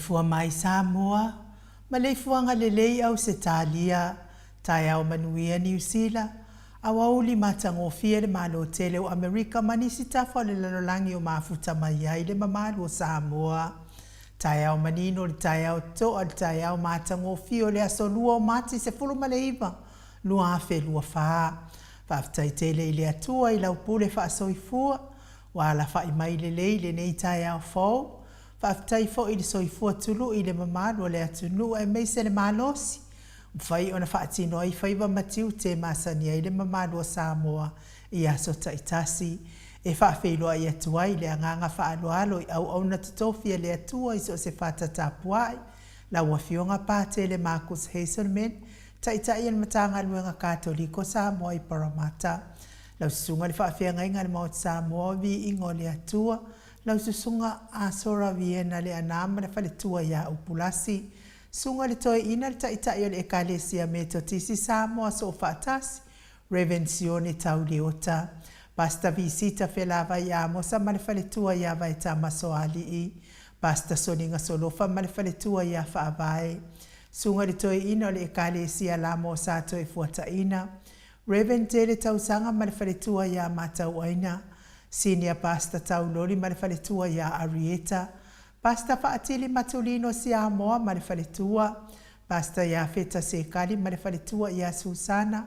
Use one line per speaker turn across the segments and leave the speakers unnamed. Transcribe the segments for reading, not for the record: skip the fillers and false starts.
Maleifua mai Samoa, maleifuaga lelei Ausetalia, taeao manuia Niu Sila, aoauli matagofie le Malo tele o Amerika ma nisi tafa o le lalolagi o mafuta mai ai le mamalu o Samoa. Taeao manino le taeao toa le taeao matagofie o le aso 2 o Mati 19, 2024. Faafetai tele i le Atua i lau pule faasoifua ua alafai mai lelei i lenei taeao fou. Faafetai foi i le soifua tului i le mamalu o le atunuu aemaise le malosi ua mafai ona faatino ai faiva ma tiute e masani ai le mamalu o Samoa i aso taitasi. E faafeiloai atu ai le agaga faaaloalo i auauna totofi a le Atua i so o se fata tapuai, lau Afioga Patele Markus Hazelman, Taitai o le Matagaluega Katoliko Samoa i Parramatta. Lau Susuga i le Faafeagaiga a le Maota Samoa o Viiga o le Atua, lau Susuga Asora Viena Leaana ma le faletua ia Upulasi, Susuga i le Toeaina le Taitai o le Ekalesia Metotisi Samoa Soofaatasi, Rev. Sione Tau Leota, Pastor Visita Felavai Amosa ma le faletua ia Vaetama Soalii, Pastor Soliga Solofa ma le faletua ia Faavae, Susuga i le Toeaina o le Ekalesia Lamo Sa Toefuataina, Rev. Tele Tausaga ma le faletua ia Matauaina, Senior Pastor Tauloli ma le faletua ia Arieta, Pastor Faatili Matulino Siamoa ma le faletua, Pastor Iafeta Sekali ma le faletua ia Susana,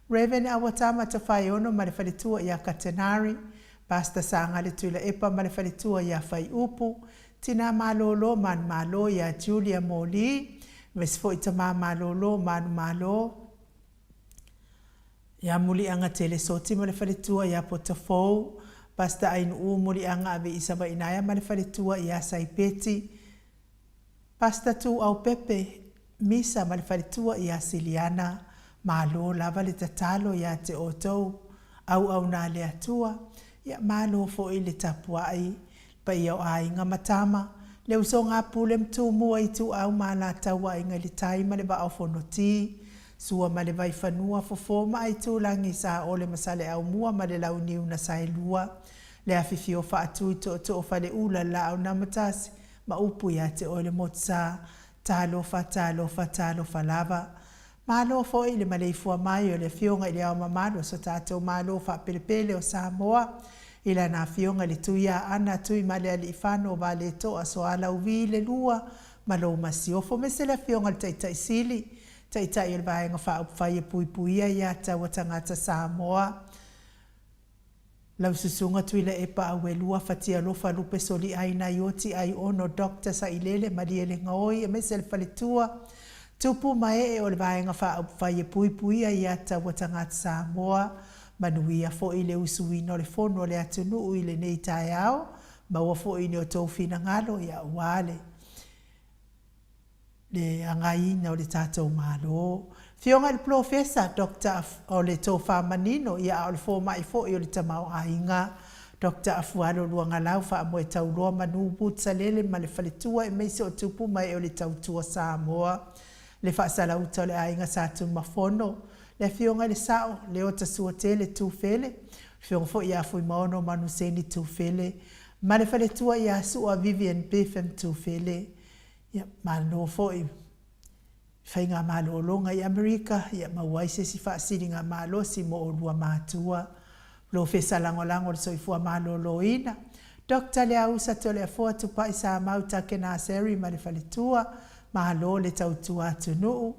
Rev. Awatama Tofaeono ma le faletua ia Katenari, Pastor Sagale Tuilaepa ma le faletua ia Faiupu, Tina Malolo Manumalo ia Julia Moli, aemaise foi Tama Malolo Manumalo ia Muliaga Telesoti ma le faletua ia Potafou, Pastor Ainuu Muliaga Aveisavainaea ma le faletua ia Saipeti, Pastor Tuaupepe Misa ma le faletua ia Siliana, malo lava le tatalo ia te outou auauna a le Atua, ia malo foi le tapuai, le paia o aiga ma tama, le usoga a Pule ma Tumua, Ituau ma Alataua, Aiga i le Tai ma le Vaa o Fonoti, Sua ma le Vaifanua, Fofo ma Aitulagi, Saole ma Saleaaumua ma le Launiu na Saelua, le afifio Faatui, Tootoo Faleula, le Laau na Matasi, ma upu ia te oe le motusa, Talofa, talofa, talofa lava. Malo foi i le maleifua mai o le Afioga i le Ao Mamalu o so tatou Malo faapelepele o Samoa, i lana Afioga i le Tuiaana Tuimalealiifano Valetoa Soalauvi le Lua ma lou Masiofo, aemaise le Afioga i le Taitai Sili, Taitai o le Vaega Faaupufai e Puipuia Ia Taua Tagata Samoa, Lau Susuga Tuilaepa Auelua Fatialofa Lupe Soliaina Ioti Aiono Doctor Sailele Malielegaoi aemaise le faletua, tupu ma ee o le Vaega Faaupufai e Puipuia ia Taua Tagata Samoa. Manuia foi le usuina o le Fono a le atunuu i lenei taeao, maua foi ni o tou finagalo ia aua le le agaiina o le tatou Malo. Afioga i le Polofesa Doctor o le tofa manino ia a o le fomai foi o le tamaoaiga Doctor Afualo Luagalau Faamoetauloa Manu Woods Salele ma le faletua aemaise o tupu ma ee o le tautua Samoa le faasalauta o le aiga Sa Tumafono le Afioga i le Sao Leota Suatele Tufele Afioga foi ia Fuimaono Manuseni Tufele ma le faletua ia Sua Vivian Bevan Tufele. Ia, malo foi i faigamalologa i Amerika, ia maua ai se isi faasiligamalosi mo oulua matua. Polofesa Lagolago o le Soifua Maloloina, Doctor Leausa Toleafoa Tupai Samau Takenaseri ma le faletua, malo le tautua atunuu.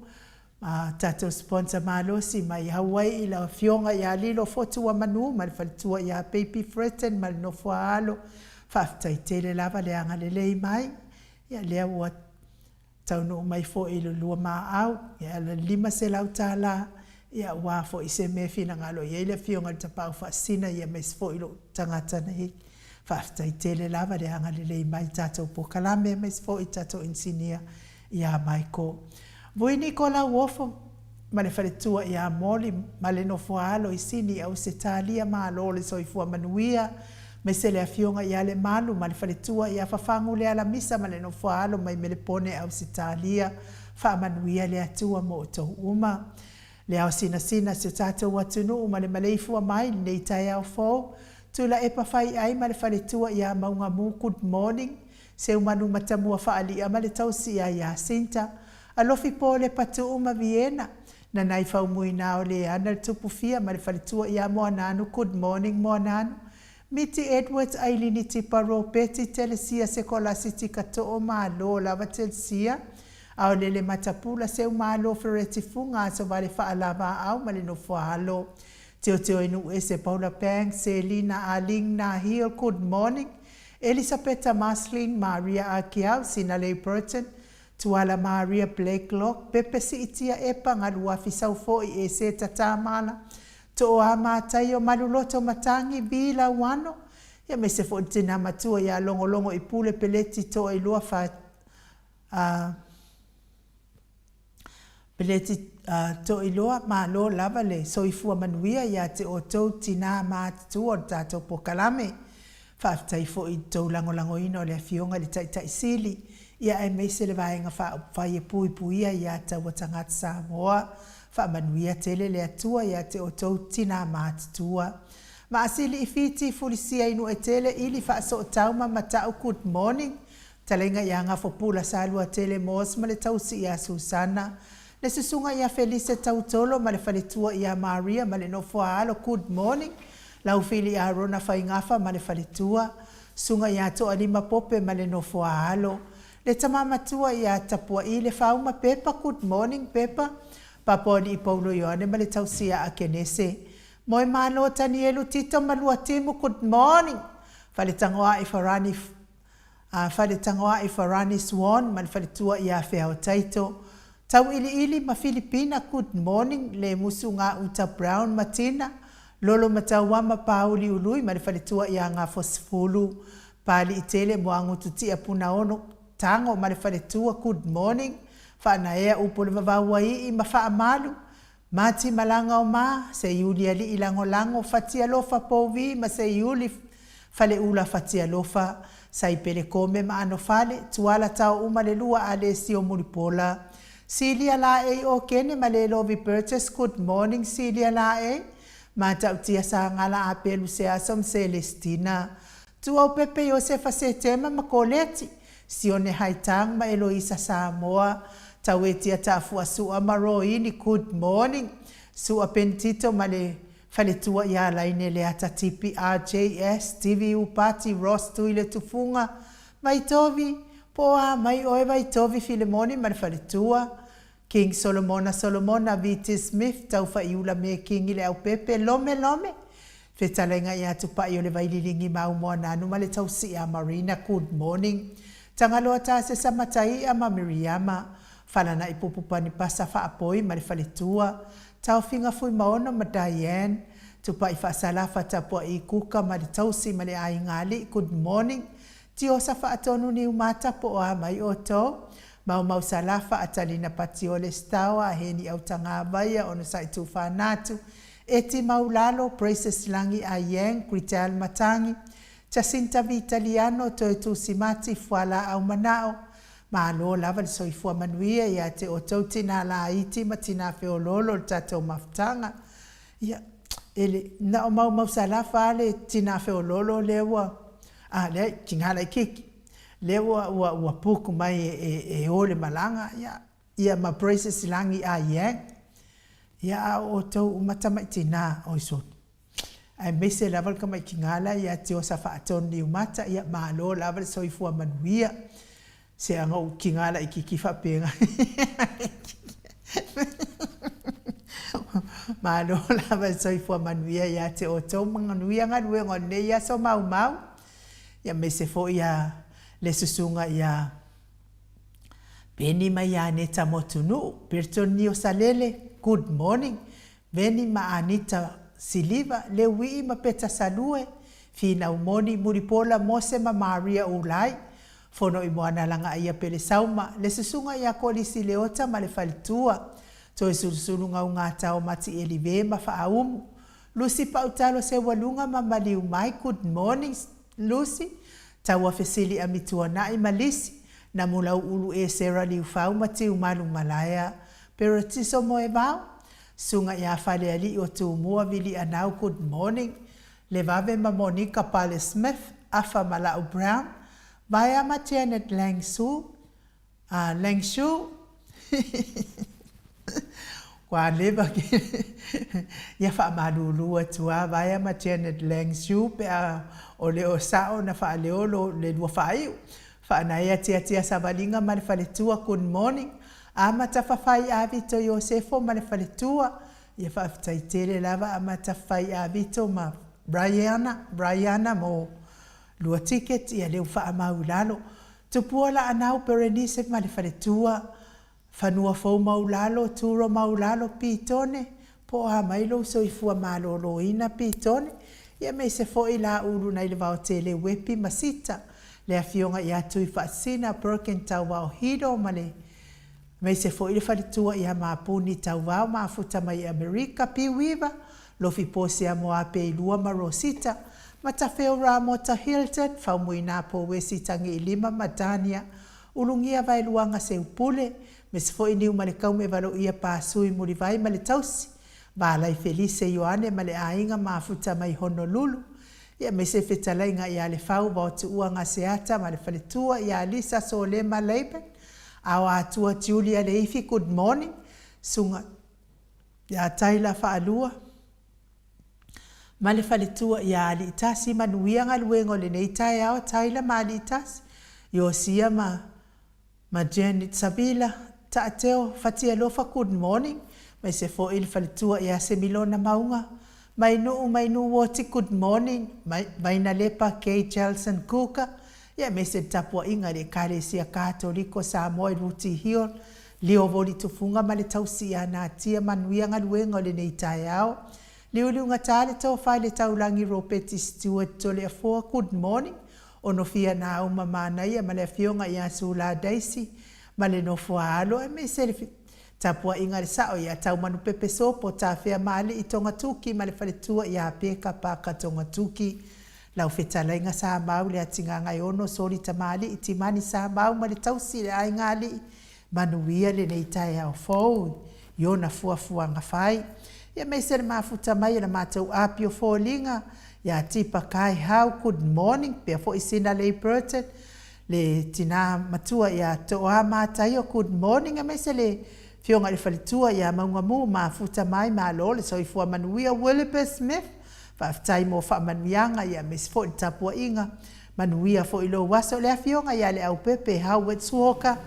A tatou sponsor malosi mai Hawaii, lau Afioga ia Lilo Fotuamanu ma le faletua ia Baby Fretton ma le nofoaalo, faafetai tele lava le agalelei mai. Ia lea ua taunuu mai foi i le lua maau, ia le $500, ia aua foi se mea e finagalo i ai le Afioga i le Tapaau Faasisina, ia aemaise foi lou tagata nei. Faafetai tele lava le agalelei mai i tatou polokalame aemaise foi i tatou inisinia ia Michael. Vui Niko Lauofo ma le faletua ia Molly ma le nofoaalo i Sini i Ausetalia Malo le soifua manuia aemaise le afioga ia Lemalu ma le faletua ia Fafagu Lealamisa ma le nofoaalo mai Melepone Ausetalia Faamanuia le Atua mo outou uma. Le ao sinasina si o tatou atunuu ma le maleifua mai i lenei taeao fou Tuilaepa Faiai ma le faletua ia Maugamu Good morning. Seumanu Matamua Faali'a ma le tausia ia Sinta, Alofi Pole Patu'u ma Viena, Nanai Faumuina o Leana le Tupufia ma le faletua ia Moananu Good morning Moananu, Miti Edwards Ailini Tipa Ropeti Telesia Sekolasi Tikato'o Malo lava Telsia Aolele Matapula Seumalo Fereti Fuga Asovale Faalavaau ma le Nofoaalo Teoteo i Nuuese Paula Banks Selina Aling Nahil Good morning Elisapeta Maslin Maria Akiau Sinalei Burton Tuala Maria Blakelock Pepe Siitia Epa Galuafi Saufo'i Eseta Tamala Tooa Mataio Maluloto Matagi Vi Lauano ia aemaise foi le tinā matua ia Logologo i Pule Peleti Toailoa Fa a Peleti Toiloa, malo lava le soifua manuia ia te outou tinā matutua o le tatou pokalame. Faafetai foi i le tou lagolagoina o le Afioga i le Taitai Sili, ia aemaise le Vaega Faaupufai e puipuia ia taua tagata Samoa. Faamanuia tele le Atua ia te outou tinā matutua. Maasili i Fiti, Fulisia i Nuetele, Ili Faasootau ma Mata'u Good morning. Talaiga ia Gafopula Saluatele Moss ma le tausi ia Susana, le susuga ia Felise Tautolo ma le faletua ia Maria ma le nofoaalo Good morning Laufili Arona Faigafa ma le faletua, susuga ia Toalima Pope ma le nofoaalo, le tama matua ia Tapua'i Lefauma Pepa Good morning Pepa, Papoalii Paulo Ioane ma le tausi ia Akenese Moemalo Tanielu Tito ma Luatimu Good morning Faletagoa'i Farani a Faletagoa'i Farani Swan ma le faletua ia Feao Taito, Tauiliili ma Filipina Good morning le musu gauta Brown ma Tina, Lolo Matauama Pauli Ului ma le faletua ia Gafosefulu, Paliitele Moagutu Tia Punaono Tago ma le faletua Good morning Faanaea Upu o le Vavauai'i ma Faamalu Mati malaga o ma, Seiuli alii lagolago, Fatialofa Pouvi ma Seiuli Faleula Fatialofa, Saipele Kome ma Anofale, Tuala tao uma le lua Alesio Mulipola, Silia Laei Okene ma Lelovi Burgess Good morning Silia Laei, Matautia Sagala Apelu Seaso ma Selestina, Tuaupepe Iosefa Setema ma Koleti, Sione Haitang ma Eloisa Samoa, Tauetia Tafua Sua ma Roini Good morning Sua Pentito ma le Faletua ia Laine Leata Tipi RJS Stevie Upati Ross Tuile Tufunga Vaitovi Po a mai oe Vaitovi Filemoni ma le Faletua King Solomona Solomona VT Smith Taufaiula Me Kingi Leaupepe Lome Lome Fetalaiga ia Tupai o le Vaililigi Maumoananu ma le Tausi'a Marina Good morning Tagaloa Tasesa Matai'a ma Miriama Falana'i Pupu Panipasa Faapoi ma le Faletua Taofiga Fuimaono ma Diane Tupai Faasalafa Tapua'i Kuka ma le Tausi ma le Aiga Ali'i Good morning Tiosa Faatonu Niumata po o a mai outou Maumau Salafa Atalina Patiole Staoa Heni Autagavaia Onosai Tufanatu Eti Maulalo Praises Lagi Ayeng Gritel Matangi Jacinta Vitaliano Toe Tusimati Fualaau Manao Malo lava le soifua manuia ia te outou tinā laiti ma tinā feoloolo o le tatou mafutaga. Ia, e le, na o Maumau Salafa a le tinā feoloolo lea ua, a, leai, tinā laitiiti, lea ua, ua, ua book mai e, e, e o le malaga, ia, ia ma Praises Lagi Ayeng. Ia, a o outou uma tamai tinā, oi soni. Aemaise lava le tamaitiga la ia Tiosa Faatonu Niumata, ia malo lava le soifua manuia. Se aga ou tiga laitiiti faapena. Malo lava le soifua manuia ia te outou ma manuia galuega o lenei aso maumau. Ia aemaise foi ia le susuga ia Peni ma ia Aneta Motunuu, Berton Niosalele, good morning. Veni ma Anita Siliva, Leuii ma Peta Salue, Finau Moni, Mulipola Mose ma Maria Ulai, Fono i Moana Lagaaia Pelesauma, le Susuga ia Kolisi Leota ma le Faletua, Toesulusulu Gaugata Mati Elive ma Faaumu, Lucy Pautalo Seualuga ma Maliu Mai, Good morning Lucy, Taua Fesili Amituanai ma Lisi, Namulau Ulu Esera Liufau ma Tiumalu Malaea, Peratiso Moevao, Suga ia Falealii o Tumua Vilianau Good morning Levave ma Monica Pale Smith, Afa ma Lau Brown, Vaea ma Janet Langsu, a Langshu, Kua leva ke ia faamalulu atu a Vaea ma Janet Langshu pe a o le o sao na faaleo lo le lua faaiu. Faanaea tiatia savaliga ma le faletua Good morning Amata fafai Avito Iosefo ma le faletua Ia faafetai tele lava Amata fafai Avito ma Briana Briana mo lua ticket ia lea ua faamau i lalo. Tupua Laanau Berenice ma le faletua Fanua fou maulalo, turo maulalo, pitone, po o a mai lou soifua maloloina, pitone, ia aemaise foi la ulu nai le vaotele Uepi ma Sita, le afioga ia Tuifaasisina Perkin Tauvao Hido ma le aemaise foi le faletua ia Mapuni Tauvao mafuta mai Amerika, Piuiva, Lofi Posea Moapeilua ma Rosita, Matafeo Ramota Hilton, Faumuina Pouesi Tagiilima ma Dania Ulugia Vaeluaga Seupule, mese foi Niumalekaume Valoia Pasui Mulivai ma le tausi, Valai Felise Ioane ma le aiga mafuta mai Honolulu, ia aemaise fetalaiga ia Lefau Vaotuua Gaseata ma le faletua ia Lisa Solema Laban, Aoatua Julia Leifi Good morning, Suga ia Taila Faalua ma le faletua ia Aliitasi, manuia galuega o lenei taeao Taila ma Aliitasi, Iosia ma ma Janet Sabila, Taateo Fatialofa Good morning, aemaise foi le faletua ia Semilona Mauga, Mainuu Mainuu Oti Good morning, Vainalepa Kay Jelson Kuka, ia aemaise le tapuaiga i le Ekalesia Katoliko Samoa i Ruti Hill, Lio Voli Tufuga ma le tausi ia Natia Manuia galuega o lenei taeao. Liuliugata le tofa i le taulagi Ropeti Stewart Toleafoa Good morning Onofia Nauma Manaia ma le afioga ia Sula Daisy ma le nofo a alo aemaise le tapuaiga a le sao ia Taumanupepe Sopo Tafea Maalii Togatuki ma le faletua ia Peka Paka Togatuki Lau fetalaiga Samau Leatigagaeono Soli Tamalii Timani Samau ma le tausi i le aiga alii Manuia lenei taeao fou i ona fuafuaga fai. Ia aemaise le mafuta mai o le matou api o foliga ia Tipa Kaihau, good morning, pea foi Sinalei Burton, le tina matua ia Toa Mataio, good morning, aemaise le Afioga i le Faletua ia Maugamu, mafuta mai, malo le soifua manuia Williber Smith, faafetai mo faamanuiaga, ia aemaise foi le tapuaiga. Manuia foi lou aso le afioga ia Leaupepe Howard Suoka,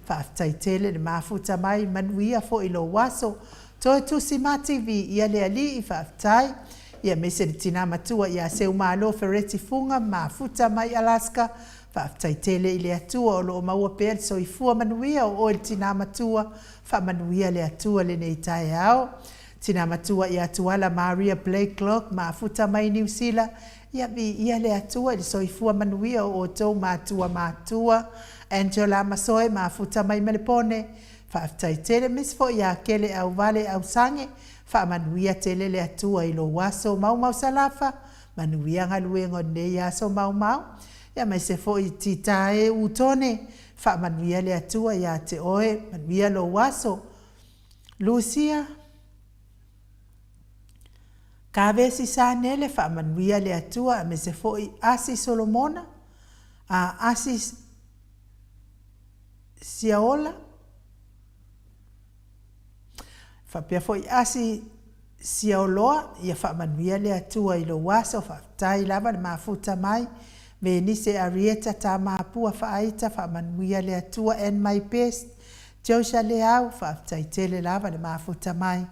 faafetai tele le mafuta mai, manuia foi lou aso. Toe tusi ma TV ia le alii, faafetai. Ia aemaise le tina matua ia Seumalo Fereti Fuga, mafuta mai Alaska, faafetai tele i le Atua o lo o maua pea le soifua manuia o oe le tina matua, faamanuia le Atua lenei taeao. Tina matua ia Tuala Maria Blakelock, mafuta mai Niu Sila, Ia viia le Atua i le soifua manuia o outou matua matua, Angela Masoe mafuta mai Melepone, faafetai tele miss foi ia Kele Auvale Ausange, faamanuia tele le Atua i lou aso Maumau Salafa, manuia galuega o lenei aso Maumau, ia aemaise foi Tita e Utone, faamanuia le Atua ia te oe, manuia lou aso Lucia. Kavesi Sanele, Faamanuia le Atua aemaise foi Asi Solomona, a Asi Siaola, faapea foi Asi Siaoloa, ia faamanuia le Atua i lou aso, faafetai lava le mafuta mai, Venise Arieta Tamapua Faaita, faamanuia le Atua and my best, Josia Leau, faafetai tele lava le mafuta mai.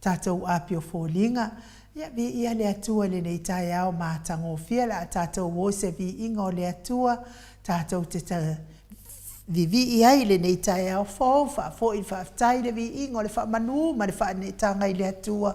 Tatou api o foliga, ia viia le Atua i lenei taeao matagofie le a tatou o i se viiga o le Atua, tatou te vivii ai i lenei taeao fou, faafoi le faafetai le viiga o le faamanu ma le faaneetaga i le Atua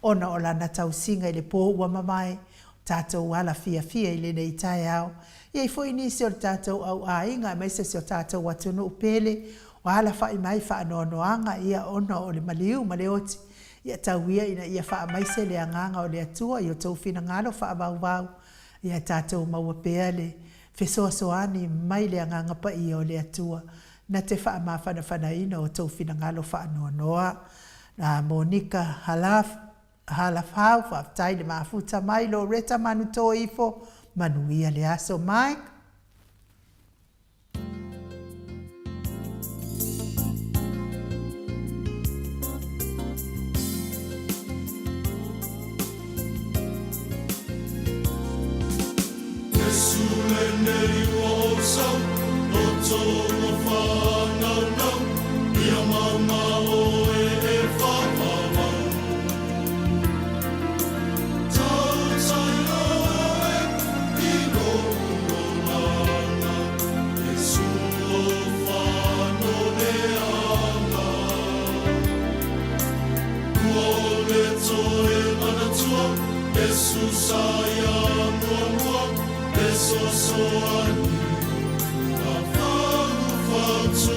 ona o Lana tausiga i le po ua mavae, o tatou ala fiafia i lenei taeao. E i ai foi nisi o le tatou au aiga aemaise si o tatou atunuu pele ua alafai mai faanoanoaga ia ona o le maliu ma le oti, ia tau ia ina ia faamaise le agaga o le Atua i o tou finagalo faavauvau, ia tatou maua pea le fesoasoani mai le Agaga Paia o le Atua na te faamafanafanaina o tou finagalo faanoanoa. Na Monika Halaf Halafau, faafetai le mafuta mai Loretta Manutoifo, manuia le aso Mike. lenei ua ou sau, Loto ua faanaunau, Ia mauga oe e faavavau. Tautai oe i lou olaga, Iesu o faanoleaga. Ua ole toe manatua, Iesu sa ia muamua, Fesoasoani ma faufautua.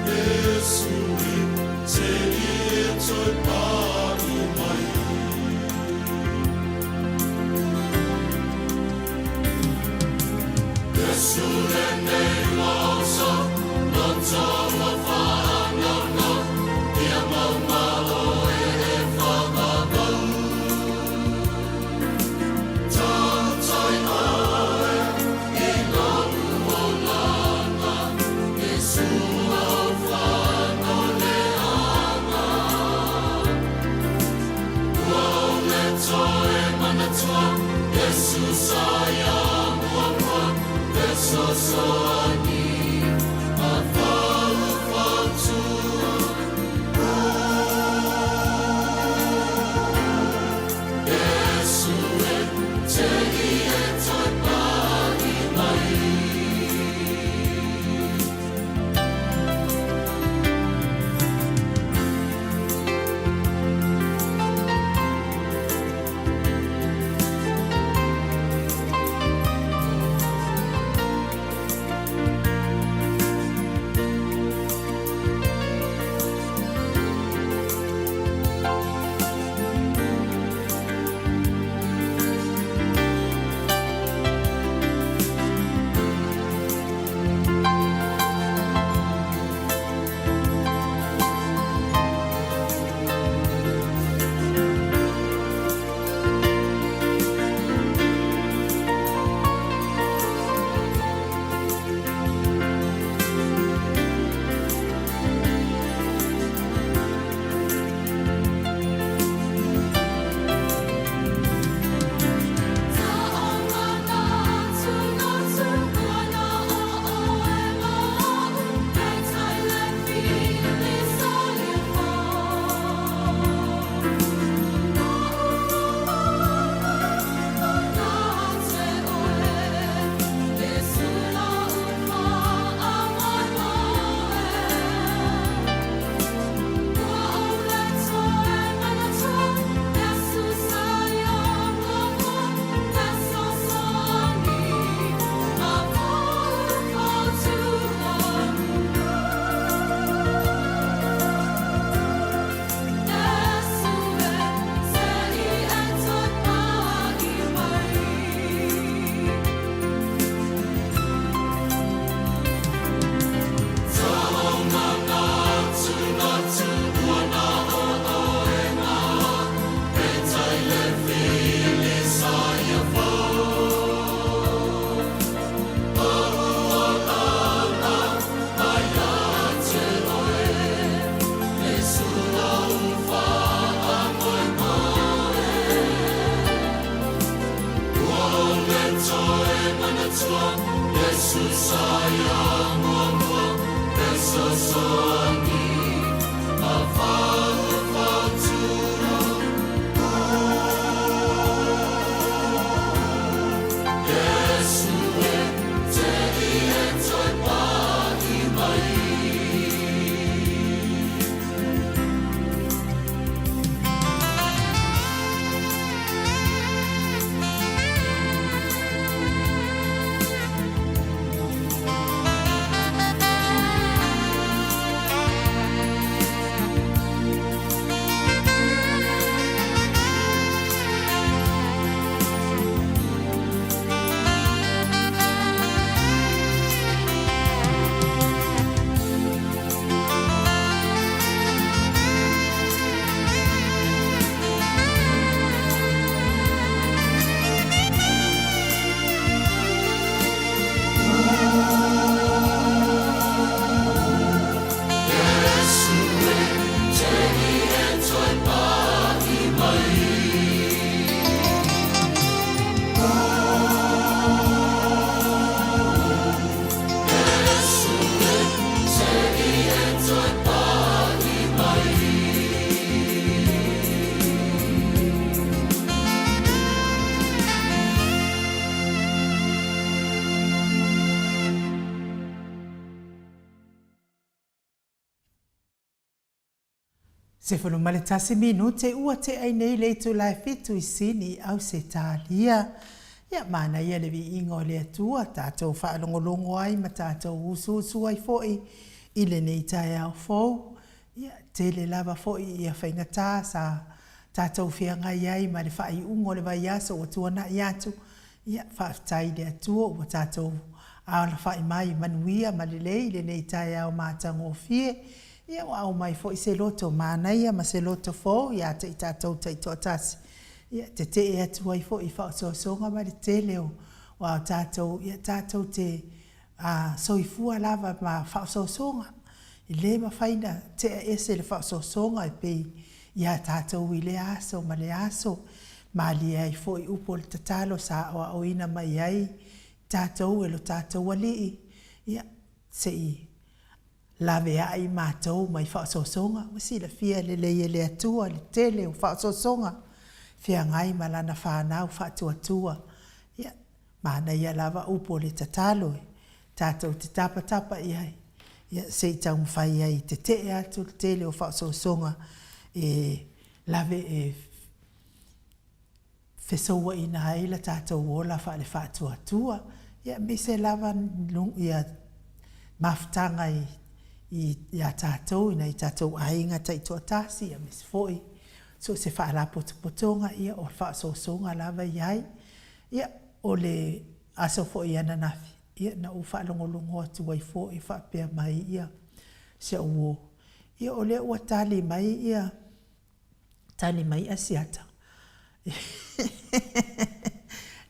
Iesu e, se i e toe pai mai. Iesu lenei ua ou sau, Loto ua faanaunau, Ia mauga oe e faavavau. Tautai oe i lou olaga, Iesu au faanoleaga. 11 minute ua tea ai nei le itula e fitu i Sini, Ausetalia. Ia, manaia le viiga o le Atua, tatou faalogologo ai ma tatou usuusu ai foi i lenei taeao fou. Ia, tele lava foi ia faigata sa tatou feagai ai ma le faaiuga o le vaiaso ua tuanai atu. Ia, faafetai i le Atua ua tatou alafai mai manuia ma lelei i lenei taeao matagofie. Ia ua aumai foi se loto manaia ma se loto fou ia te i tatou taitoatasi, ia, tetee atu ai foi i faaosoosoga ma le tele o a tatou, ia, tatou te soifua lava ma faaosoosoga. E le mafai ona tea ese le faaosoosoga e pei ia tatou i lea aso ma lea aso. Malie ai foi upu o le tatalo sa aoaoina mai ai tatou e lo tatou Alii, ia, se i laveai matou mai faaosoosoga. Ua silafia lelei e le Atua le tele o faaosoosoga e feagai ma lana fanau faatuatua. Ia, manaia lava upu o le tatalo e tatou te tapatapa i ai, ia se i taumafai ai e tetee atu le tele o faaosoosoga e lave e fesouaina ai le tatou ola faale-faatuatua, ia aemaise lava ia mafutaga ia tatou i nai o tatou aiga taitoatasi, aemaise foi so o se faalapotopotoga, ia o faaosoosoga lava e i ai. Ia, o le aso foi ananafi, ia na ou faalogologo atu ai foi o faapea mai ia si au uo, ia o lea ua tali mai ia, tali mai Asiata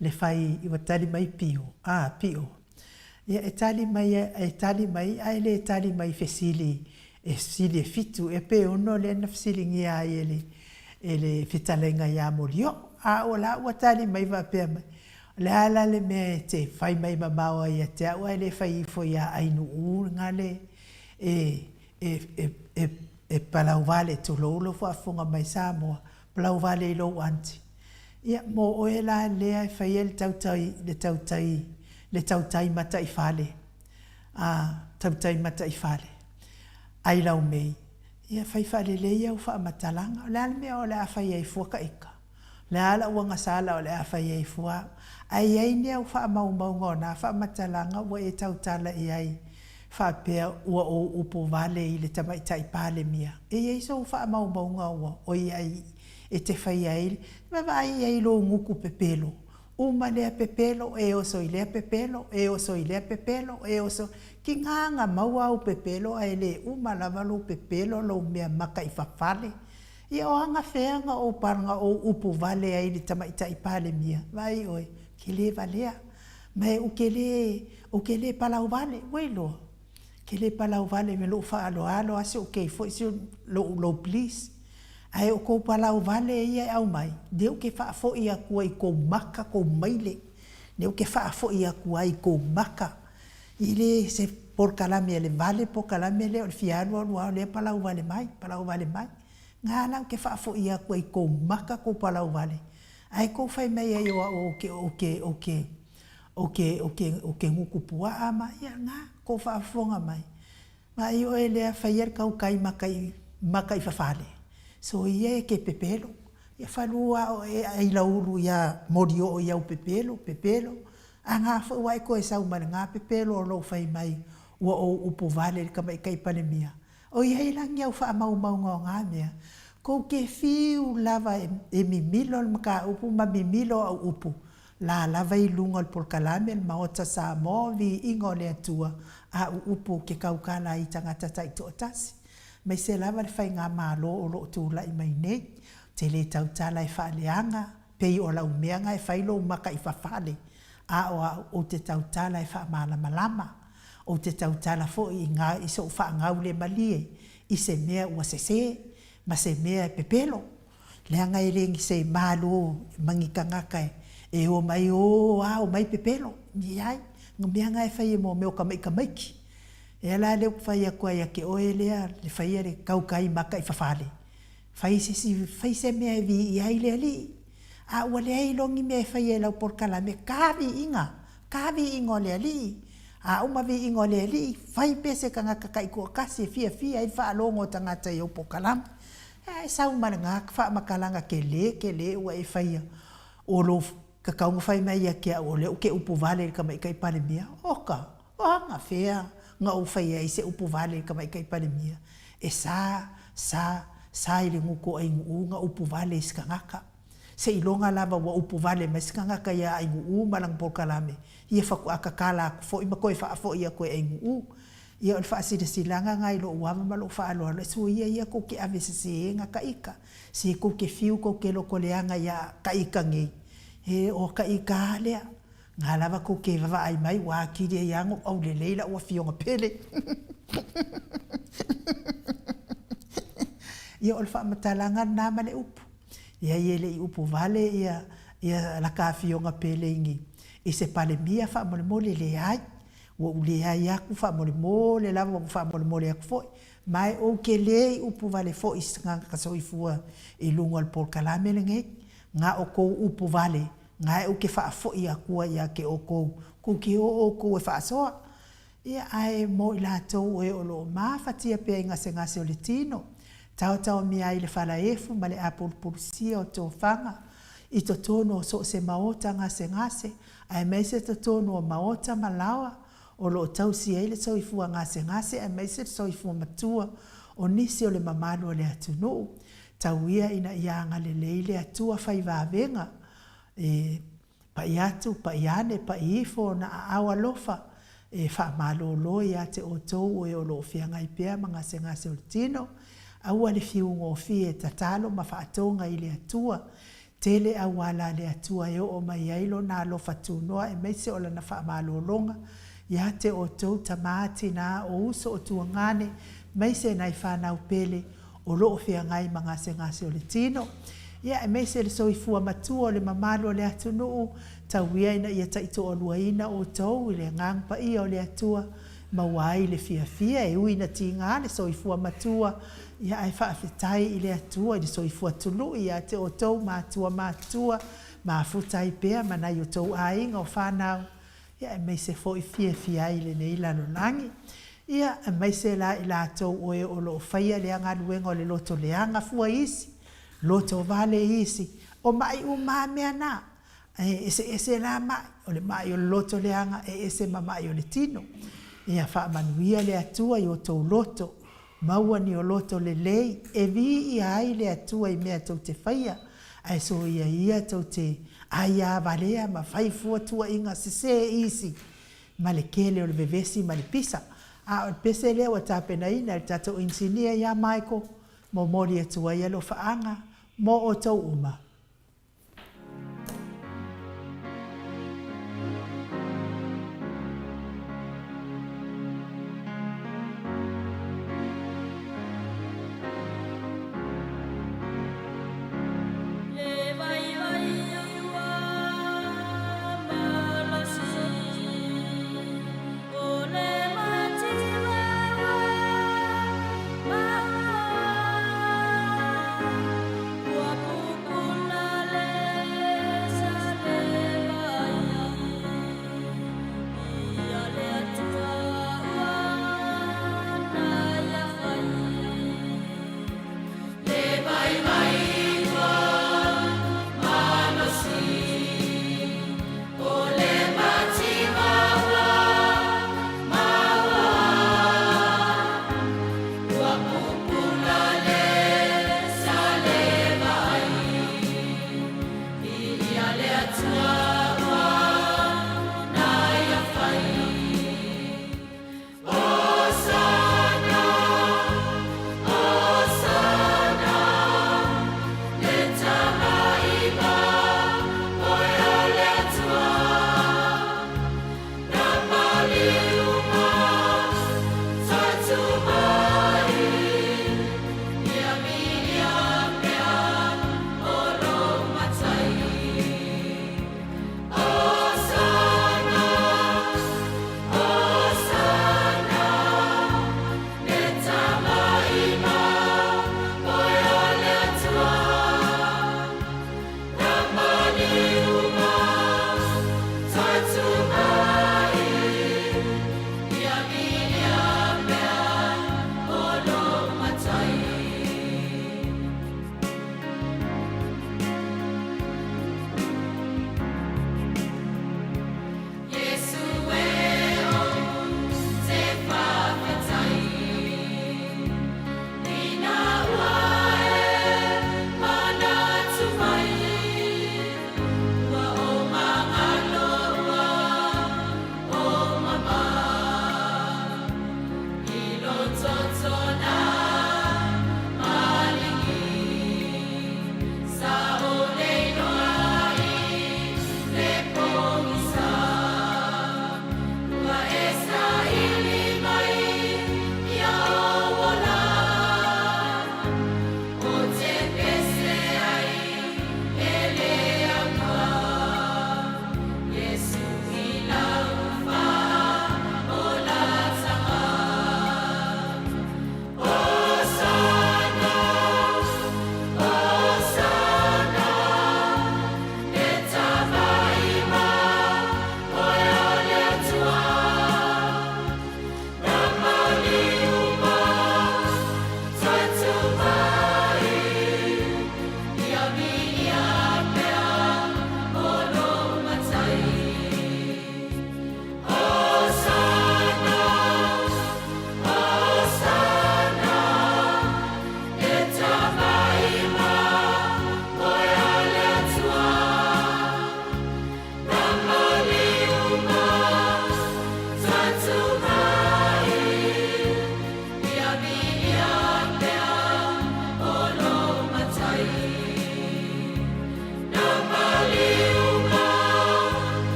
le fai, ua tali mai Pio, a Pio, ia e tali mai, e tali mai ae le tali mai i fesili, e fesili e fitu ea pe ono lea na fesiligia ai e le e le fetalaiga ia Molioo. A o la ua tali mai faapea mai, o le a la le mea e te fai mai mamao ai ia te au ae le fai ifo ia Ainuu gale e e e e palauvale, tulou lou faafofoga mai Samoa, palauvale i lou aunty. Ia, mo oe la lea e faia le tautai, le tautai, le tautai mataifale, a, tautai mataifale, ai laumei, ia fai faalelei au faamatalaga. O le a le mea o le a fai ai fua ka ita? O le a lau agasala o le a fai ai fua au? Ae i ai ni au faamaumauga o na faamatalaga ua e tautala i ai faapea ua ou upu vale i le Tamaitai Palemia? E i ai sou faamaumauga ua ʻoiai e te faia ai, vaavaai i ai i lou gutu pepelo, uma lea pepelo, e oso i lea pepelo, e oso i lea pepelo, e oso, tiga na maua au pepelo ae le uma lava lou pepelo lou mea maka i fafale. Ia o agafea na ou na ou upu vale ai i le Tamaitai Palemia, vaai ʻoe, ou te le valea, ma ou te le, ou te le palau vale, ua iloa, ou te le palau vale me lou faaaloalo lava, se okay foi si lou low please. Ae o kou palau vale ia e aumai, lea ou te faafoi atu ai i kou maka kou maile, lea ou te faafoi atu ai i kou maka. E le se polokalame a le vale polokalame lea o le fia alu alu lava o lea palau vale mai, palau vale mai. Na la ou te faafoi atu ai i kou maka kou palau vale, ae kou fai mai ai o au ou te, ou te, ou te, ou te, ou te, ou te gutu puaa ma, ia na, kou faafofoga mai. Vaai oe lea faia le tautai maka i maka i fafale, soia e te pepelo. Ia falua a oe ailaulu ia Molioo i au pepelo, pepelo. A na foi ua e toe sau ma lena pepelo o lou fai mai ua ou upu vale i le Tamaitai Palemia. O i ai la ni au faamaumauga o na mea, tou te fiu lava e mimilo le mataupu ma mimilo au upu, La lava i luga o le polokalame le Maota Samoa Viiga o le Atua a uupu ou te tautala ai i tagata taitoatasi, aemaise lava le faigamalo o lo o tulai mai nei. Ou te le tautala e faaleaga pei o lau mea na e fai lou maka i fafale, a o au ou te tautala e faamalamalama. Ou te tautala foi i ga i sou faagaulemalie i se mea ua sese ma se mea e pepelo. Leaga e le ni se malo ma ni tagata e o mai o a omai pepelo, leai, o mea na e fai e mo mea o kamaikamaiki. Lea la lea ou te fai atu ai ia te oe lea le faia le tautai maka i fafale, fai se isi, fai se mea e viia ai le Alii. A ua leai loa ni mea e faia i lau polokalame, ta viiga, ta viiga o le Alii. A uma viiga o le Alii, fai pea se tagata taitoatasi e fiafia ai le faalogo o tagata i au polokalame. Ae sau ma lena faamatalaga tele tele ua e faia o lou tatau ona fai mai ia te au o lea ou te upu vale i le Tamaitai Palemia. Oka, o anafea na ou faia ai se upu vale i le Tamaitai Palemia? E sa, sa, sa i le gutu o Ainu'u ona upu vale i se tagata. Seiloga lava ua upu vale mai se tagata ia Ainu'u ma lana polokalame, ia faatoa tatala atu foi ma toe faafoi atu e Ainu'u. Ia o le faasilasilaga lena i lou ava ma lou faaaloalo, e soia ia tou te ave sese na taita. Se tou te fiu tou te lotoleaga ia taita nei, e o taita lava lea. Na lava tou te vaavaai mai ua atili ai lava ona ou aulelei lau afioga pele. Ia o le faamatalaga lena ma le upu. Leai e le i upu vale ia ia lata afioga pele i ni i se Palemia faamolemole, leai. Ua ou leai atu faamolemole lava ua ou faamolemole atu foi. Ma e ou te le i upu vale foi i se tagata soifua i luga o le polokalame lenei. Na o tou upu vale, na e ou te faafoi atua ia te outou, tou te o outou e faasoa. Ia, ae mo i latou o e o lo o mafatia pea i gasegase o le tino, taotaomia ai le falaefu ma le apulupulusia o tofaga i totonu o so o se maota gasegase, aemaise totonu o maota ma laoa o lo o tausi ai le soifua gasegase aemaise le soifua matua o nisi o le mamalu o le atunuu. Tau ia ina ia agalelei le Atua fai vavega e pai atu, pai ane, pai ifo ona aao alofa e faamalolo ia te outou o e o lo o feagai pea ma gasegase o le tino. Aua le fiu gofie e tatalo ma faatoga i le Atua. Tele auala a le Atua e oo mai ai Lona alofa tunoa aemaise o Lana faamalologa ia te outou tama, tina, o uso, o tuagane, aemaise nai fanau pele o lo o feagai ma gasegase o le tino, ia aemaise le soifua matua o le mamalu o le atunuu, tau ia ina ia taitoaluaina outou i le Agaga Paia o le Atua, maua ai le fiafia e ui ina tiga le soifua matua, ia ae faafetai i le Atua i le soifua tului ia te outou matua matutua, mafuta ai pea ma nai o outou aiga o fanau, ia aemaise foi fiafia ai i lenei lalolagi. Ia, aemaise la i latou o e o lo o faia lea galuega o le loto leaga fua isi, loto vale isi, o ma'i uma lava mea na. E eseese la ma'i, o le ma'i o le loto leaga e ese ma ma'i o le tino. Ia faamanuia le Atua i outou loto, maua ni o loto lelei e viia ai le Atua i mea tou te faia, ae soia ia tou te aiā valea ma fai fua tuuaiga sesē isi ma le tele o le vevesi ma le pisa. A o le pese lea ua tapenaina e le tatou inisinia ia Michael, momoli atu ai alofaaga mo outou uma.
Le vaivai ua malosi o le mativa ua maua ua pupula.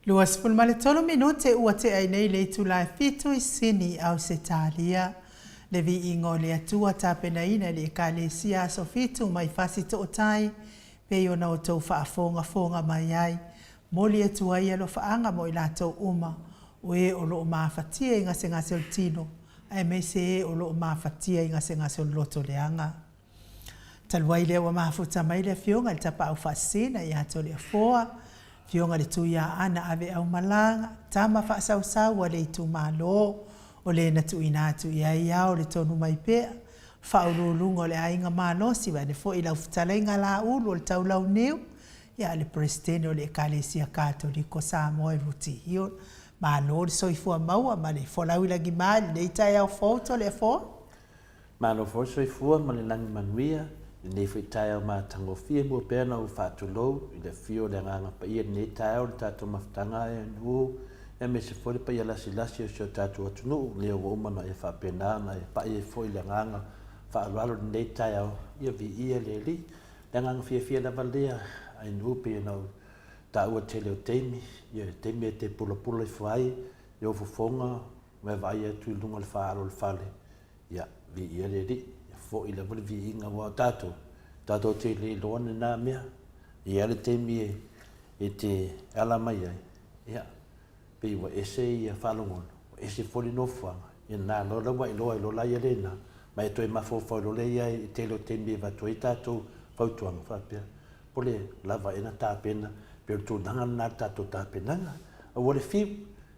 23 minute ua tea ai nei le itula e fitu i Sini, Ausetalia. Le viiga o le Atua tapenaina e le Ekalesia Aso Fitu mai Fasitootai, pei ona outou faafogafoga mai ai. Moli atu ai alofaaga mo i latou uma o e o lo o mafatia i gasegase o le tino, aemaise e o lo o mafatia i gasegase o le loto leaga. Talu ai lea ua mafuta mai le Afioga i le Tapaau Faasisina ia Toleafoa, Afioga i le Tuiaana Aveaumalaga, tama faasausau a le itumalo, o le na tuuina atu i ai ao le tonu mai pea, Faauluuluga o le Aiga Malosi vaeane foi lau fetalaiga Laulu o le Taulauniu, ia le Peresetene o le Ekalesia Katoliko Samoa i Ruti Hill. Malo le soifua maua ma le folau i lagima i lenei taeao fou Toleafoa.
Malo foi le soifua ma le lagi manuia i lenei foi taeao matagofie mua pea ona ou faatulou i le afio o le Agaga Paia i lenei taeao i le tatou mafutaga ANU aemaise foi le paia lasilasi o si o tatou atunuu lea ua uma ona e faapena ona e pai ai foi le agaga faaaloalo i lenei taeao ia viia le Alii. Le agaga fiafia lava lea ANU pei ona ou taua tele o taimi, ia le taimi e te pulapula ifo ai i ou fofoga ma e vaai atu i luga o le faaalo o le fale, ia, viia le Alii, ia foi lava le viiga aua o tatou, tatou te le iloa lena mea. E i ai le taimi e, e te ala mai ai, ia, pei ua ese ia faalogona, ua ese foi le nofoaga, ia na loa la ua iloa ai loa la ia lena, ma e toe mafaufau loa lea i ai i le tele o taimi e avatu ai tatou fautuaga faapea, pole lava ea na tapena, pei o le tulaga lena o le tatou tapenaga. Aua le fiu,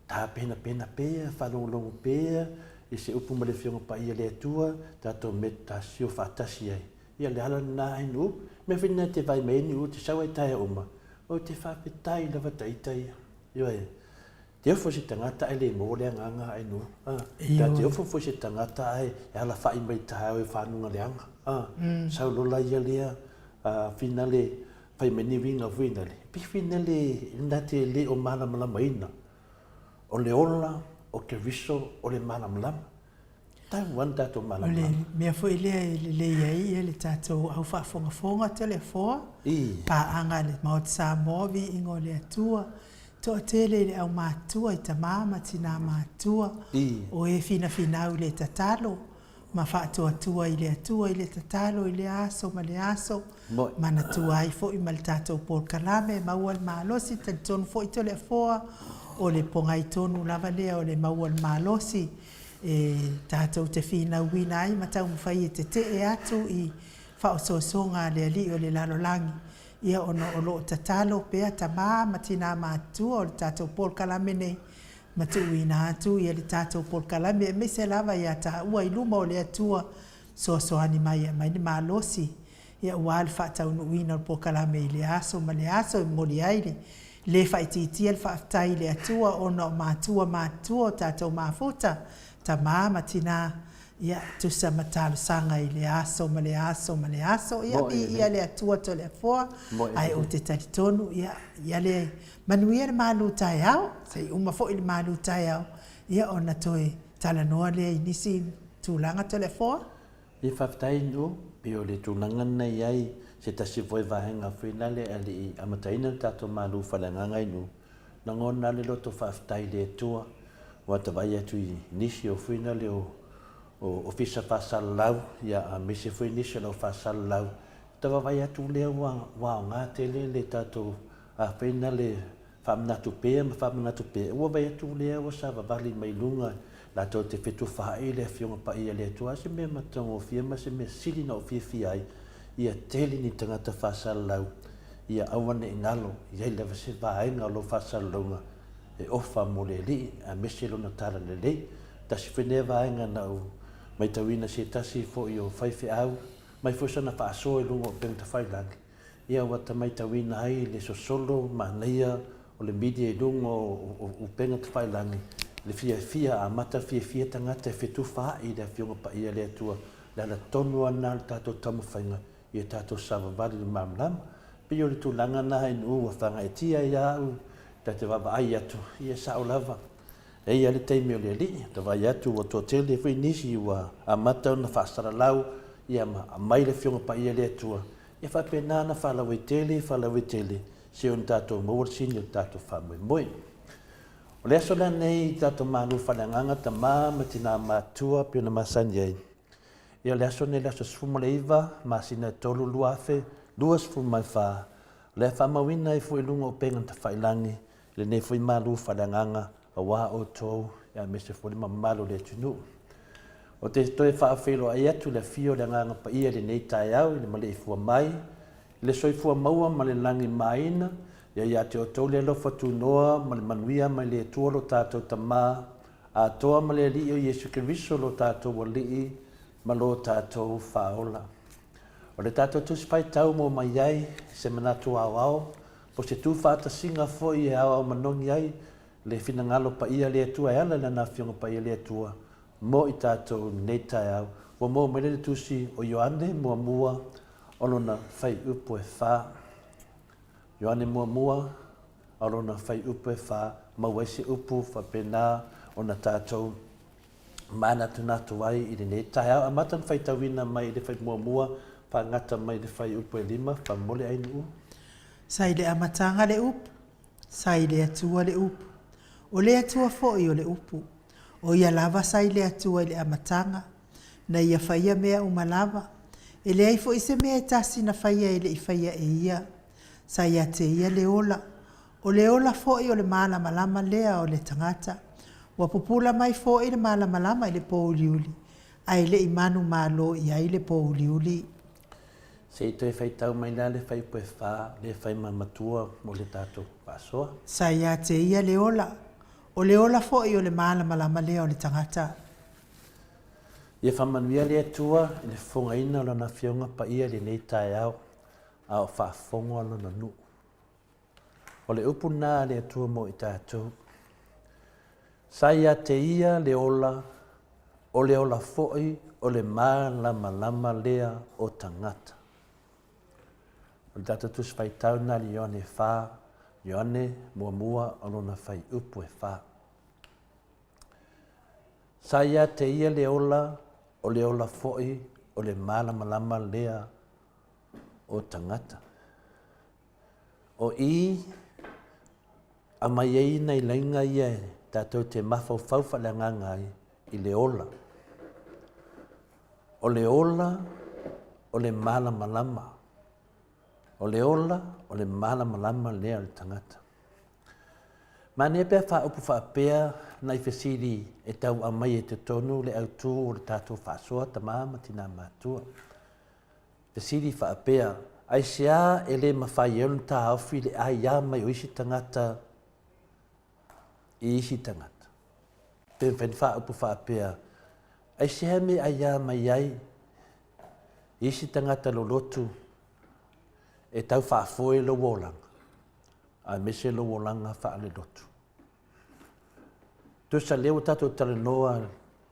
Tapenapena pea, faalogologo pea i se upu ma le Afioga Paia le Atua, tatou metasio faatasi ai. Ia le ala lena ai nuu, mea foi lena e te vaai mai ai nuu, te sau ai taea uma, ou te faafetai lava ta ita ia. Ioe, te ofo se tagata ae le maua le agaga ai nuu. A, ta te ofo foi se tagata ae e alafai mai taeao e fanuga leaga. A, sau lola ia lea, a, finale, fai mai ni uiga foi nale, pei foi nale na te le o malamalamaina o le ola o Keriso o le malamalama. Tau lava na tatou malamalama.
O le mea foi lea e lelei ai le tatou au faafogafoga Toleafoa, paaga a le Maota Samoa, viiga o le Atua, toatele i le aumatua, i tama ma tina matua, o e finafinau i le tatalo, ma faatuatua i le Atua i le tatalo i lea aso ma lea aso, manatua ai foi ma le tatou polokalame maua le malosi, talitonu foi Toleafoa, o le pogai tonu lava lea o le maua le malosi e tatou te finauina ai ma taumafai e tetee atu i faaosoosoga a le Alii o le lalolagi, ia ona o lo o tatalo pea tama ma tina matutua o le tatou polokalame nei ma tuuina atu ia le tatou polokalame aemaise lava ia taua i luma o le Atua soasoani mai e aumai le malosi ia aua le faataunuuina o le polokalame i lea aso ma lea aso e momoli ai le le faaitiitia le faafetai i le Atua ona o matua matutua o tatou mafuta tama ma tina ia tusa ma talosaga i lea aso ma lea aso ma lea aso ia viia le Atua Toleafoa ae ou te talitonu ia ia le Manuia le malu taeao, se i uma foi le malu taeao, ia ona toe talanoa lea i nisi tulaga Toleafoa.
Ia faafetai Nu'u, pei o le tulaga lena e i ai se tasi foi vaega foi lale a le i amataina le tatou malu faaleagaga i Nu'u, lagona le loto faafetai i le Atua ua ta vaai atu i nisi o foi lale o Ofisa Faasalalau ia aemaise foi nisi o le au faasalalau, ta vaavaai atu lea ua aoga tele le tatou Afai na le faamanatu pea ma faamanatu pea, ua vaai atu lea ua savavali mai luga latou te fetufaai le Afioga Paia a le Atua, a o se mea matagofie ma se mea sili na ou fiafia ai, ia tele ni tagata faasalalau, ia aua ne i galo, i ai lava se vaega o lou faasalalauga e ofa mo le Alii, aemaise Lona talalelei. Tasi foi lea vaega na ou maitauina se tasi foi o faifeau, mai foi sana faasoa i luga o upega tafailagi, Ia ua ta maitauina ai le sosolo manaia o le media i luga o upega tafailagi, le fiafia, amata fiafia tagata e fetufaai i le Afioga Paia a le Atua, le ala tonu lava lena o le tatou taumafaiga ia tatou savavali i le malamalama. E pei o le tulaga lena i Nu'u ua fagaetia ai a au ta te vaavaai atu, ia e sao lava, e i ai le taimi o le Alii, ta vaai atu ua toatele foi nisi ua amata ona faasalalau ia ma aumai le Afioga Paia a le Atua E faapena ona faalauaitele, faalauaitele, seia ona tatou maua le sini o le tatou faamoemoe. O le aso lenei i tatou malu faaleagaga tama ma tina matua pei ona masani ai. Ia o le aso lenei le aso 19 masina e 3 2024 o le a faamauina ai foi i luga o upega tafailagi lenei foi malu faaleagaga aua outou aemaise foi le mamalu o le atunuu. Ou te toe faafeiloai atu i le afio o le Agaga Paia i lenei taeao i le maleifua mai i le soifua maua ma le lagi maina, ia ia te outou le alofa tunoa ma le manuia mai le Atua lo tatou Tama atoa ma le Alii o Iesu Keriso lo tatou Alii ma lo tatou Faaola. O le tatou Tusi Faitau mo mai ai se manatu aoao po se tuufaatasiga foi e aoao manogi ai le finagalo paia le Atua e ala i Lana Afioga Paia le Atua mo i tatou i lenei taeao. Ua maua mai lea i le Tusi o Ioane muamua o lona fuaiupu e fa. Ioane muamua o lona fuaiupu e fa, maua ai se upu faapena ona tatou manatunatu ai i lenei taeao. Amata ona faitauina mai i le fai muamua, faagata mai i le fuaiupu e lima, faamolemole Ainuu.
Sa i le amataga le upu, Sa i le Atua le Upu. O le Atua foi o le Upu. O ia lava sa i le Atua i le amataga. Na ia faia mea uma lava. E leai foi se mea e tasi na faia e le i faia e ia. Sa ia te ia le ola. O le ola foi o le malamalama lea o le tagata. Ua pupula mai foi le malamalama i le pōuliuli, ae le i manumalo i ai le pōuliuli.
Se i toe faitau mai la le fuaiupu e fa, lea e fai ma matua mo le tatou faasoa.
Sa ia te ia le ola, o le ola foi o le malamalama lea o le tagata.
Ia faamanuia le Atua i le fofogaina o Lana Afioga Paia i lenei taeao, a o faafofoga Lona nuu. O le upu lena a le Atua mo i tatou. Sa ia te ia le ola, o le ola foi o le malamalama lea o tagata. O le tatou Tusi Faitau lena i le Ioane 4, Ioane muamua o lona fuaiupu e 4. Sa ia te ia le ola, o le ola foi o le malamalama lea o tagata. O i, aumai ai nai laina ia e tatou te mafaufau faaleagaga ai i le ola. O le ola, o le malamalama. O le ola, o le malamalama lea o le tagata. Manaia pe a faaupu faapea nai fesili e tau aumai i totonu le autu o le tatou faasoa tama ma tina matua. Fesili faapea, Aisea e le mafai ai ona taofi le aia mai o isi tagata i isi tagata? Pe mafai ona faaupu faapea, Aisea mea e aia mai ai isi tagata lolotu e tau faafoe lou olaga, aemaise lou olaga faalelotu? Tusa lea ua tatou talanoa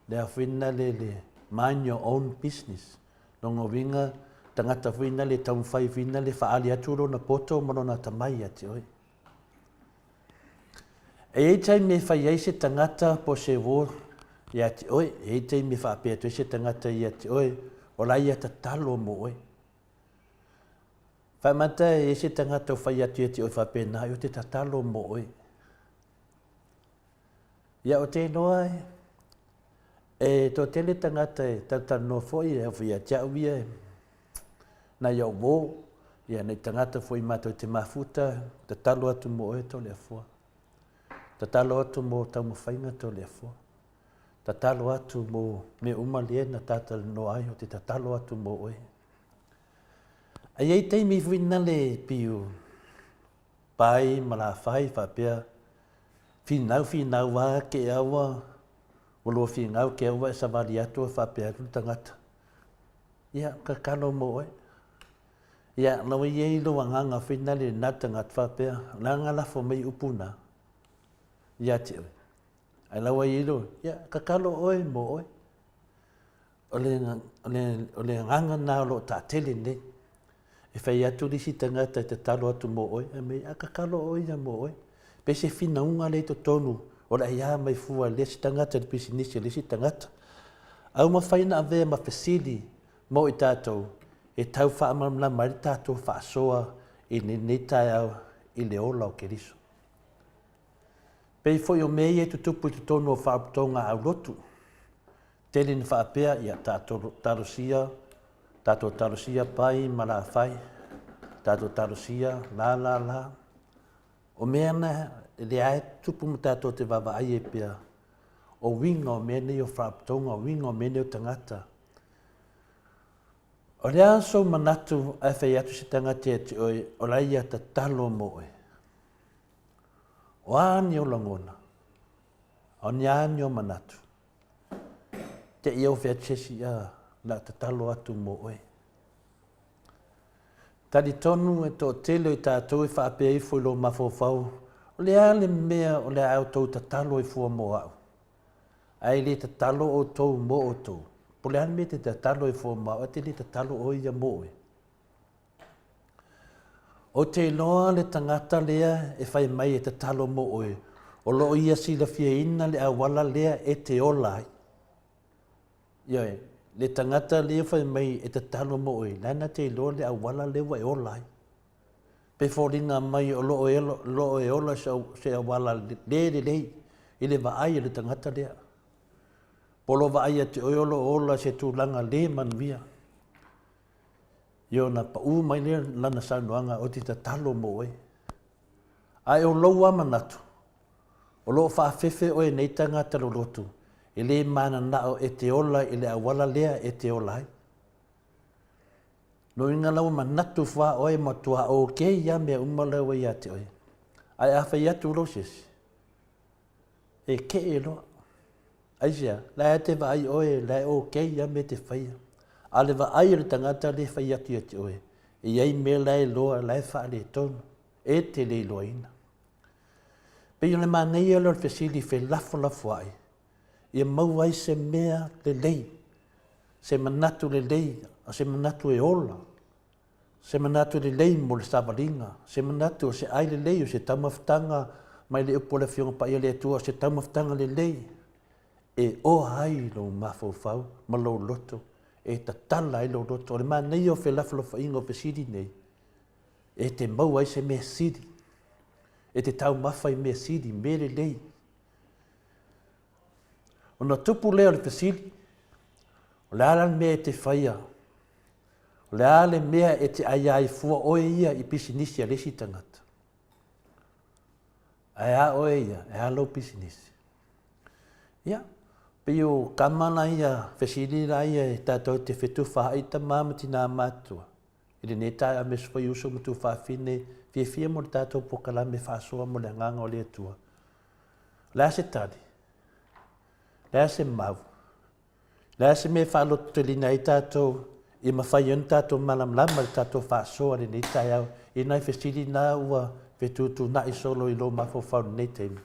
le afuina le le mind your own business. Lona uiga, tagata foi na le taumafai foi na le faaali atu lona poto ma lona atamai ia te oe. E i ai taimi e fai ai se tagata po o se uo ia te oe, e i ai taimi e faapea atu ai se tagata ia te oe, o la ia tatalo mo oe. Faamata e i ai se tagata o fai atu ia te oe faapena, ou te tatalo mo oe. Ia ou te iloa e, e toatele tagata e talatalanoa foi e au ia te au ia e nai au uo, ia nai tagata foi matou te mafuta, tatalo atu mo oe Toleafoa. Tatalo atu mo taumafaiga Toleafoa. Tatalo atu mo mea uma lea na talatalanoa ai, ou te tatalo atu mo oe. A i ai taimi foi na le piu pai ma lafai faapea finau finau a ke aua ua lua finau ke aua e savali atu e faapea atu le tagata ia tatalo mo oe. Ia na ua i ai lou agaga foi na le na tagata faapea o le a na lafo mai upu na ia te oe. Ae la ua i ai lou ia tatalo oe mo oe. O le, o le, o le agaga lena o lo o taatele nei. E fai atu le isi tagata e tatalo atu mo oe, ae mai, a tatalo oe ia mo oe. Pe se finauga lea i totonu o le aiā mai fua e le isi tagata i le pisinisi a le isi tagata. A ua mafai ona avea ma fesili mo i tatou e tau faamalamalama ai le tatou faasoa i lenei taeao i le ola o Keriso. Pei foi o mea ia e tutupu i totonu o faalapotopotoga aulotu. Tele ina faapea, ia, tatou talosia, tatou talosia pai ma lafai, tatou talosia la la la. O mea na lea e tutupu ma tatou te vaavaai ai pea, o uiga o mea nei o faalapotopotoga, o uiga o mea nei o tagata. O le a sou manatu ae fai atu se tagata ia te oe, o la ia tatalo mo oe? O a ni ou lagona? O ni a ni ou manatu? Te i ou fai atu se isi, a, o le a tatalo atu mo oe. Talitonu e toatele o i tatou e faapea ifo i lou mafaufau, o le a le mea o le a outou tatalo ai fua mo au? Ae le tatalo outou mo outou. Po o le a le mea e te tatalo ai fua mo au, ae te le tatalo oe ia mo oe? Ou te iloa le tagata lea e fai mai e tatalo mo oe, o lo o ia silafiaina le auala lea e te ola ai. Ioe, le tagata lea e fai mai e tatalo mo oe, la na te iloa le auala lea ua e ola ai. Pe foliga mai o lo o e ola se auala le lelei i le vaai a le tagata lea. Po o lo o vaai ia te oe o lo o ola i se tulaga le manuia. Ia ona pau mai lea lana saunoaga, ou te tatalo mo oe. Ae o lou lava manatu, o lo o faafefe oe e nei tagata loloto, e le mananao e te ola i le auala lea e te ola ai. Lona uiga la ua manatu fua oe e matua okay lava mea uma la ua ia te oe. Ae a fai atu loa se isi, e kee loa. Aisea? La e te vaai oe, la e okay lava mea e te faia. A o le vaai a le tagata lea e fai atu ia te oe, e i ai mea la e iloa, la e faaletonu, e te le iloaina. Pei o le manaia lea o le fesili felafolafoai, ia maua ai se mea lelei, se manatu lelei, o se manatu e ola, se manatu lelei mo le savaliga, se manatu o se ai lelei, o se taumafataga mai le upu a le Afioga Paia a le Atua, o se taumafataga lelei e oa ai lou mafaufau ma lou loto, e tatala ai lou loto. O le manaia o felafolafoaiga o fesili nei, e te maua ai se mea sili, e te taumafa i mea sili, mea lelei. Ona tupu lea o le fesili, o le a la le mea e te faia? O le a le mea e te aia ai fua oe ia i pisinisi a le isi tagata? Ae a oe ia, e a lou pisinisi? Ia, pei o kama la ia, fesili la ia e tatou te fetufaai tama ma tinā matutua. I lenei taeao aemaise foi uso ma tuafafine fiafia mo le tatou polokalame faasoa mo le agaga o le Atua. O le a se tali? O le a se mau? O le a se mea e faalototeleina ai tatou ia mafai ai ona tatou malamalama i le tatou faasoa i lenei taeao i nai fesili na ua fetuutuunai solo i lou mafaufau i lenei taimi?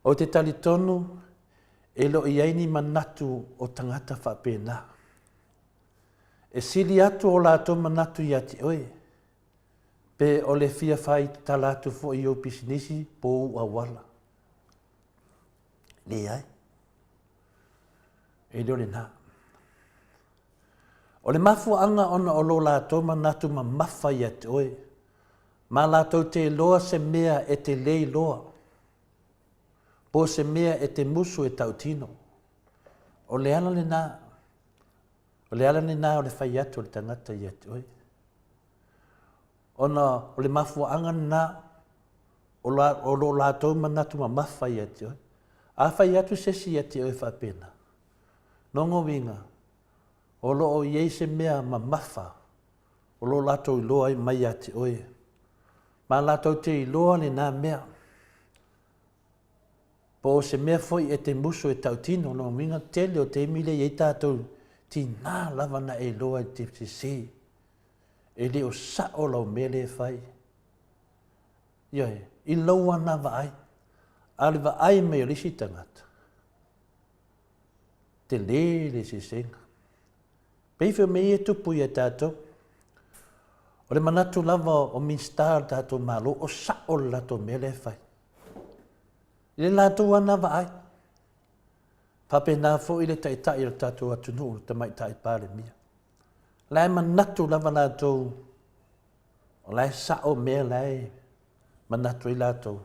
Ou te talitonu e le o i ai ni manatu o tagata faapena. E sili atu o latou manatu ia te oe, pe o le fia fai tatala atu foi i ou pisinisi po o ou auala. Leai. E le o lena. O le mafuaaga ona o lo latou manatu mamafa ia te oe, ma latou te iloa se mea e te le iloa, po o se mea e te musu e tautino. O le ala lena, o le ala lena o le fai atu o le tagata ia te oe. Ona o le mafuaaga lena o, la, o lo latou manatu mamafa ia te oe. A fai atu se isi ia te oe faapena, lona uiga, o lo o i ai se mea mamafa o lo latou iloa ai mai ia te oe. Ma latou te iloa lena mea. Po o se mea foi e te musu e tautino, lona uiga, tele o taimi lea e i ai tatou, tiga lava ona e iloa e te sese. E le o sao lau mea lea e fai. Ioe, i lou ana vaai. A o le vaai mai o le isi tagata, tele le sesega. Pei foi o mea ia e tupu ia tatou. O le manatu lava o Minisita o le tatou Malo, o sao le latou mea lea e fai. I le latou ana vaai. Faapena foi le Taitai o le tatou atunuu, le Tamaitai Palemia. O la e manatu lava latou, o la e sao mea la e manatu ai latou.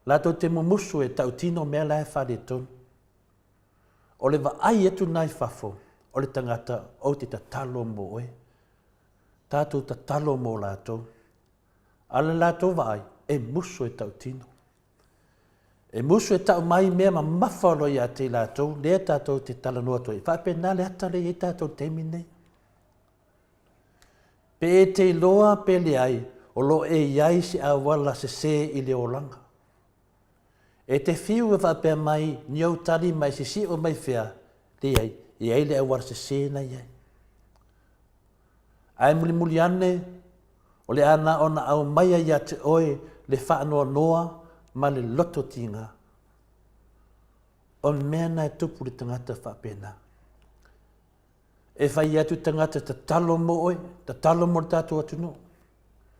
Latou te mumusu e tautino mea la e faaletonu. O le vaai atu lena i fafo o le tagata ou te tatalo mo oe. Tatou tatalo mo latou. A o le latou vaai, e musu e tautino. E musu e tau mai mea mamafa o lo o ia te i latou, lea tatou te talanoa atu ai. E faapena le ata lea e i ai tatou i le taimi lenei. Pe e te iloa pe leai, o lo o e i ai se auala sese i le olaga. E te fiu e faapea mai ni ou tali mai sisi'o mai fea, leai, e i ai le auala sese na i ai. Ae mulimuli ane, o le a na ona aumaia ia te oe le faanoanoa ma le loto tiga. O le mea na e tupu i le tagata faapena. E fai atu tagata tatalo mo oe, tatalo mo le tatou atunuu,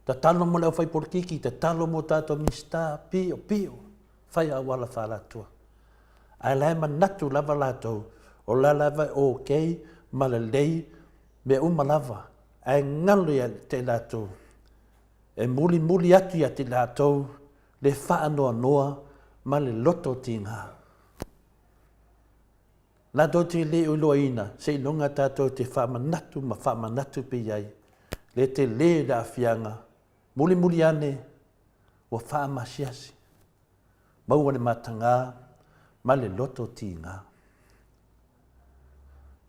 tatalo mo le aufaipolitiki, tatalo mo tatou Minisita, pio, pio, fai auala faalatoa. Ae la e manatu lava latou, o la lava e okay ma lelei mea uma lava, ae galo ia te i latou, e mulimuli atu ia te i latou le faanoanoa ma le loto tiga. Latou te le o iloaina, seiloga tatou te faamanatu ma faamanatu pea i ai le tele o le aafiaga, mulimuli ane ua faamasiasi, maua le mataga ma le loto tiga.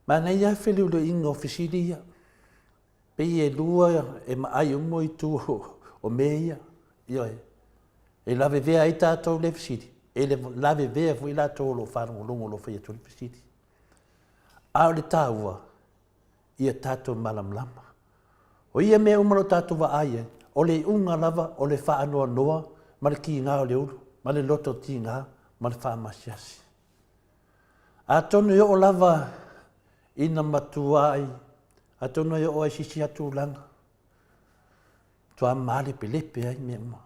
Manaia lava feliuliuaiga o fesili ia. Pei e lua e maai uma itu o mea ia. Ioe. E lavevea ai tatou lea fesili, e lavevea foi latou o lo o faalogologo o lo o fai atu ai le fesili. A o le taua, ia tatou malamalama. O ia mea uma o lo o tatou vaai ai, o le iuga lava o le faanoanoa ma le tiga o le ulu, ma le loto tiga ma le faamasiasi. Atonu e oo lava ina matua ai, atonu e oo ai sisi atu tulaga, matua malepelepe ai mea uma.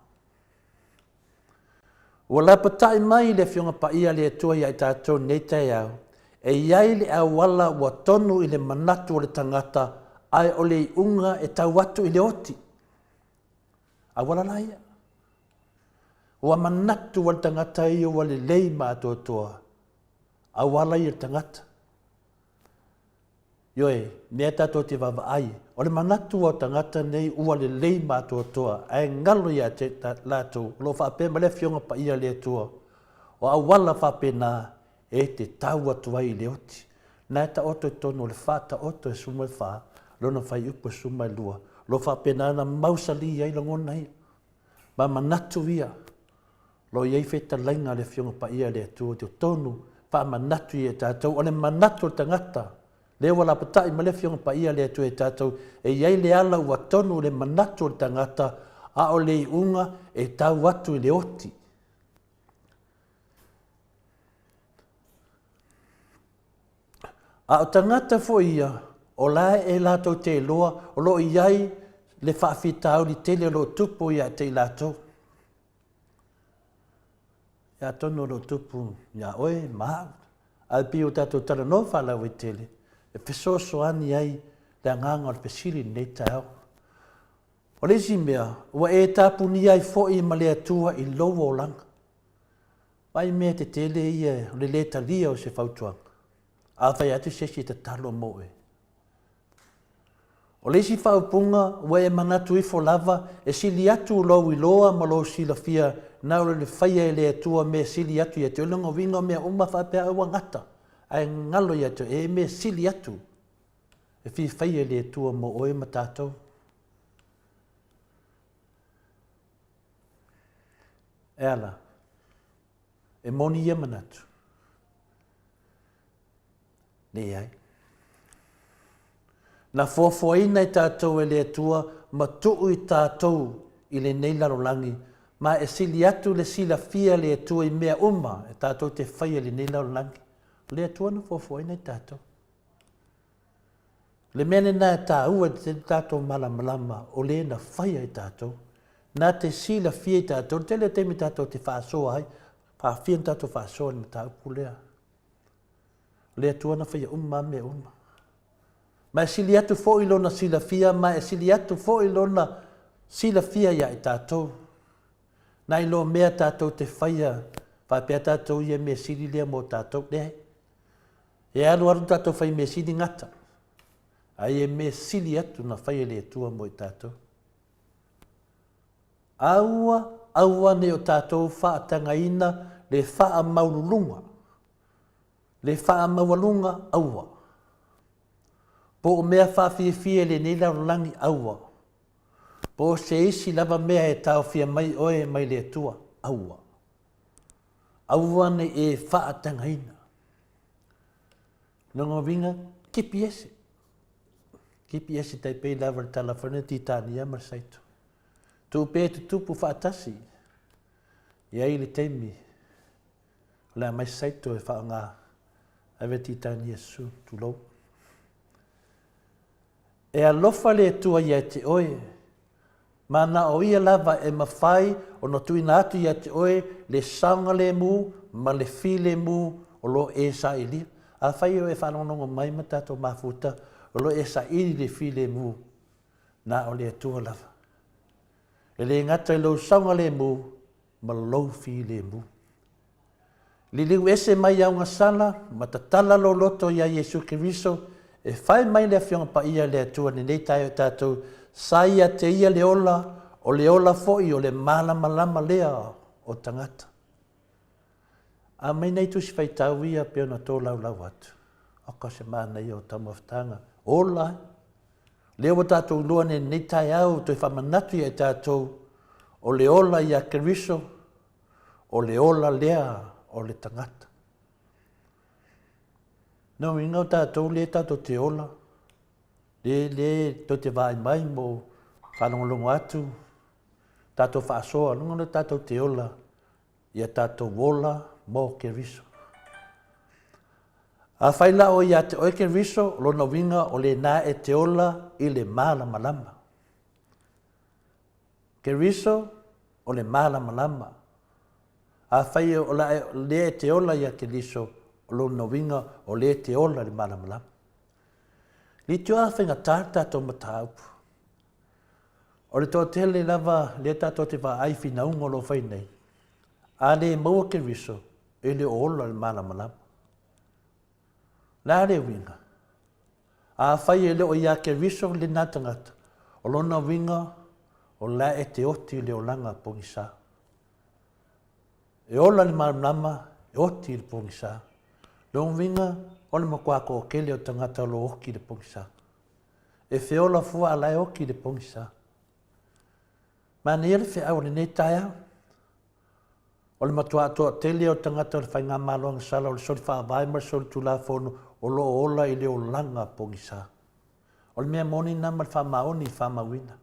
Ua lapatai mai le Afioga Paia a le Atua ia i tatou i lenei taeao, e i ai le auala ua tonu i le manatu o le tagata, ae o le iuga e tau atu i le oti. Auala la ia. Ua manatu le tagata ia ua lelei ma atoatoa, auala ia le tagata. Ioe, mea tatou te vaavaai, o le manatu o tagata nei ua lelei ma atoatoa, ae galo ia te latou, o lo o faapea mai le Afioga Paia a le Atua, o auala faapena e te tau atu ai i le oti. Na e taoto i totonu o le Faataoto e 14, lona fuaiupu e 12, o lo o faapena ona mausali ai lagona ia, ma manatu ia, O lo o i ai fetalaiga a le Afioga Paia a le Atua i totonu, faamanatu ia i tatou, o le manatu o le tagata, lea ua lapatai mai le Afioga Paia a le Atua ia tatou, e i ai le ala ua tonu le manatu o le tagata, a o le iuga e tau atu i le oti. A o tagata foi ia, o la e latou te iloa o lo o i ai le faafitauli tele o lo o tupu ia te i latou. Ia atonu o lo o tupu iā oe ma au, ae pei ua tatou talanoa faalauaitele e fesoasoani ai le agaga o le fesili i lenei taeao. O le isi mea, ua e tapunia ai foi ma le Atua i lou olaga. Vaai mea tetele ia o le lē talia o se fautuaga. A fai atu se isi e tatalo mo oe, O le isi faaupuga ua e manatu ifo lava e sili atu lou iloa ma lou silafia na o le faia e le Atua mea sili atu ia te oe, lona uiga o mea uma faapea ua gata ae galo ia te oe e mea sili atu e fia faia e le Atua mo oe ma tatou. E ala, e moni ia manatu. Leai. Na fuafuaina i tatou e le Atua ma tuu i tatou i lenei lalolagi, ma e sili atu le silafia e le Atua i mea uma e tatou te faia i lenei lalolagi. O le Atua na fuafuaina i tatou. O le mea lena e taua i le tatou malamalama o le na faia i tatou. Na te silafia i tatou, le tele o taimi tatou te faasoa ai, faafia ona tatou faasoa i le mataupu lea. O le Atua na faia uma lava mea uma. Ma e sili atu foi lona silafia, ma e sili atu foi lona silafia ia i tatou. Nai lo mea tatou te faia faapea tatou ia mea sili lea mo tatou. Leai. E alualu tatou fai mea sili gata. Ai e mea sili atu na fai e le Atua mo i tatou. Aua, aua ne i o tatou faatagaina le faamaululuga, le faamaualuga, aua. Po o mea faafiafia i lenei lalolagi, aua. Po o se isi lava mea e taofia mai oe mai le Atua, aua. Aua ne i e faatagaina. Lona uiga, kipi ese. Kipi ese tai pei lava le tala foi lea Titania ma le Saito. Tuu pea e tutupu faatasi. I ai le taimi o le a mai Saito e faaaoga ave Titania susu, tulou. E alofa le Atua ia te oe, ma na o Ia lava e mafai ona tuuina atu ia te oe le saogalemu ma le filemu o lo o e sailia. Afai o e faalogologo mai ma tatou mafuta o lo o e saili le filemu, na o le Atua lava. E le gata i lou saogalemu ma lou filemu. Liliu ese mai augasala ma tatala lou loto iā Iesu Keriso e fai mai le Afioga Paia a le Atua lenei taeao i tatou, sa ia te ia le ola, o le ola foi o le malamalama lea o tagata. Aumai nai tusi faitau ia pei ona tolaulau atu. Oka se manaia o taumafataga. Ola ai. Lea ua tatou iloa nei lenei taeao toe faamanatu ia i tatou o le ola iā Keriso, o le ola lea o le tagata. No uiga o tatou lea tatou te ola, le, le tou te vaai mai mo faalogologo atu, tatou faasoa, luga lea tatou te ola, ia tatou ola mo Keriso. Afai la o ia te oe Keriso, o lona uiga o lena e te ola i le malamalama. Keriso o le malamalama. Afai o la e, lea e te ola ia Keriso, o lona uiga o lea e te ola i le malamalama. Leitioa a faigata le tatou mataupu. O le toatele lava lea tatou te vaai i finauga o lo o fai nei, a le maua Keriso, e le o ola i le malamalama. O le a le uiga? Afai e le o iā Keriso lena tagata, o lona uiga o la e te oti i le olaga pogisa. E ola i le malamalama, e oti i le pogisa. Lona uiga, o le matua toatele o tagata o lo o oti i le pogisa. E feola fua a la e oti i le pogisa. Manaia le feau o lenei taeao. O le matua toatele o tagata o le Faigamalo Agasala o le soli faavae ma le soli tulafono o lo o ola i le olaga pogisa. O le mea moni lena ma le faamaoni i faamauina.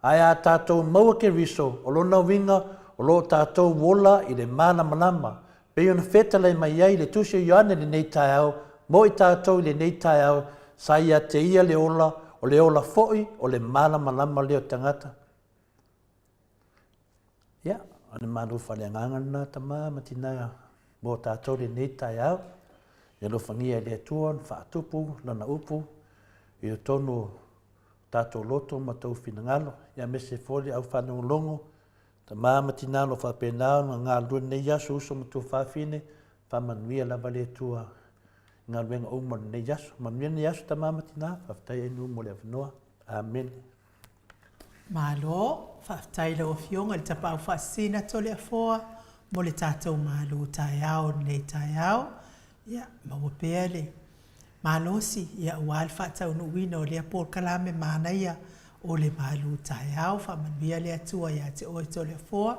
Ae a tatou maua Keriso, o lona uiga o lo o tatou ola i le malamalama, pei ona fetalai mai ai le Tusi o Ioane i lenei taeao, mo i tatou i lenei taeao, sa ia te ia le ola, o le ola foi o le malamalama lea o tagata. Ia, o le malu faaleagaga lena tama ma tina mo tatou lenei taeao. Ia alofagia e le Atua ona faatupu lana upu i totonu o tatou loto ma tou finagalo, ia aemaise foi le au faalogologo, tama ma tina o lo o faapena ona galulue lenei aso, uso ma tuafafine, faamanuia lava le Atua i galuega uma o lenei aso. Manuia lenei aso tama ma tina, faafetai Ainuu mo le avanoa. Amene.
Malo, faafetai i lau Afioga i le Tapaau Faasisina Toleafoa mo le tatou malu taeao i lenei taeao. Ia, maua pea le malosi ia aua le faataunuuina o lea polokalame manaia o le malu taeao. Faamanuia le Atua ia te oe Toleafoa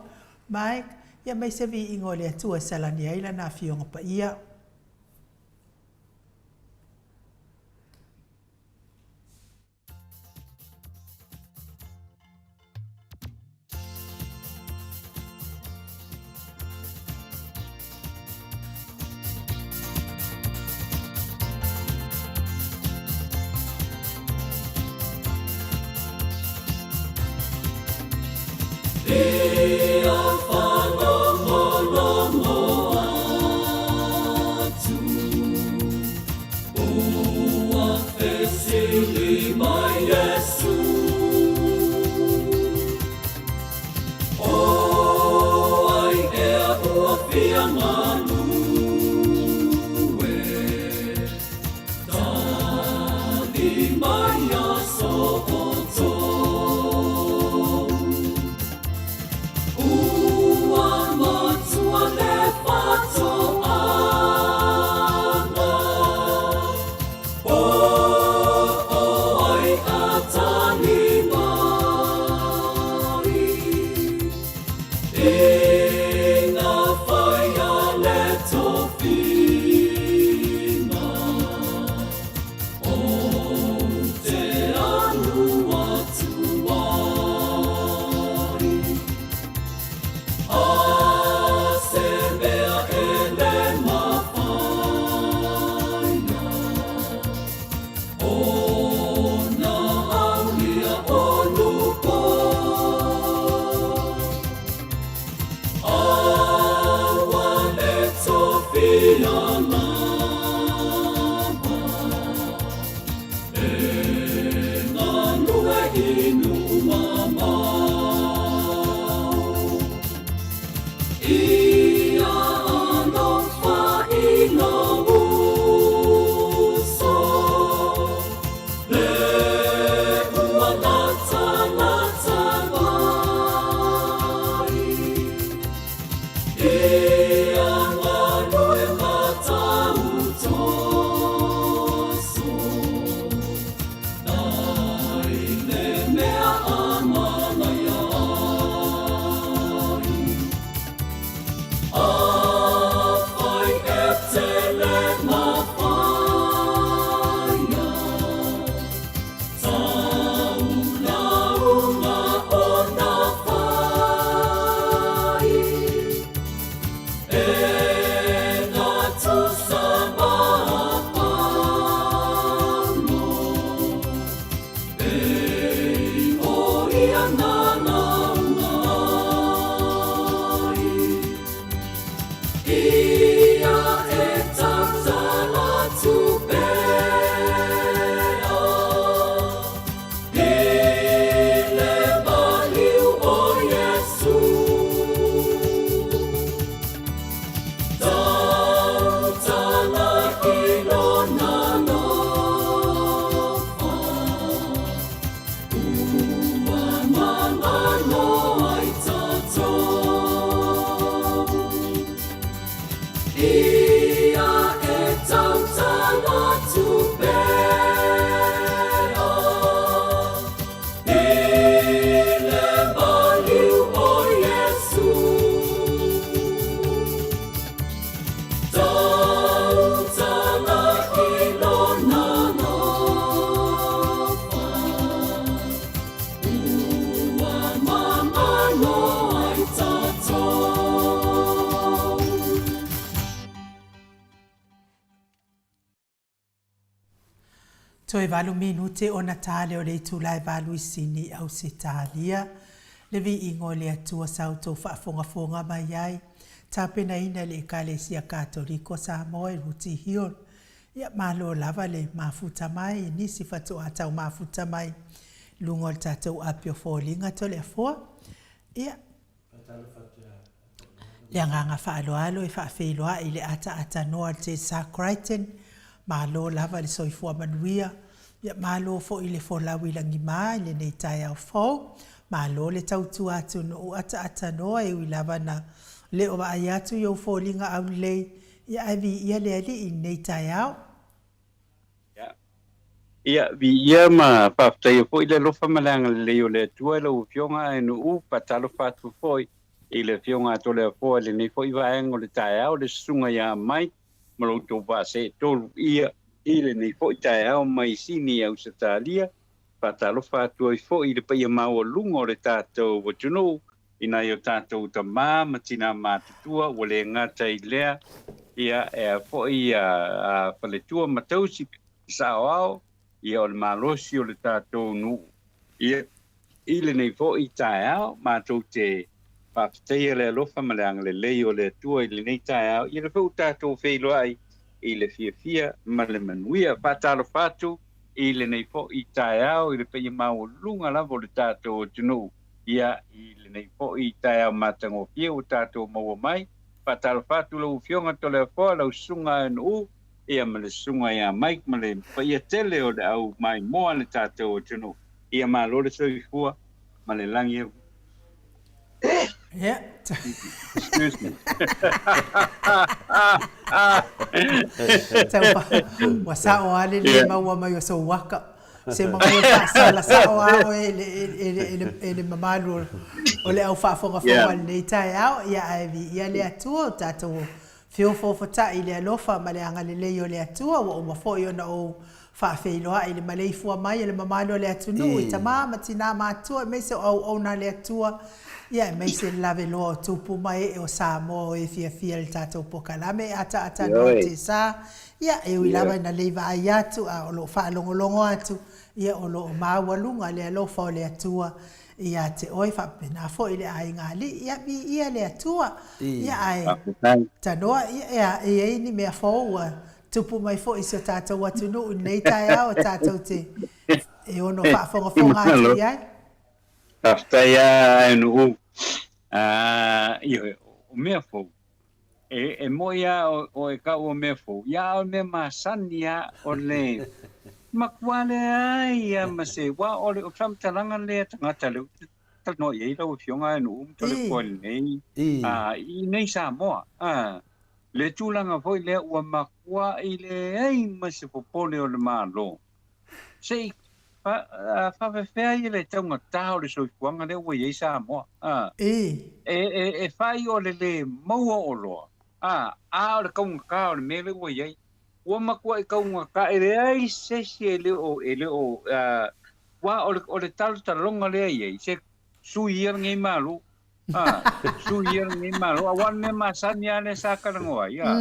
Mike, ia aemaise se viiga o le Atua e salani ai Lana Afioga Paia.
mai aso outou. Ua matua le faatoaga, po o ai a tali mai. I ngā whai a le tofiga o te alu atu ai. A se mea e le mafai ona aulia o lupo. Aua le tofia lava e galue i nuu mamao. Ia alofa i lou uso, le ua latalata mai. Ia galue ma tautoso, nai le mea a manaia ai. Afai e te le mafaia, taulauga ona fai. E gatusa ma Paulo, e o ia na lauga ai. Ia e tautala atu pea, i le maliu o Iesu. Tautala i lona alofa, ua magalo ai tatou. Ia e tautala atu pea, i le maliu o Iesu. Tautala i lona alofa, ua magalo ai tatou.
Toe 8 minute ona ta lea o le itula e 8 i Sini, Ausetalia. Le viiga o le Atua sa outou faafogafoga mai ai, tapenaina e le Ekalesia Katoliko o Samoa i Rooty Hill. Ia, malo lava le mafuta mai i nisi faatoa tau mafuta mai i luga o le tatou api o foliga Toleafoa. Ia, Le agaga faaaloalo e faafeiloai i le ataaatanoa a le Tesa Crichton, malo lava le soifua manuia, ia malo foi le folau i lagima i lenei taeao fou, malo le tautua atunuu ataatanoa e ui lava na le o vaai atu i ou foliga aulelei, ia ae viia le Alii i lenei taeao.
Ia, viia ma faafetaia foi le alofa ma le agalelei o le Atua i lau Afioga Aenu'u, faatalofa atu foi i le Afioga a Toleafoa i lenei foi vaega o le taeao, le Susuga ia Mike ma lo outou vaaseetolu ia i lenei foi taeao mai Sini, Ausetalia. Faatalofa atu ai foi i le paia maualuga o le tatou atunuu, i nai o tatou tamā ma tinā matutua, ua le gata i lea, ia, e a foi a faletua ma tausi saoao, ia o le malosi o le tatou nuu. Ia, i lenei foi taeao, matou te faafetaia le alofa ma le agalelei o le Atua i lenei taeao, ia lea foi ua tatou feiloai i le fiafia ma le manuia. Faatalofa atu i lenei foi taeao i le paia maualuga lava o le tatou atunuu. Ia, i lenei foi taeao matagofie ua tatou maua mai, faatalofa atu lau Afioga Toleafoa, lau Susuga Aenu'u, Ia ma le susuga ia Mike ma le paia tele o le au maimoa a le tatou atunuu. Ia malo le soifua ma le lagi e.
Ia.
Excuse me.
Tau ua sao lava le le maua mai o sou aka. Sema ua faasala sao lava oe e le mamalu o le au faafogafoga i lenei taeao. Ia ae viia le Atua o tatou Feofoofotai i le alofa ma le agalelei o le Atua, ua uma foi ona ou faafeiloai i le maleifua mai e le mamalu o le atunuu, i tama ma tinā matua aemaise o auauna a le Atua, ia aemaise le laveloa o tupu ma ee o Samoa o e fiafia i le tatou pokalame e ataata noa tesa, ia e ui lava ina lei vaai atu a o lo o faalogologo atu, ia o lo o maualuga le alofa o le Atua ia te oe faapena foi le aiga alii, ia viia le Atua, ia ae tanoa, ia e i ai ni mea fou ua tupu mai foi i si o tatou atunuu i lenei taeao e tatou te e ono faafogafoga atu i ai.
Faafetai lava Aenu'u. Ioe, o mea fou, E moi a o e kau o mea fou, ia a o mea masani a o le makua leai a ma se wa o le faamatalaga lea tagata lea ou te talanoa i ai lau Afioga e Nu'u ma Toleafoa i lenei i nei Samoa a le tulaga foi lea ua makua'i leai ma se popole o le Malo se i faafefea ia le taugata o le soifuaga lea ua i ai Samoa. E fai o le lē maua o oloa, a o le taugata o le mea lea ua i ai. Ua matuai taugata, e leai se isi e le o, e le o, aua o le talotaloga lea e i ai, se sui ia lenei Malo. A, sui ia lenei Malo, aua o le mea masani lava lea sa talanoa ai, a,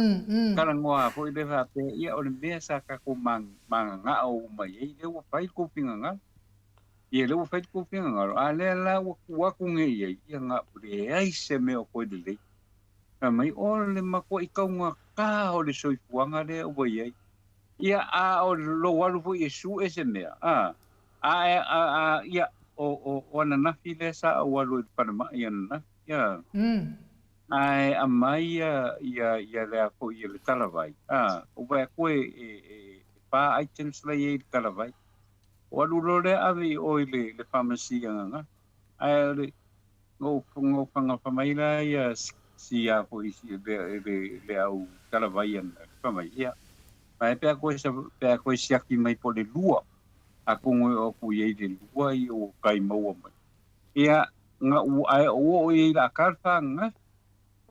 talanoa foi lea faapea, ia o le mea sa tatou magagao uma i ai, lea ua fai le tou finagalo. Ia lea ua fai le tou finagalo, a lea la ua tuu atu nei i ai, ia na leai se mea o toe lelei. Fai mai, o le matuai taugata o le soifuaga lea ua i ai. Ia, a o lou alu foi e sue se mea, a, a, a, a, ia, o, o, o ananafi lea sa ou alu ai i le falemai ananafi, ia, ae aumai ia, ia, ia le a foi, ia le talavai, a, ou vaai atu e, e, e, e fa items la i ai i le talavai. Ou alu loa lea ave i o i le, le pharmacy ananafi, ae o le, na ou, na ou fai mai la ia si a foi si le, le, le au talavai ananafi, fai mai, ia, Ae pe a koe, pe a koe siaki mai po le lua, atonu e oo atu i ai le lua ia ua kai maua mai. Ia, na u, ae ou oo i ai la ta le whananafi,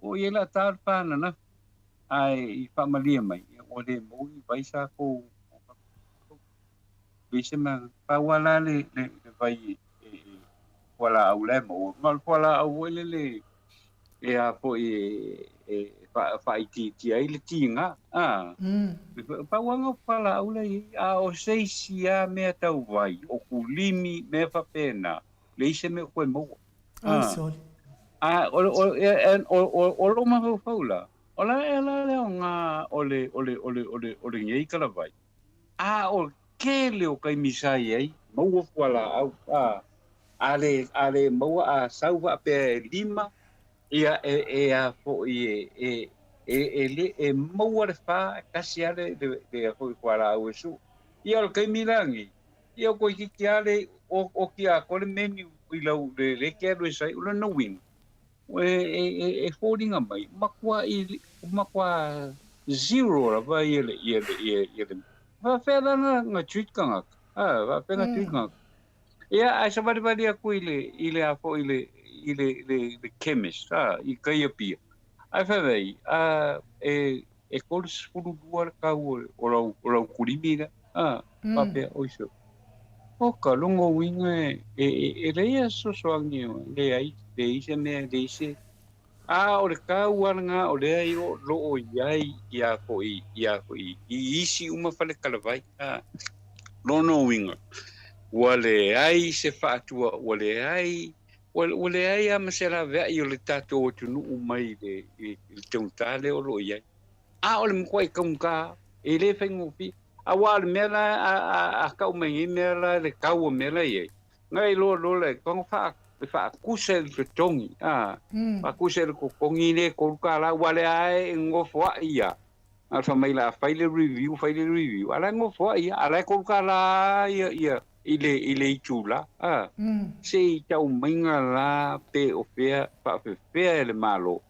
oo i ai la ta le whananafi, ae i whaamalie mai, ia ua le maua ni vai sa kou, leai se mea, pau lava la le, le, le vai e, e, e fualaau la e maua, ma o le fualaau foi lele e a foi e, e faaitiitia ai le tiga, a. Pau lava na o fualaau la e i ai, a o se isi lava mea tau vai, o kulimi, mea faapena, leai se mea o toe maua.
Oi sole.
A o, o, o, o, o lou mafaufau la, o la ea la le aoga o le, o le, o le, o le, o lenei talavai, A o le tele o taimi sa i ai, maua fualaau, a, a le, a le maua a sau faapea e lima, ia e, e a foi e, e, e, e le, e maua le fa, e tasi a le, le, le a foi fualaau e sue. Ia o le taimi la lenei, ia o toeitiiti a le o, oti atoa le menu i lau, le, le e te alu e sai, o lona uiga, E foliga mai, matuai, matua zero lava ia le, ia le, ia, ia le, faapefea la na, na treat tagata, a, faapefea na treat tagata. Ia, ae savalivali atu i le, i le a foi i le, i le, le, le chemist, a, i tai Apia, ae fai mai, a, e, e 32 le tau o, o lau, o lau kulimi lea, a, faapea, oi sole. O ka lona uiga e, e, e leai a fesoasoani, leai, leai se mea, leai se... A o le taua lena o lea i o lo o i ai ia foi, ia foi, i isi uma fale talavai, a. Lona uiga, ua leai se faatua, ua leai, ua, ua leai lava ma se laveai o le tatou atunuu mai le, i le taugata lea o lo o i ai. A o le matuai taugata, e le faigofie. Aua o le mea la a tau mai nei mea la le tau o mea la i ai, na iloa loa le tago faatusa i le totogi, a, faatusa i le totogi lea e $3, aua o lea lava e nofoai ia. A fai mai la fai le review, fai le review, a la e nofoai a, a la e $3 ia ia i le i le itula, a. Se i tau maiga la pe o fea faafefea e le Malo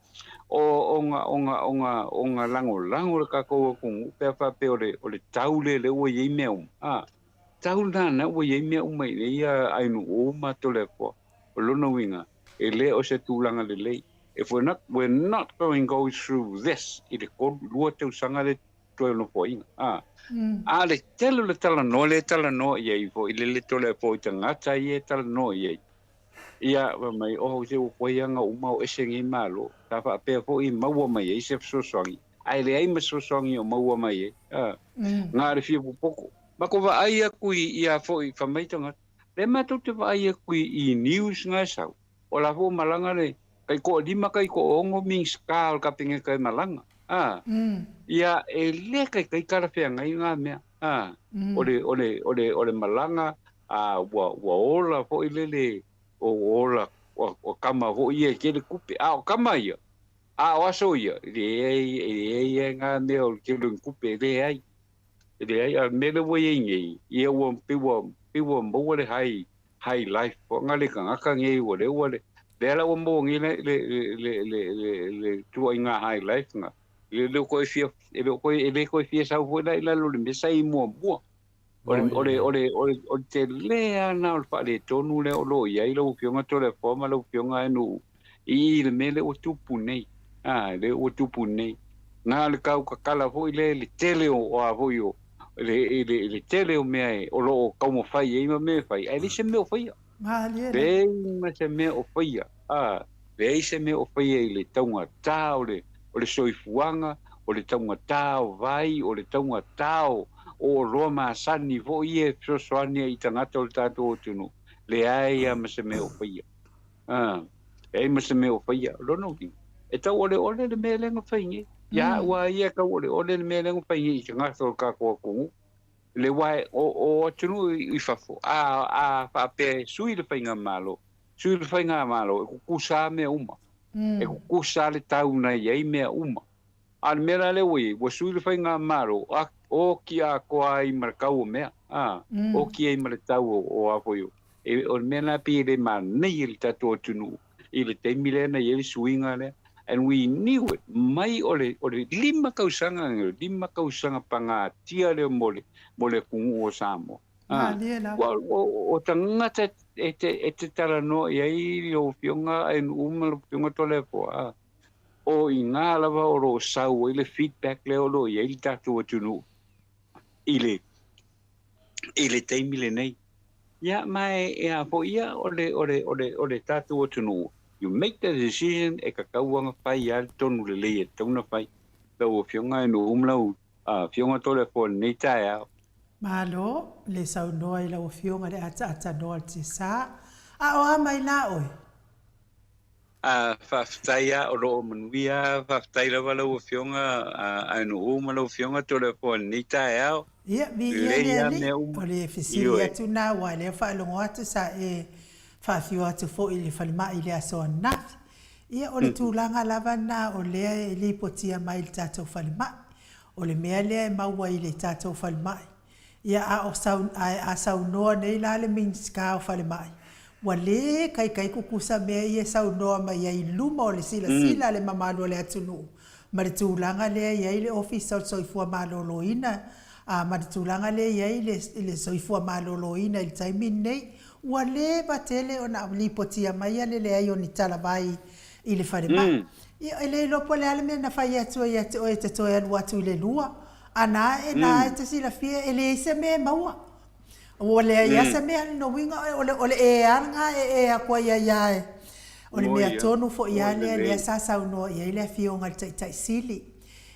o ona ona ona ona lagolago le tatou atunuu pe a faapea o le o le tau lea lea ua i ai mea uma, a. Tau lena na ua i ai mea uma i nei atunuu uma Toleafoa. O lona uiga, e le o se tulaga lelei. If we're not, we're not going go through this i le 3, 2 tausaga le toe nofoaiga. A, a le tele o le talanoa lea e talanoa i ai foi, le le Toleafoa i tagata ia e talanoa i ai, ia, fai mai, oh, se ua koe aga uma o ese nei Malo. Sa faapea foi e maua mai ai se fesoasoani, ae leai ma se fesoasoani o maua mai ai. A, na o le fia popoto. Ma ko vaai aku i, ia foi, fai mai tagata, lea matou te vaai aku i, i news nga e sau, o la foi ua malaga le kai toalima kai toaono Minista o le Kapeneta e malaga, a, ia e le taitai talafeagai nga mea, a, o le, o le, o le, o le malaga, a, ua, ua ola foi le, le, o ola, o, o tama foi ia e tele tupe, a o tama ia, a o aso ia, e leai, e leai lava nga mea o le tele o ni tupe, e leai. E leai, a o le mea lea ua i ai nei, ia ua pei ua, pei ua maua le high, high life foi le tagata nei ua lea ua le, lea la ua maua nei le, le, le, le, le, le ituaiga high life na, e le o toe fia, e le o toe, e le toe fia sau foi la i lalo o le mea sa i ai muamua. O le, o le, o le, o le, o le tele lava lena o le faaletonu lea o lo o i ai lau Afioga Toleafoa ma lau Afioga Aenuu i le mea lea ua tupu nei, a, lea ua tupu nei. Na o le tau tatala foi lea i le tele o a foi o, i le, i le tele o mea e, o lo o taumafai ai ma mea e fai, ae leai se mea o faia.
Malie
la. Leai ma se mea o faia, a, leai se mea o faia i le taugata o le, o le soifuaga, o le taugata o vai, o le taugata o, o oloa masani foi ia e fesoasoani ai i tagata o le tatou atunuu, leai lava ma se mea o faia. A, leai ma se mea o faia. O lona uiga, e tauoleole le mea lea na fai nei. Ia au lava ia e tauoleole le mea lea na fai nei i tagata o le tatou atunuu. Le aua o, o atunuu i fafo, a, a faapea e sui le faigamalo, sui le faigamalo, e kukusa lava mea uma. E kukusa lava le tau na i ai mea uma. A o le mea la lea ua i ai, ua sui le faigamalo, a, oti atoa ai ma le tau o mea, a, oti ai ma le tau o, o a foi o, e, o le mea lena pei e le manaia i le tatou atunuu i le taimi lea na i ai le suiga lea. And we knew it, mai o le, o le 5 tausaga, le 5 tausaga pagatia lea mo le, mo le atunuu o Samoa. A,
Malie lava.
ua, o, o tagata e te, e te talanoa i ai lau Afioga Ainuu ma lau Afioga Toleafoa, a, o i ina lava o lo o sau ai le feedback lea o lo o i ai le tatou atunuu i le, i le taimi lenei. Ia, ma e, e a foi ia, o le, o le, o le, o le tatou atunuu, you make the decision, e tatau ona fai lava le tonu lelei e tatau ona fai. Lau Afioga e nuu ma lau Afioga Toleafoa i lenei taeao.
Malo le saunoa i lau Afioga le ataatanoa o le Tiasa. A o a mai la oe?
A, faafetai a, o lo o manuia a, faafetai lava lau Afioga Ainuu ma lau Afioga Toleafoa i lenei taeao.
Ia, viia
Lelei
le
a
Alii,
mea uma.
o le fesili
Ioe.
atu na aua lea faalogo atu sa e faafio atu foi i le falemai i le aso ananafi. Ia, o le tulaga lava na o lea e lipotia mai i le tatou falemai. O le mea lea e maua i le tatou falemai, Ia a o sau, ae a saunoa nei la le Minisita o Falemai, ua le kaikai kukusa mea ia e saunoa mai ai i luma o le silasila a le mamalu o le atunuu ma le tulaga lea e i ai le Ofisa o le Soifua Maloloina a ma le tulaga lea e i ai le, le soifua maloloina i le taimi lenei, ua leva tele ona lipotia mai le leai o ni talavai i le falemai. Ia, e le iloa po o le a le mea na fai atu ai ia te oe e te toe alu atu i le lua. Ana ae la e te silafia e leai se mea e maua. Ua leai lava se mea, lona uiga o le, o le ea lena e ea atu ai ia ia e. O le mea tonu foi lava lea, lea sa saunoa i ai le Afioga i le Taitai Sili,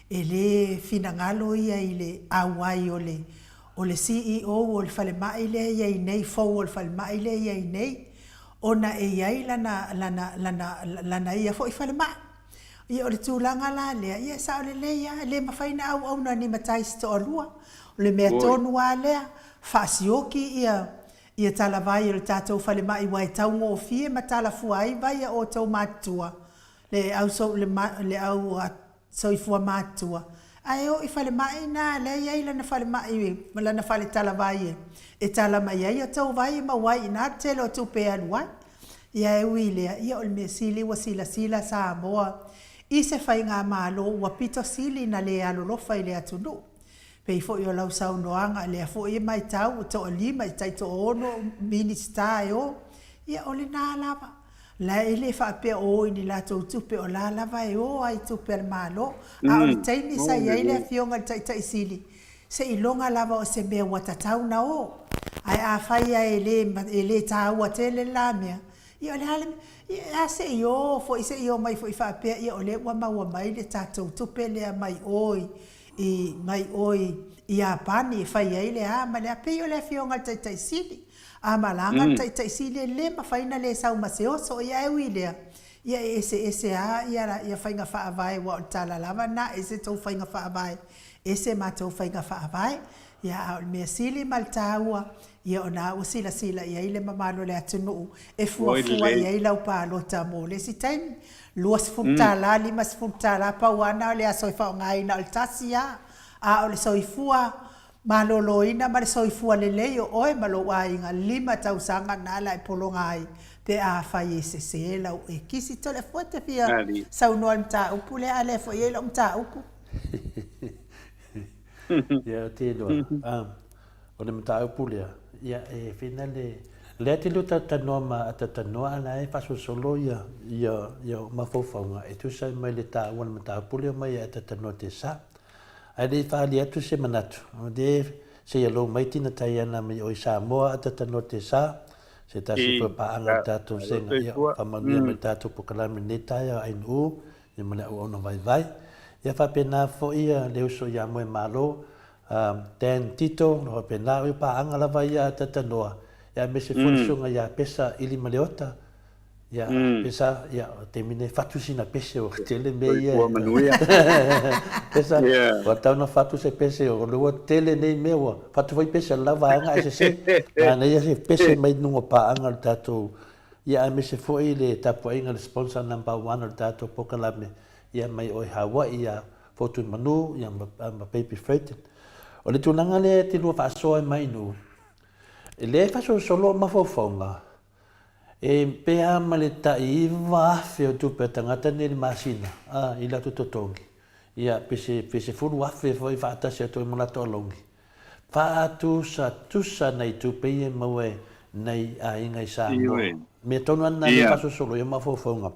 e le finagalo ia i le auai o le, o le CEO o le falemai lea e i ai nei, fou o le falemai lea e i ai nei, ona e i ai lana, lana, lana, lana ia foi falemai. Ia, o le tulaga la lea, ia e sao lelei lava, e le mafai ona auauna ni matai se toalua. O le mea tonu lava lea, faasioki ia ia talavai o le tatou falemai aua e taugofie ma talafua ai vai a outou matutua, le au le au soifua matutua. Ae o i falemai ina lea e i ai lana falemai ma lana fale talavai e e tala mai ai a tou vai e maua ai i ina le tele o tupe e alu ai. Ia e ui i lea, ia o le mea sili ua silasila Samoa i se faigamalo ua pito sili na le alolofa i le atunuu. Pei foi o lau saunoaga, lea foi e matau ua toalima i tai toaono Minisita e o, ia o lena lava. La e le faapea o o i ni latou tupe, o la lava e o lava i tupe a le Malo. A o le taimi sa i ai le Afioga i le Taitai Sili, seiloga lava o se mea ua tatau ona o. Ae afai lava e le, e le taua tele le la mea, ia o le a le mea, ia a se i o foi, se i omai foi faapea, ia o lea ua maua mai le tatou tupe lea mai o i, mai o i Iapani e fai ai le a ma le a. Pei o le Afioga i le Taitai Sili. A malaga le Taitai Sili e le mafai ona le sau ma se oso, ia ae ui i lea, ia e eseese lava ia, ia faiga faavae aua o le tala lava lena, ese tou faiga faavae, ese matou faiga faavae. Ia a o le mea sili ma le taua, ia o lena ua silasila i ai le mamalu o le atunuu e fuafua i ai lau palota mo le isi taimi. $20, $50, pau lava lena o le aso e faaaogaina o le tasi lava, a o le soifua maloloina ma le soifua lelei o oe ma lou aiga, 5 tausaga na la e pologa ai pe afai e sese lau ekisi. Toleafoa e te fia saunoa i le mataupu lea, a o lea foi e i ai lau mataupu.
Ia, ou te iloa, o le mataupu lea, ia, e fina le, lea te lua talatalanoa ma talatalanoa a la e faasolosolo ia, ia, ia mafaufauga e tusa ai mai le taua o le mataupu lea mai e talatalanoa te sa. Ae le i faaali atu se manatu, o le se ia lou mai tina tai ana mai oi Samoa a talatalanoa te sa, se tasi foi paaga o le tatou sega, ia, faamanuia mai le tatou pokalame nei taeao ainu ia ma le auauna vaivai. Ia faapena foi le uso ia Moemalo, Dan Tito, o lo o faapena, o paaga lava ia a Tatanoa, ia aemaise foi le susuga ia Pesa Ilimaleota, ia Pesa, ia o le taimi nei fatu sina pese ua tele mea ia.
Soifua manuia.
Pesa, ua tatau ona fatu se pese, o lea ua tele nei mea ua fatu foi pese a le la vaega ae sese. Manaia se pese mai luga o paaga o le tatou Ia aemaise foi le tapuaiga a le sponsor number one o le tatou pokalame, ia mai oe Hawaii ia Fotuimanu ia ma Baby Freighton. O le tulaga lea e te lua faasoa ai mai nuu, e lea e faasolosolo o mafaufauga, e pe a ma le tai 9,000 o tupe a tagata nei i le masina, a, i latou totogi. Ia, pe se, pe 10,000 foi faatasi atu ai ma latou alauni. Faatusatusa nai tupe ia e maua e nai aiga i Samoa. Mea tonu lava lena lea e faasolosolo i ai mafaufauga.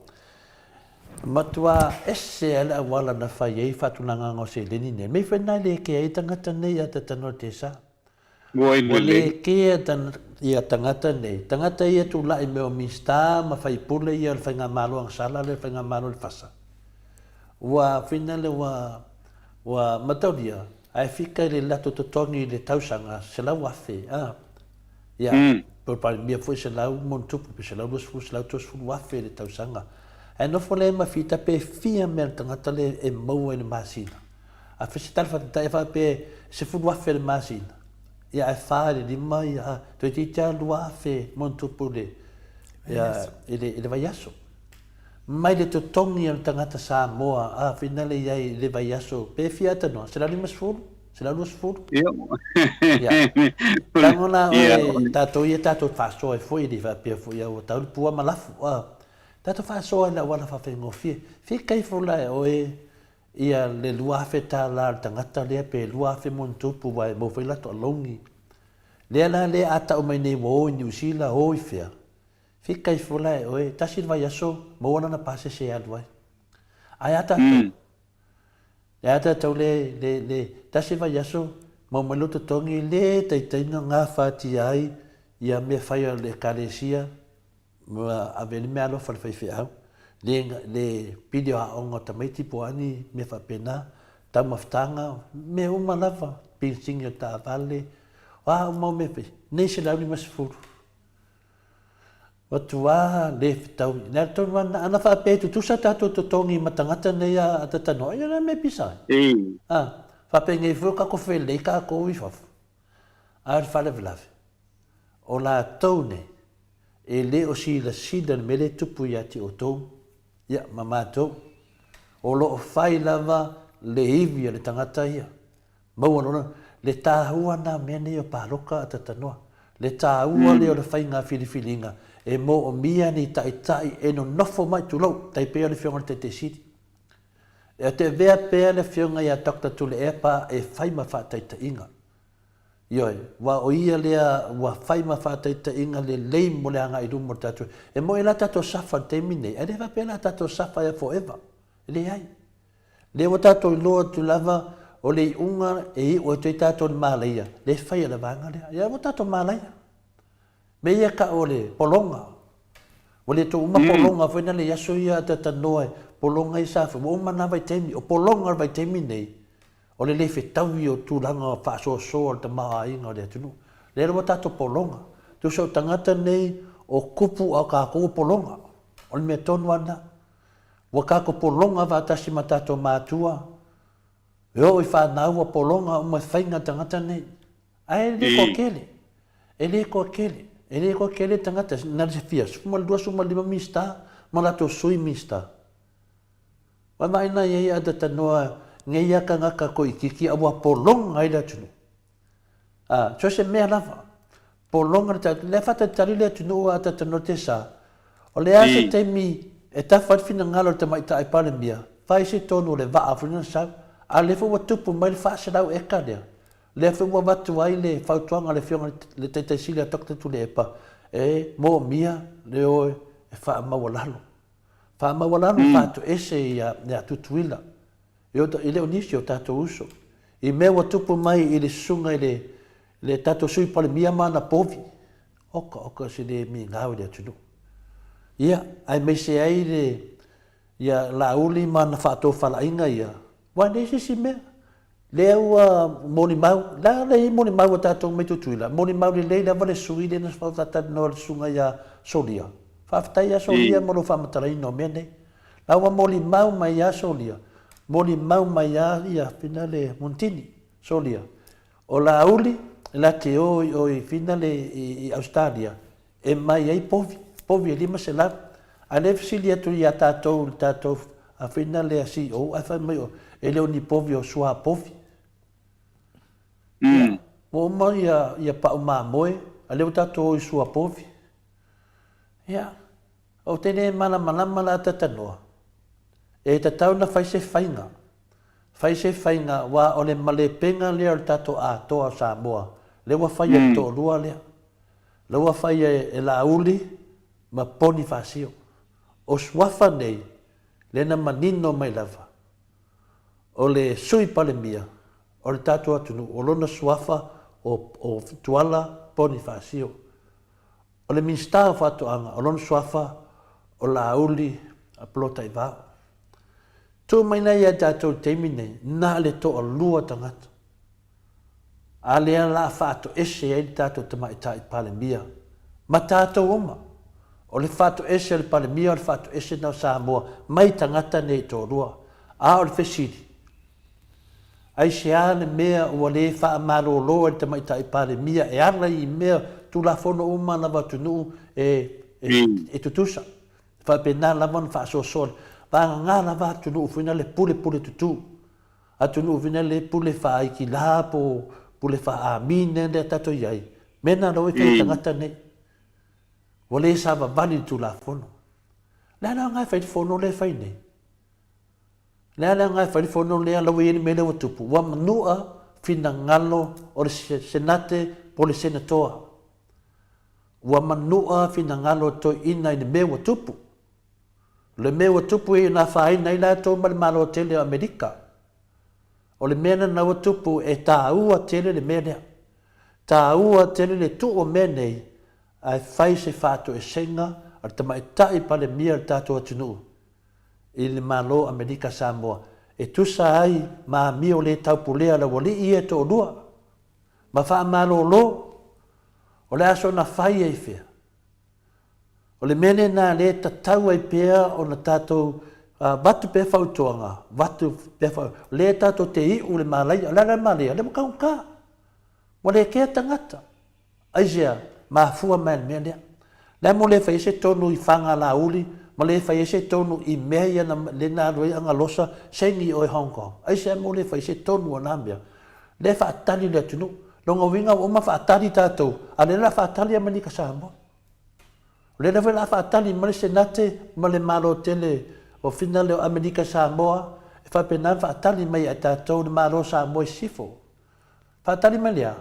Matua ese lava le auala na fai ai faatulagaga o seleni nei. Mea foi lena e le kea ai tagata nei ia Tatanoa Tesa. Ua le kea ia tagata nei, tagata ia e tulai mai o Minisita ma faipule ia o le Faigamalo Agasala lea, le Faigamalo a le Fasa. Ua finale ua ua mataulia Ae fika i le latou totogi i le tausaga 100,000, a, ia, pe o le Palemia foi 100 ma ona tupu, pe 120, 130,000 i le tausaga. Ae nofo lea ma fita pe fia mea le tagata lea e maua i le masina. A fai se tala faataitai faapea e 10,000 i le masina, ia ae fa i le lima, ia, toeitiiti lava 2,000 ma ona tupu i le, ia, i le, i le vaiaso. Mai le totogi o le tagata Samoa a finale i ai i le vaiaso pe fia atanoa? 150? 120? Ia. Tago la oe, tatou ia tatou faasoa ai foi, e le faapea foi a ua tau le pua ma lafu, a. Tatou faasoa i le auala faafaigofie. Fika ifo la e oe ia le $2,000 tala o le tagata lea pe $2,000 ma ona tupu aua e maua foi latou alauni. Lea la lea a tau mai nei ua o i Niu Sila, o i fea, Fika ifo la e oe, tasi le vaiaso, maua lana pasese e alu ai. Ae a tatou? Ae a tatou le, le, le, tasi le vaiaso, maua mai lou totogi, le taitai na gafatia ai ia mea fai a le Ekalesia, ma ave ai le meaalofa i le faifeau, le, le pili o aoga o tamaiti po o a ni mea faapena, taumafataga, mea uma lava, penisini o taavale, o a uma mea fai, nei 150. Ua tuā le fetaui. Nā tonu ana, ana faapea e tutusa tātou totogi ma tagata nei a Tatanoa, ia nā mea pisa ai. A, faapenei foi o kākou felelei kākou i fafo. A o le faalavelave, o latou nei, e le o silasila i le mea lea e tupu ia te outou, ia, ma matou. O lo o fai lava le ivi a le tagata ia. Maua lona, le tāua nā mea nei o pāloka a tatanoa. Le tāua lea o le faiga filifiliga e moomia ni taitai e nonofo mai, tulou, tai pei o le Afioga i le Taitaisili. E te avea pea le Afioga ia Doctor Tuleepa e fai ma faataitaiga. Ioe, ua o ia lea ua fai ma faataitaiga lelei mo le agai i luma o le tatou. E moi la tatou safa i le taimi nei, ae le faapea la tatou safa ia forever. E leai. Lea ua tatou iloa atu lava o le iuga e iu atu ai tatou i le malaia, lea e fai e le vaega lea. Ia ua tatou malaia. Mea ia tau o le pologa. Ua le tou uma pologa foi na le i aso ia a tatanoa e pologa ia sa fai. Ua uma na vaitaimi. O pologa o le vaitaimi nei, o le le fetaui o tulaga faasoasoa o le tamaoaiga o le atunuu. Lea la ua tatou pologa. Tusa o tagata nei o kupu a o tatou o pologa. O le mea tonu lava lena. Ua tatou pologa faatasi ma tatou matua, e oo i fanau ua pologa uma i faiga tagata nei. Ae le toatele, e le toatele, e le toatele tagata, na o le fia, 12, 15 Minisita ma latou Sui Minisita. Vaavaai nai ai a tatanoa nei ia tagata toaitiiti a ua pologa ai le atunuu. A, so se mea lava, pologa le tatou, lea faatalitali le atunuu a tatanoa te sa, o le a se taimi e tafa ai le finagalo o le Tamaitai Palemia, fai se tonu o le vaa foi lena sau, a o lea foi ua tupu mai le 400 eka lea, Lea foi ua avatu ai le fautuaga a le Afioga i le Taitai Sili a Doctor Tuilaepa, e moomia le o e faamaualalo. Faamaualalo ma faatoese ia Tutuila, e le o nisi o tatou uso, i mea ua tupu mai i le susuga i le tatou Sui Palemia ma ana povi. Oka oka se le migao i le atunuu. Ia, aemaise ai le ia Laauli ma ana faatofalaiga ia, ua leai se isi mea. Lea ua molimau, la lea i molimau a tatou mai Tutuila, molimau lelei lava le sui lea na faatanoa le susuga ia Solia. Faafetai ia Solia mo lou faamatalaina o mea nei. La ua molimau mai ia Solia, molimau mai ia ia fina le Muntini, Solia. O Laauli, la te o i o i fina le i Australia, e mai ai povi, povi e 500. A lea e fesili atu ia tatou i le tatou fina lea CEO, ae fai mai e le o ni povi o suā povi. Ia, ua uma ia, ia pau mamoe, a lea ua tatou o i sua povi. Ia, ou te le malamalama la tatanoa, e tatau ona fai se faiga, fai se faiga, aua o le malepega lea o le tatou Atoa o Samoa, lea ua fai e le toalua lea. La ua fai e Laauli ma Ponifasio. O suafa nei, lea na manino mai lava, o le Sui Palemia o le tatou atunuu, o lona suafa o Tuala Ponifasio. O le Minisita o Faatoaga, o lona suafa o Laauli Polotaivao. Tuu mai la ia tatou i le taimi nei, na o le toalua tagata. A lea la a faatoese ai le tatou Tamaitai Palemia ma tatou uma. O le faatoese o le Palemia o le faatoese lena o Samoa mai tagata nei e toalua. A o le fesili, aisea le mea ua le faamalolo ai le Tamaitai Palemia e ala i mea Tulafono uma lava atunuu e e tutusa? E faapena lava ona faasoasoa, vagana lava atunuu foi na le pulepule tutu. Atunuu foi lea pule faaikila po o pule faa-amine lea tatou i ai, mea na lau e fai e tagata nei. Ua le savavali le Tulafono. Le a le aoga e fai le fono lea e fai nei? Le a le aoga e fai le fono lea lau e i ai le mea lea ua tupu? Ua manua finagalo o le Senate po o le Senatoa. Ua manua finagalo o toeaiina i le mea ua tupu. O le mea ua tupu e na afaina ai latou ma le Malo tele o Amerika. O le mea lena ua tupu e taua tele le mea lea. Taua tele le tuu o mea nei ae fai se faatoesega a le tamaitai Palemia o le tatou atunuu i le Malo o Amerika Samoa e tusa ai ma amio le taupulea a le aualii ia e toalua ma faamalolo o le a soona fai ai fea. O le mea lena lea e tatau ai pea ona tatou avatu pea fautuaga, avatu pea fautuaga. O lea tatou te iu i le malaia. O le a la le malaia? O lea ua taugata. Ua le kea tagata. Aisea? Mafua mai le mea lea. Le a mo le fai ai se tonu i Fagalauli ma le fai ai se tonu i mea ia na le na alu ai Agalosa saini i o i Hong Kong? Aisea mea ua le fai ai se tonu o na mea? Lea e faatali le atunuu. Lona uiga ua uma faatali tatou, a o lea o le a faatali Amerika Samoa. O lea foi o le a faatali mai le Senate ma le Malo tele o finale o Amerika Samoa e faapena ona faatali mai ia i tatou le Malo o Samoa i sisifo. Faatali mai le a?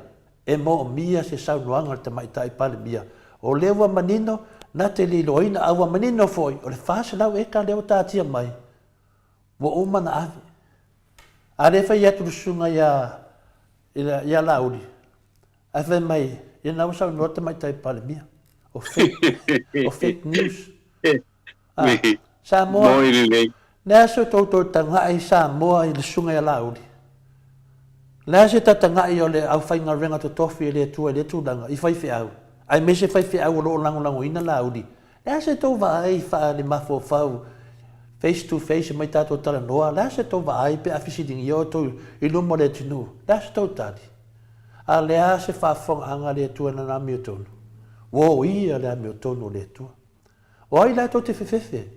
E moomia se saunoaga a le Tamaitai Palemia. O lea ua manino, na te le iloaina, a ua manino foi, o le 400 eka lea ua taatia mai, ua uma ona ave. A lea e fai atu le susuga ia, ia Laauli, Ae fai mai, ia na ua saunoa le Tamaitai Palemia, o fake, o fake news. Ah, Samoa,
Moi lelei.
le a se tou toe taga'i Samoa i le susuga ia Laauli? Le a se tataga'i o le aufaigaluega totofi e le Atua i lea tulaga, i faifeau, aemaise faifeau o lo o lagolagoina Laauli? Le a se tou vaai faale-mafaufau, face to face mai tatou talanoa, le a se tou vaai pe a fesiligia outou i luma o le atunuu? Le a se tou tali? A le a se faafofogaaga a le Atua i lana amiotonu? Ua o ia le amiotonu o le Atua. O ai la tou te fefefe?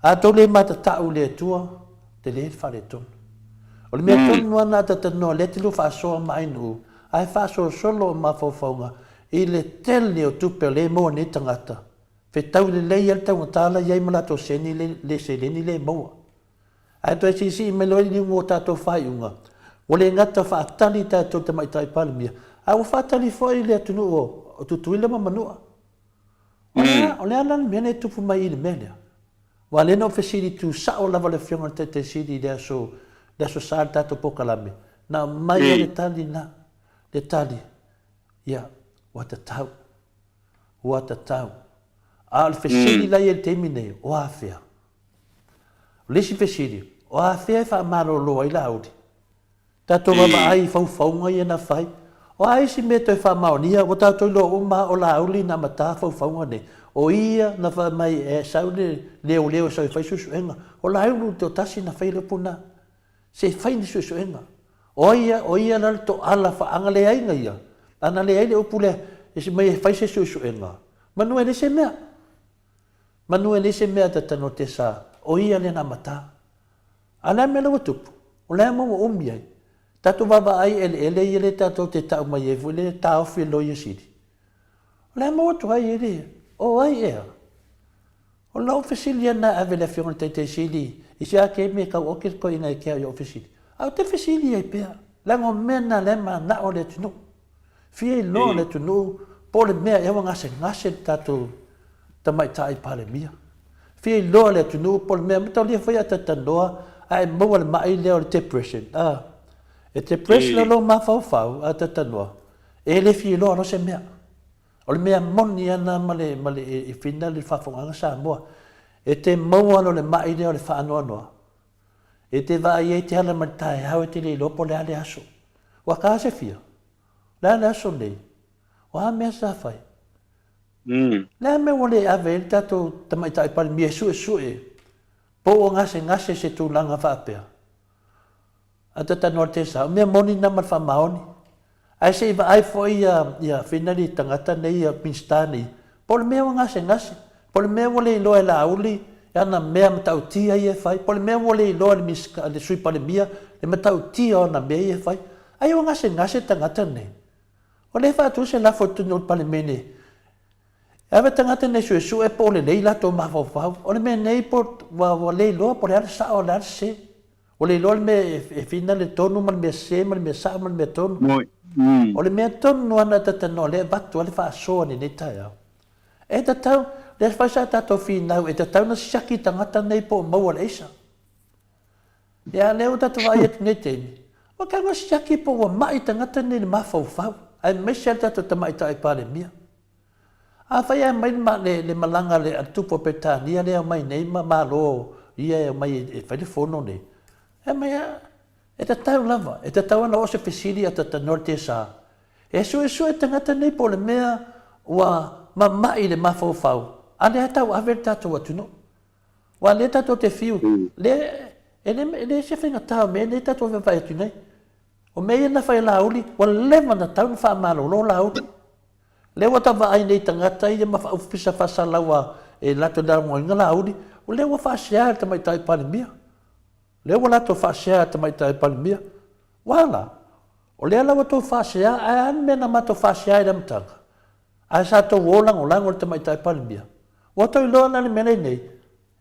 A tou le matatau i le Atua, tele le faaletonu. O le mea tonu lava na talanoa lea te lua faasoa ma Ainuu, ae faasolosolo o mafaufauga i le tele o tupe o lea e maua nei tagata, fetau lelei ai le taugata la i ai ma latou seni le seleni lea e maua. Ae toe siisii mai loa i liuga o tatou faaiuga, ua le gata faatali tatou Tamaitai Palemia, ae ua faatali foi le atunuu o Tutuila ma Manua. O le a, o le a la le mea lea e tupu mai i le mea lea? Aua lea na ou fesili tuusao lava le Afioga i le Taitai Sili i le aso, le Aso Sa i le tatou polokalame, na aumai lava le tali lena, le tali, ia, ua tatau, ua tatau. A o le fesili la e i ai i le taimi nei, o afea? O le isi fesili, o afea e faamalolo ai Laauli? Tatou vaavaai i faufauga ia na fai. O a isi mea toe faamaonia, ua tatou iloa uma lava o Laauli na amata faufauga nei. O ia na fai mai e sau le leoleo e sau e fai suesuega. O Laauli le toatasi na faia le upu lena, se i fai ni suesuega. O ia, o ia la le toala faagaleaiga ia, ana leai le upu lea, e mai e fai se suesuega, manu e leai se mea. Manu e leai se mea tatanu te sa, o ia lea na amata. A o le a mea la ua tupu? O le a mea ua umi ai? Tatou vaavaai i eleele ia lea tatou te tau mai ai foi lea taofi e le Loia Sili. O le a mea ua tuai ai le, o ai ea? O lau fesili lea na ave i le Afioga i le Taitai Sili i se ake mea e tau oki le toeaina e kea i ou fesili. Ae ou te fesili ai pea, leaga o mea na lea e manao le atunuu. Fia iloa le atunuu po o le mea ea ua gasegase le tatou Tamaitai Palemia. Fia iloa le atunuu po o le mea, mataulia foi a talatalanoa ae maua le ma'i lea o le depression. A, e depress la lou mafaufau a talatalanoa, e le fia iloa loa se mea. O le mea moni lava lena ma le, ma le, e fina le faafofogaaga Samoa. E te maua loa le ma'i lea o le faanoanoa, E te vaai ai te ala mai le taeao e te le iloa po o le a le aso. Ua ka se fia? O le a le aso nei? O a mea sa fai? Le a mea ua le ave ai le tatou Tamaitai Palemia e suesue po ua gasegase i se tulaga faapea? A tatanoa le tesa, o mea moni na ma le faamaoni. Ae se i vaai foi ia, ia finally tagata nei, ia Minisita nei, po o le mea ua gasegase, po o le mea ua le iloa e Laauli ana mea matautia ia e fai, po o le mea ua le iloa e le Minisita, le Sui Palemia le matautia o ana mea ia e fai. Ai ua gasegase tagata nei. Ua le faatu se lafo i totonu o le Palemene e ave tagata nei e suesue po o lelei latou mafaufau. O le mea nei po ua, ua le iloa po o le a le sao o le a le sese. Ua le iloa le mea e fina le tonu ma le mea sese ma le mea sao ma le mea tonu.
Moi. Mm.
O le mea tonu lava na tatanoa lea e avatu ai le faasoa i lenei taeao. E tatau, lea fai sa tatou finau, e tatau na siaki tagata nei po o maua le aisa. Ia, lea ua tatou vaai atu nei taimi, ua tatau na siaki po ua mai tagata nei i le mafaufau, aemaise lava le tatou Tamaitai Palemia. Afai ae aumai le, le malaga a le Tupu o Peretania lea e aumai nei ma Malo ia e aumai e fai le fono nei, e aumai a, e tatau lava, e tatau ona oo se fesili a tatanoa le tesa. E suesue tagata nei po o le mea ua mama'i le mafaufau, a lea tau ave le tatou atunuu. Aua lea tatou te fiu, le, e le, e le se faigata o mea nei tatou vaavaai atu nei. O mea ia na fai e Laauli, ua leva ona tatau ona faamalolo Laauli. Lea ua ta vaai nei i tagata ia ma faaufisa faasalaua e latou lagolagoina Laauli, o lea ua faasea e le Tamaitai Palemia. O lea ua latou faasea e le Tamaitai Palemia. Ua a la? O lea la ua tou faasea, ae a le mea na matou faasea ai i le amataga? Ae sa tou o lagolago i le Tamaitai Palemia. Ua tou iloa la le mea lenei,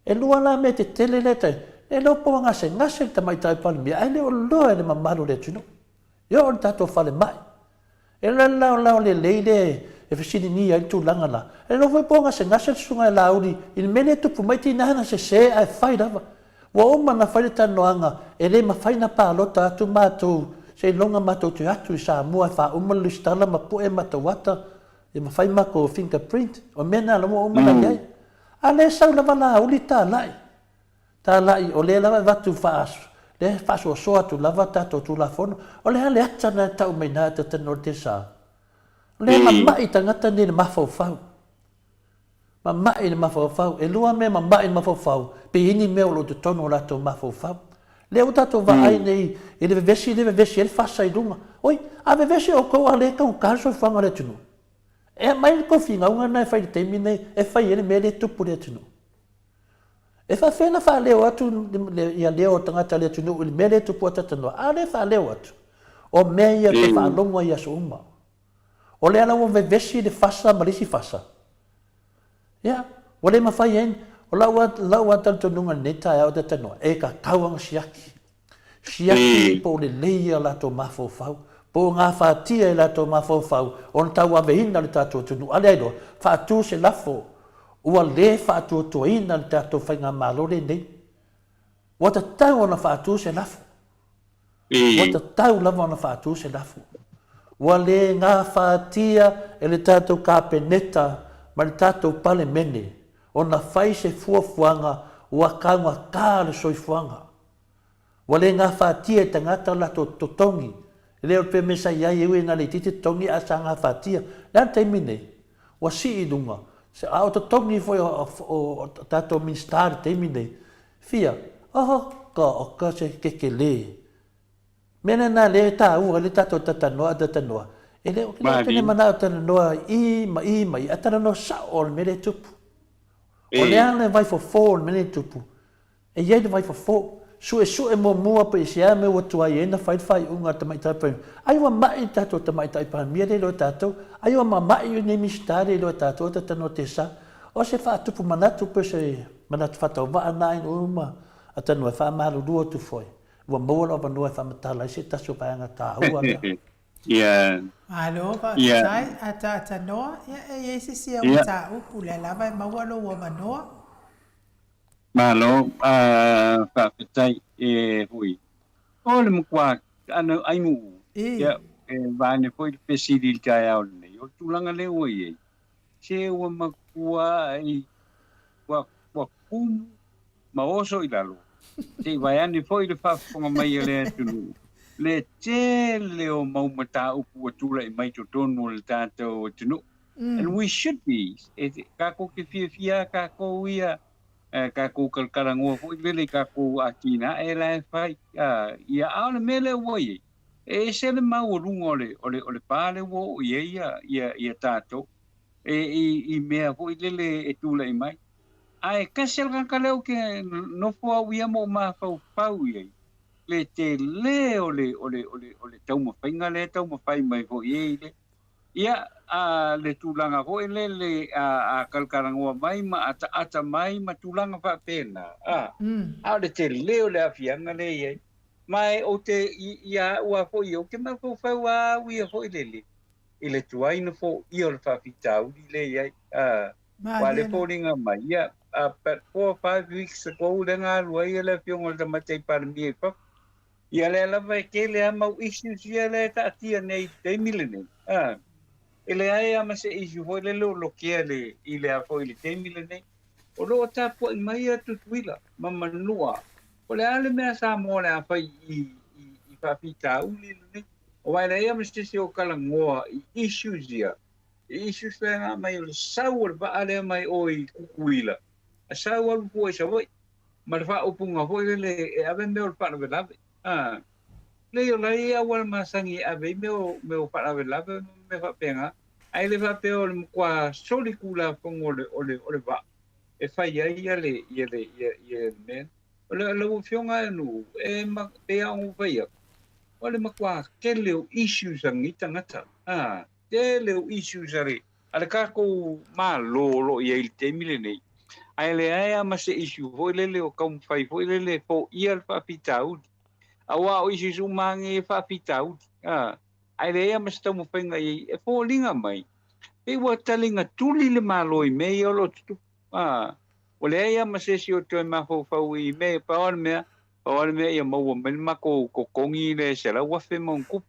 e lua la mea tetele lea e e le o po ua gasegase le Tamaitai Palemia ae le o loa e le mamalu o le atunuu. E oo i le tatou falemai. E le laolao lelei lea e fesiligia ai le tulaga la. E le o foi po o gasegase le susuga ia Laauli i le mea lea e tupu mai, tiga na sese ae fai lava. Ua uma ona fai le talanoaga e le mafai ona palota atu matou seiloga matou te o atu i Samoa e faauma le lesitala ma pue matou ata ia ma fai matou finger print. O mea na la ua uma ona i ai. A lea e sau lava Laauli talai. Talai, o lea lava e avatu lea e faasoasoa atu lava tatou Tulafono. O le a le ata lena e tau mai ina e talanoa i le Tesa? O lea e mamai tagata nei i le mafaufau. Mamai i le mafaufau. E lua mea mamai i le mafaufau, pe i ai ni mea o lo o i totonu o latou mafaufau. Lea ua tatou vaai nei i le vevesi lea e vevesi ai le fasa i luga. Oi, a vevesi outou a o lea e taugata le soifuaga o le atunuu. E aumai le tou finauga lena e fai i le taimi lenei e fai ai le mea lea e tupu i le atunuu. E faafefea ona faaleo atu ia leo o tagata o le atunuu i le mea lea e tupu atu talanoa? A lea e faaleo atu, o mea ia ou te faalogo ai i aso uma. O lea la ua vevesi le fasa ma le isi fasa. Ia, ua le mafai ai, o lau lava talitonuga i lenei taeao ou te talanoa, e tatau ona siaki. Siaki po o lelei ia latou mafaufau, po o gafatia e latou mafaufau ona tauaveina le tatou atunuu. A leai loa, faatu se lafo ua le faatuatuaina le tatou faigamalo lenei. Ua tatau ona faatu se lafo. Ua tatau lava ona faatu se lafo. Ua le gafatia e le tatou Kapeneta ma le tatou Palemene ona fai se fuafuaga ua taugata le soifuaga. Ua le gafatia e tagata o latou totogi. E le o le pea sa i ai e ui ina le itiiti totogi ae sa gafatia. O le a le taimi nei? Ua sii i luga. A o totogi foi o tatou Minisita i le taimi nei, fia? Oka oka se kekele. Mea lena lea e taua ai le tatou talanoa a talanoa. E le o tene manao talanoa i ma i ma i, ae talanoa sao o le mea lea e tupu. O le a le vaifofo o le mea lea e tupu? E i ai le vaifofo. Suesue muamua pe i se a mea ua tuai ai ona fai le faaiuga a le Tamaitai Palemia. Ai ua ma'i le tatou Tamaitai Palemia lea e iloa e tatou. Ai ua mama'i lenei Minisita lea e iloa e tatou a talanoa tesa. O se faatupu manatu pe o se manatu faatauvaa na ai uma a talanoa e faamalulu atu foi. Ua maua lou avanoa e faamatala ai se tasi o vaega taua lea.
Ia.
Malo faafetai ataatanoa, ia e i ai se isi au mataupu lea lava e maua lou avanoa.
Malo faafetai e hui. O le matua ana ainuu ia e vaeane foi le fesili i le taeao lenei, o le tulaga lea ua i ai, se ua matua i ua ua kumu ma oso i lalo, se i vaeane foi le faafofoga mai a le atunuu le tele o mau mataupu ua tulai mai totonu o le tatou atunuu. And we should be, e kākou te fiafia kākou ia, kākou kalakalanoa foi lele i kākou atinae la e fai, ia, a o le mea lea ua i ai, e ese le maualuga o le, o le, o le pa lea ua oo i ai ia, ia, ia tātou, e, i, i mea foi lele e tulai mai. Ae tasi le tagata lea ou te nofo au ia ma ou mafaufau i ai, le tele o le, o le, o le, o le taumafaiga lea e taumafai mai foi e i le, Ia, a, le tulaga foi lele a, a kalakalanoa mai ma ataata mai ma tulaga faapena, a, a o le tele o le aafiaga lea e i ai. Ma e ou te, i, ia au a foi ia, ou te mafaufau a au ia foi lele, i le tuai na foia o le faafitauli lea e i ai, a, aua le foliga mai, ia, about 4 or 5 weeks ago lea na alu ai le Afioga i le Tamaitai Palemia i fafo, Ia lea lava e tele lava mau issues ia lea e taatia nei i le taimi lenei. A, e leai lava ma se issue foi lele o lokea le, i le a foi i le taimi lenei. O lo o tapuai mai a Tutuila ma Manua. O le a le mea a Samoa o le a fai i, i, i faafitauli lenei? Aua e leai lava ma se isi o talanoa i issues ia, i issues lea na aumai o le sau o le vaa lea mai o i Tutuila, a sau alu fua i Savaii. ma le faaupuga foi lele e ave mea o le faalavelave. A, leai o la e i ai auala masani e ave ai mea o, mea o faalavelave ma mea faapena, ae le faapea o le matua soli tulafono o le, o le, o le vaa. e fai ai ia le ia le ia ia le mea. O le lau Afioga e Nu'u, e ma, pei lava ona ou fai atu, o le matua tele o issues a lenei tagata, a, tele o issues a le a le tatou Malo o lo o i ai i le taimi lenei, ae leai lava ma se issue foi lele o taumafai foi lele e foia le faafitauli. Aua o issues uma lava nei e faafitauli, a, ae leai lava ma se taumafaiga i ai. E foliga mai, pei ua taliga tuli le Malo i mea ia o lo o tutupu. A, ua leai lava ma se isi o toe mafaufau i mea ia. Pau lava le mea, pau lava le mea ia maua mai le matou totogi lea e $100,000 ma ona tupu.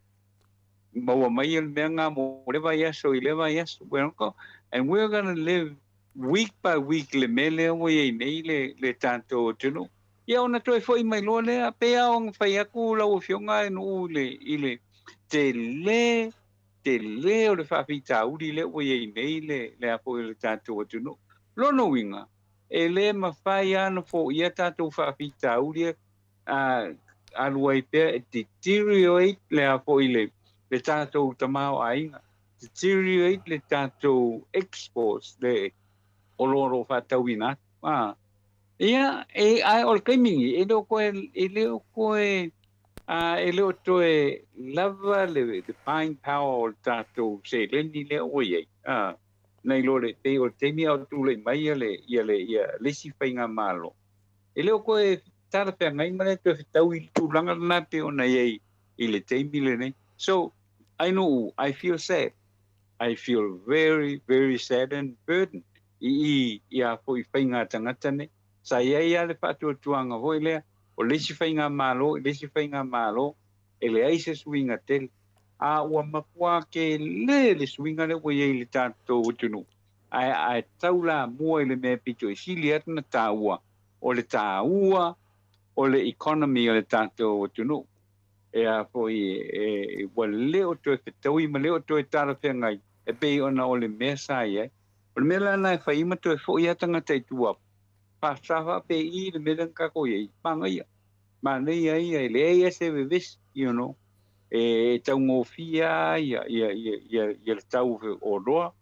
Maua mai le mea lena mo lea vaiaso i lea vaiaso. And we're gonna live week by week le mea lea ua i ai nei le, le tatou atunuu. Ia ona toe foi mai loa lea, pei lava ona fai atu lau Afioga e Nuu i le, i le tele, tele o le faafitauli lea ua i ai nei le, le a foi le tatou atunuu. Lona uiga, e le mafai lava ona foia tatou faafitauli a alu ai pea e deteriorate le a foi le, le tatou tamaoaiga, deteriorate le tatou exports, le oloa o lo o faatauina atu. A, ia, e, ae o le taimi lenei, e le o toe, e le o toe, a, e le o toe lava le, le buying power o le tatou seleni lea ua i ai, a, nai lo le, pei o le taimi a o tulai mai ia le, ia le, ia le isi faigamalo. E le o toe talafeagai ma le toe fetaui i le tulaga lena e pei ona i ai i le taimi lenei. So, I know I feel sad. I feel very, very sad and burdened i i i a foi faiga tagata nei. Sa i ai lava le faatuatuaga foi lea, o le isi faigamalo i le isi faigamalo, e leai se suiga tele. A ua matua tele le suiga lea ua i ai i le tatou atunuu, ae ae tau lamua i le mea e pito i sili atu na taua, o le taua o le economy o le tatou atunuu. E a foi e, ua le o toe fetaui ma le o toe talafeagai e pei ona o le mea sa i ai. O le mea la lena e fai ma toe foi lava tagata i tua, sa faapei le mea lea na tatou i ai, manaia. Manaia ia, e leai lava se vevesi, you know. E taugofie lava ia, ia, ia, ia, ia le tau o oloa,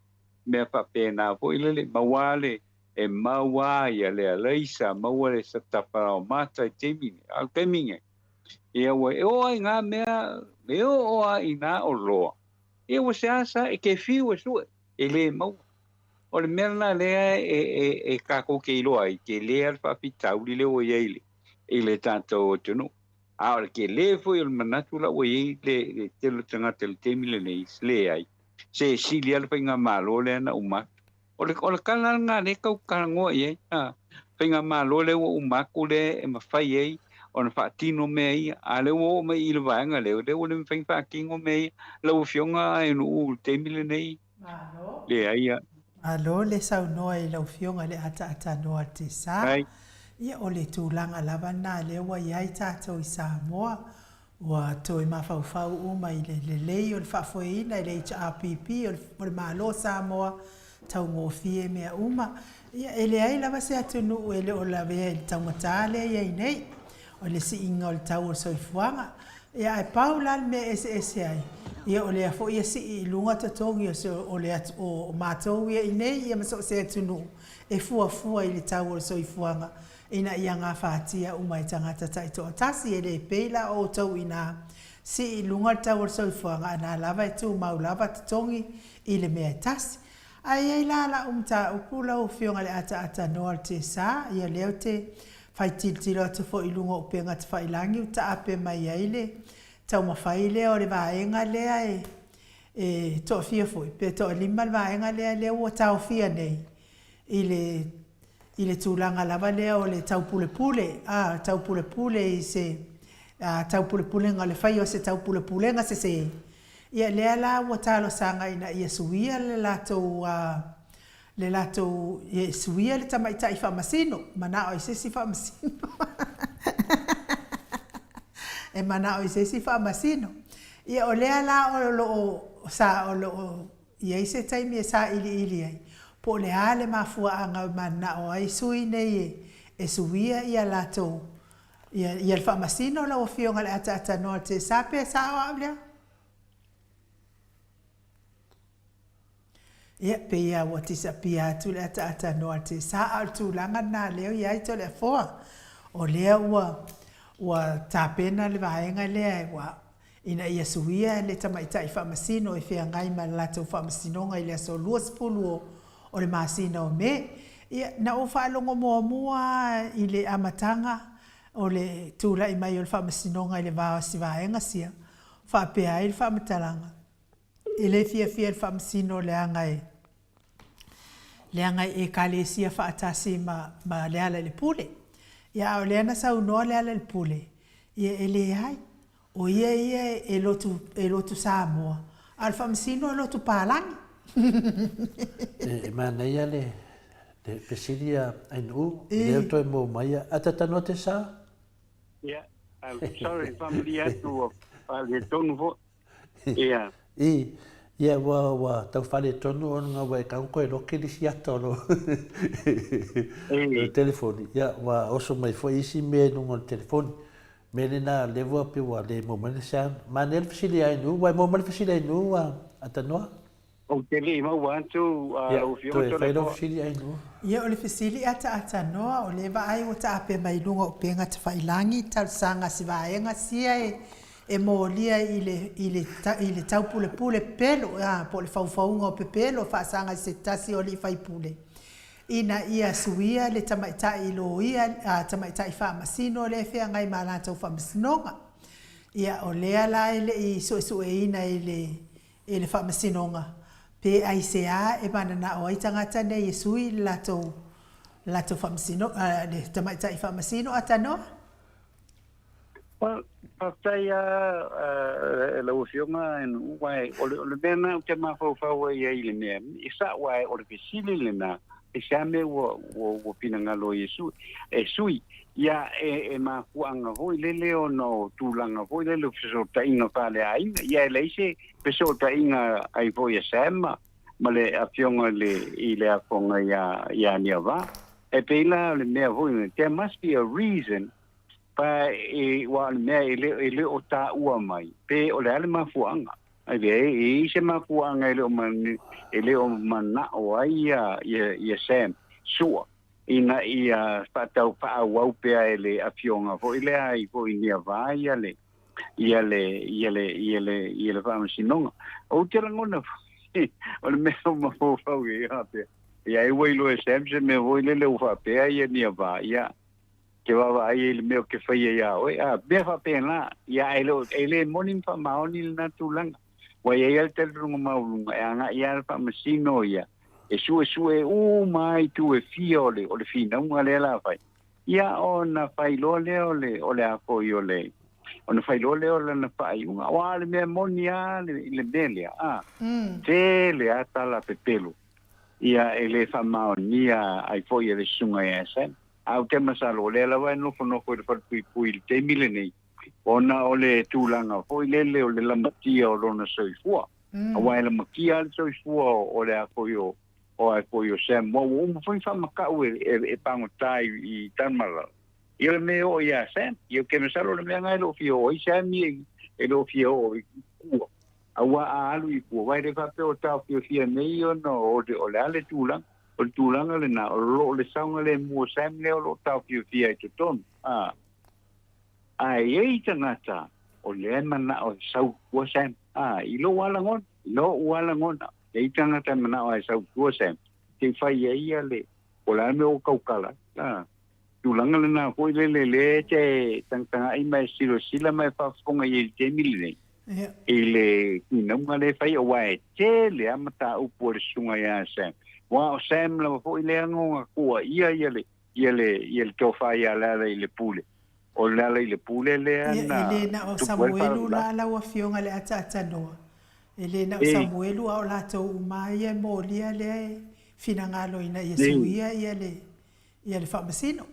mea faapena foi lele, maua le, e maua ia le alaisa, maua le tapalaumata i taimi nei. A o le taimi nei, ia ua e oo ai i nā mea, e oo lava i nā oloa, ia ua seāseā e te fiu e sue, e lē maua. O le mea lena lea e, e, e kākou te iloa ai, tele lava le faafitauli lea ua i ai i le, i le tatou atunuu. A o le tele foi o le manatu la ua i ai le, le tele o tagata i le taimi lenei, leai, se sili lava le faigamalo lea na uma atu. O le, o le tala lena lea e tau talanoa i ai, a, faigamalo lea ua uma atu lea e mafai ai ona faatino mea ia, a o lea ua oo mai i le vaega lea, lea ua le mafai ona faatino mea ia. Lau Afioga e Nuu i le taimi lenei,
Malo.
leai a.
Malo le saunoa i lau Afioga i le ataatanoa Tesa. Ia o le tulaga lava lena lea ua i ai tatou i Samoa, Ua toe mafaufau uma i le lelei o le faafoeina i le HRPP o le Malo o Samoa, taugofie mea uma. Ia, e leai lava se atunuu e le o lavea i le taugata lea e i ai nei, o le siiga o le tau o le soifuaga. Ia, ae pau la le mea e eseese ai, ia o lea foi e sii i luga totogi o se o le o matou ia i nei ia ma so o se atunuu e fuafua i le tau o le soifuaga ina ia gafatia uma e tagata taitoatasi, e le pei la o outou inā sii i luga le tau o le soifuaga a na lava e tumau lava totogi i le mea e tasi. Ae i ai la la'u mataupu lau afioga i le ataatanoa o le TSA, ia lea ou te fai tilotilo atu foi i luga o upega tafailangi ua taape mai ai le taumafai lea o le vaega lea e e toafia foi pe toalima le vaega lea lea ua taofia nei i le i le tulaga lava lea o le taupulepule, a, taupulepule i se, a, taupulepulega, le faia o se taupulepulega sesē, ia lea la ua talosaga ina ia suia le latou, a, le latou, ia suia le tamaitai faamasino, manao i se isi faamasino e manao i se isi faamasino. Ia o lea la o lo o sa, o lo o I ai se taimi e sailiili ai po o le a le mafuaaga e mananao ai sui nei e suia ia latou ia ia le faamasino lau afioga i le ataatanoa o le TSA pe sao au lea? Ia, pei lava ua disappear atu le ataatanoa a Tesa, a o le tulaga lena lea o i ai Toleafoa. O lea ua, ua tapena le vaega lea ua, ina ia suia le tamaitai faamasino e feagai ma le latou faamasinoga i le aso 20 o, o le masina o Me. Ia, na ou faalogo muamua lava i le amataga o le tulai mai o le faamasinoga i le va o si vaega sia, faapea ai le faamatalaga, E le fiafia i le faamasino leaga e leaga e Ekalesia faatasi ma ma Lealailepule. Ia a o lea na saunoa Lealailepule, ia e leai, o ia ia e lotu e lotu Samoa, a o le faamasino e lotu palagi.
E manaia le le fesili a Ainuu, lea ua toe maua mai a tatanoa te sa?
Ia, sorry, faamalie atu ua faaletonu foi. Ia.
I, ia ua, ua tau faaletonu ona ua e tago koe loke le isi ata o lou telefoni. Ia, ua oso mai foi isi mea i luga o le telefoni. Mea lena lea ua pei ua le maua mai le sound. Manaia le fesili ia Ainuu, ua e maua mai le fesili a Ainuu a Tanoa?
Ou te le i maua atu lau Afioga
Toe fai lau fesili Ainuu.
Ia o le fesili ataatanoa, o lea vaai ua taape mai i luga o upega tafailangi talosaga a si vaega sia e e molia i le i le i le taupulepule pepelo a po o le faufauga o pepelo faasaga i se tasi o alii faipule ina ia suia le tamaitai loia a tamaitai faamasino lea e feagai ma a latou faamasinoga. Ia o lea la e le i suesueina i le i le Faamasinoga, pe aisea e mananao ai tagata nei e sui le latou latou faamasino le tamaitai faamasino a tanoa?
Well, faafetai lava i lau Afioga aua o le mea lena ou te mafaufau ai i le mea, e sao ae o le fesili lena, e se a mea ua finagalo ai e sui, Ia, e mafuaaga foi lele ona o tulaga foi lele o fesootaiga faaleaiga. Ia, e leai se fesootaiga ai foi a Sam ma le afioga i le, i le afoga ia, ia Niava. E pei la o le mea foi, there must be a reason, pa e, ua o le mea e le, e le o taua mai, pe o le a le mafuaaga. Ai e, e i se mafuaaga e le o, e le o manao ai ia, ia, ia Sam sua ina ia faatau faaauau pea e le afioga foi lea ai foi i Niavā ia le ia le ia le ia le ia le faamasinoga. Ou te lagona foi o le mea ua mafaufau i ai faapea, ia ai ua iloa e Sam se mea foi lele ua faapea ia Niavā, ia ke vaavaai ai i le mea ou te faia iā oe, a mea faapena, ia ae le o e le moni ma faamaoni lena tulaga. Ua i ai lava le talitonuga maualuga e agai lava le faamasino ia e suesue uma lava itu e fia o le, o le finauga lea la fai. Ia ona fai loa lea o le, o le a foi o le, ona fai loa lea o lana faaiuga. Aua o le mea moni lava le, le mea lea, a, tele lava tala pepelo, ia e le faamaonia ai foi e le susuga ia Sam. Ae ou te masalo o lea lava e nofonofo i le falepuipui i le taimi lenei, ona o le tulaga foi lele o le lamatia o lona soifua. Aua e lamatia lava le soifua o le a foi o o a foi o Sam ua uma foi faamatau e, e, e pagota i, i Tanumalala. Ia le mea e oo ia Sam, ia ou te masalo o le mea lena e le o fia oo ai Sam ia e le o fia oo i tua. Aua a alu i tua, aua e le faapea o taofiofia nei ona o le, o le a le tulaga. O le tulaga lena, o lo o le saogalemu o Sam lea o lo o taofiofia i totonu. A. Ae i ai tagata o lea e manao e sau tua Sam. A, i lou lava lagona, i lou lava lagona, e i ai tagata e manao e sau tua Sam, se i fai ai ia le, po o le a le mea ua tautala ai. A, tulaga lena foi lele lea e te tagatagai ma e silasila ma e faafofoga i ai i le taimi lenei, i le finauga lea e fai, aua e tele lava mataupu a le susuga ia Sam. Aua o Sam lava foi lea na ona tuuaia ia le, ia le, ia le tofa ia Lealailepule. O Lealailepule lea
Ia,
na
e le na o
tupu ai le
Samuelu
faalavelave.
la lau Afioga i le Ataatanoa, e le na o
Ei,
Samuelu a o latou uma lava ia e molia lea e finagalo ina ia
ei,
suia ia le, ia le faamasino.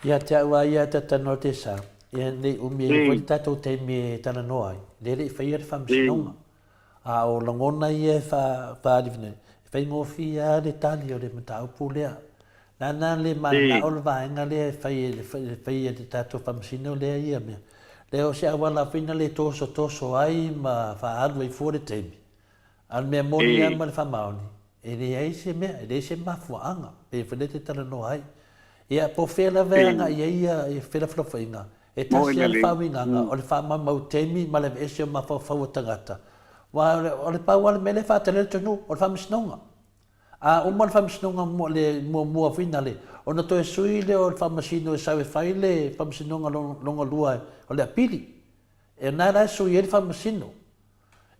Ia te au a ia Ataatanoa te sa, ia nei umi ai foi
ei,
le tatou taimi e talanoa ai, lea e le i faia le
ei.
faamasinoga. A o lagona ia e faaalifi nei, e faigofie lava le tali o le mataupu lea. Nāna le
Ei,
mananao le vaega lea e fai e le fai e le tatou faamasino lea ia mea. Lea o se auala foi na le tosotoso ai ma faaalu ai fua le taimi. A o le mea moni lava ma le faamaoni, e leai se mea, e leai se mafuaaga, pei foi lea e te talanoa ai. Ia, po o fea lava e agai ai ia felafolafoaiga, e tasi lava le faauigaga, o le faamaumau taimi ma le aveese o mafaufau o tagata. Aua o le pau lava le mea lea e faatali ai le atunuu, o le faamasinoga. A uma le faamasinoga le muamua foi nale, ona toe sui lea o le faamasino e sau e fai le faamasinoga lona lua o le apili. E na la e sui ai le faamasino.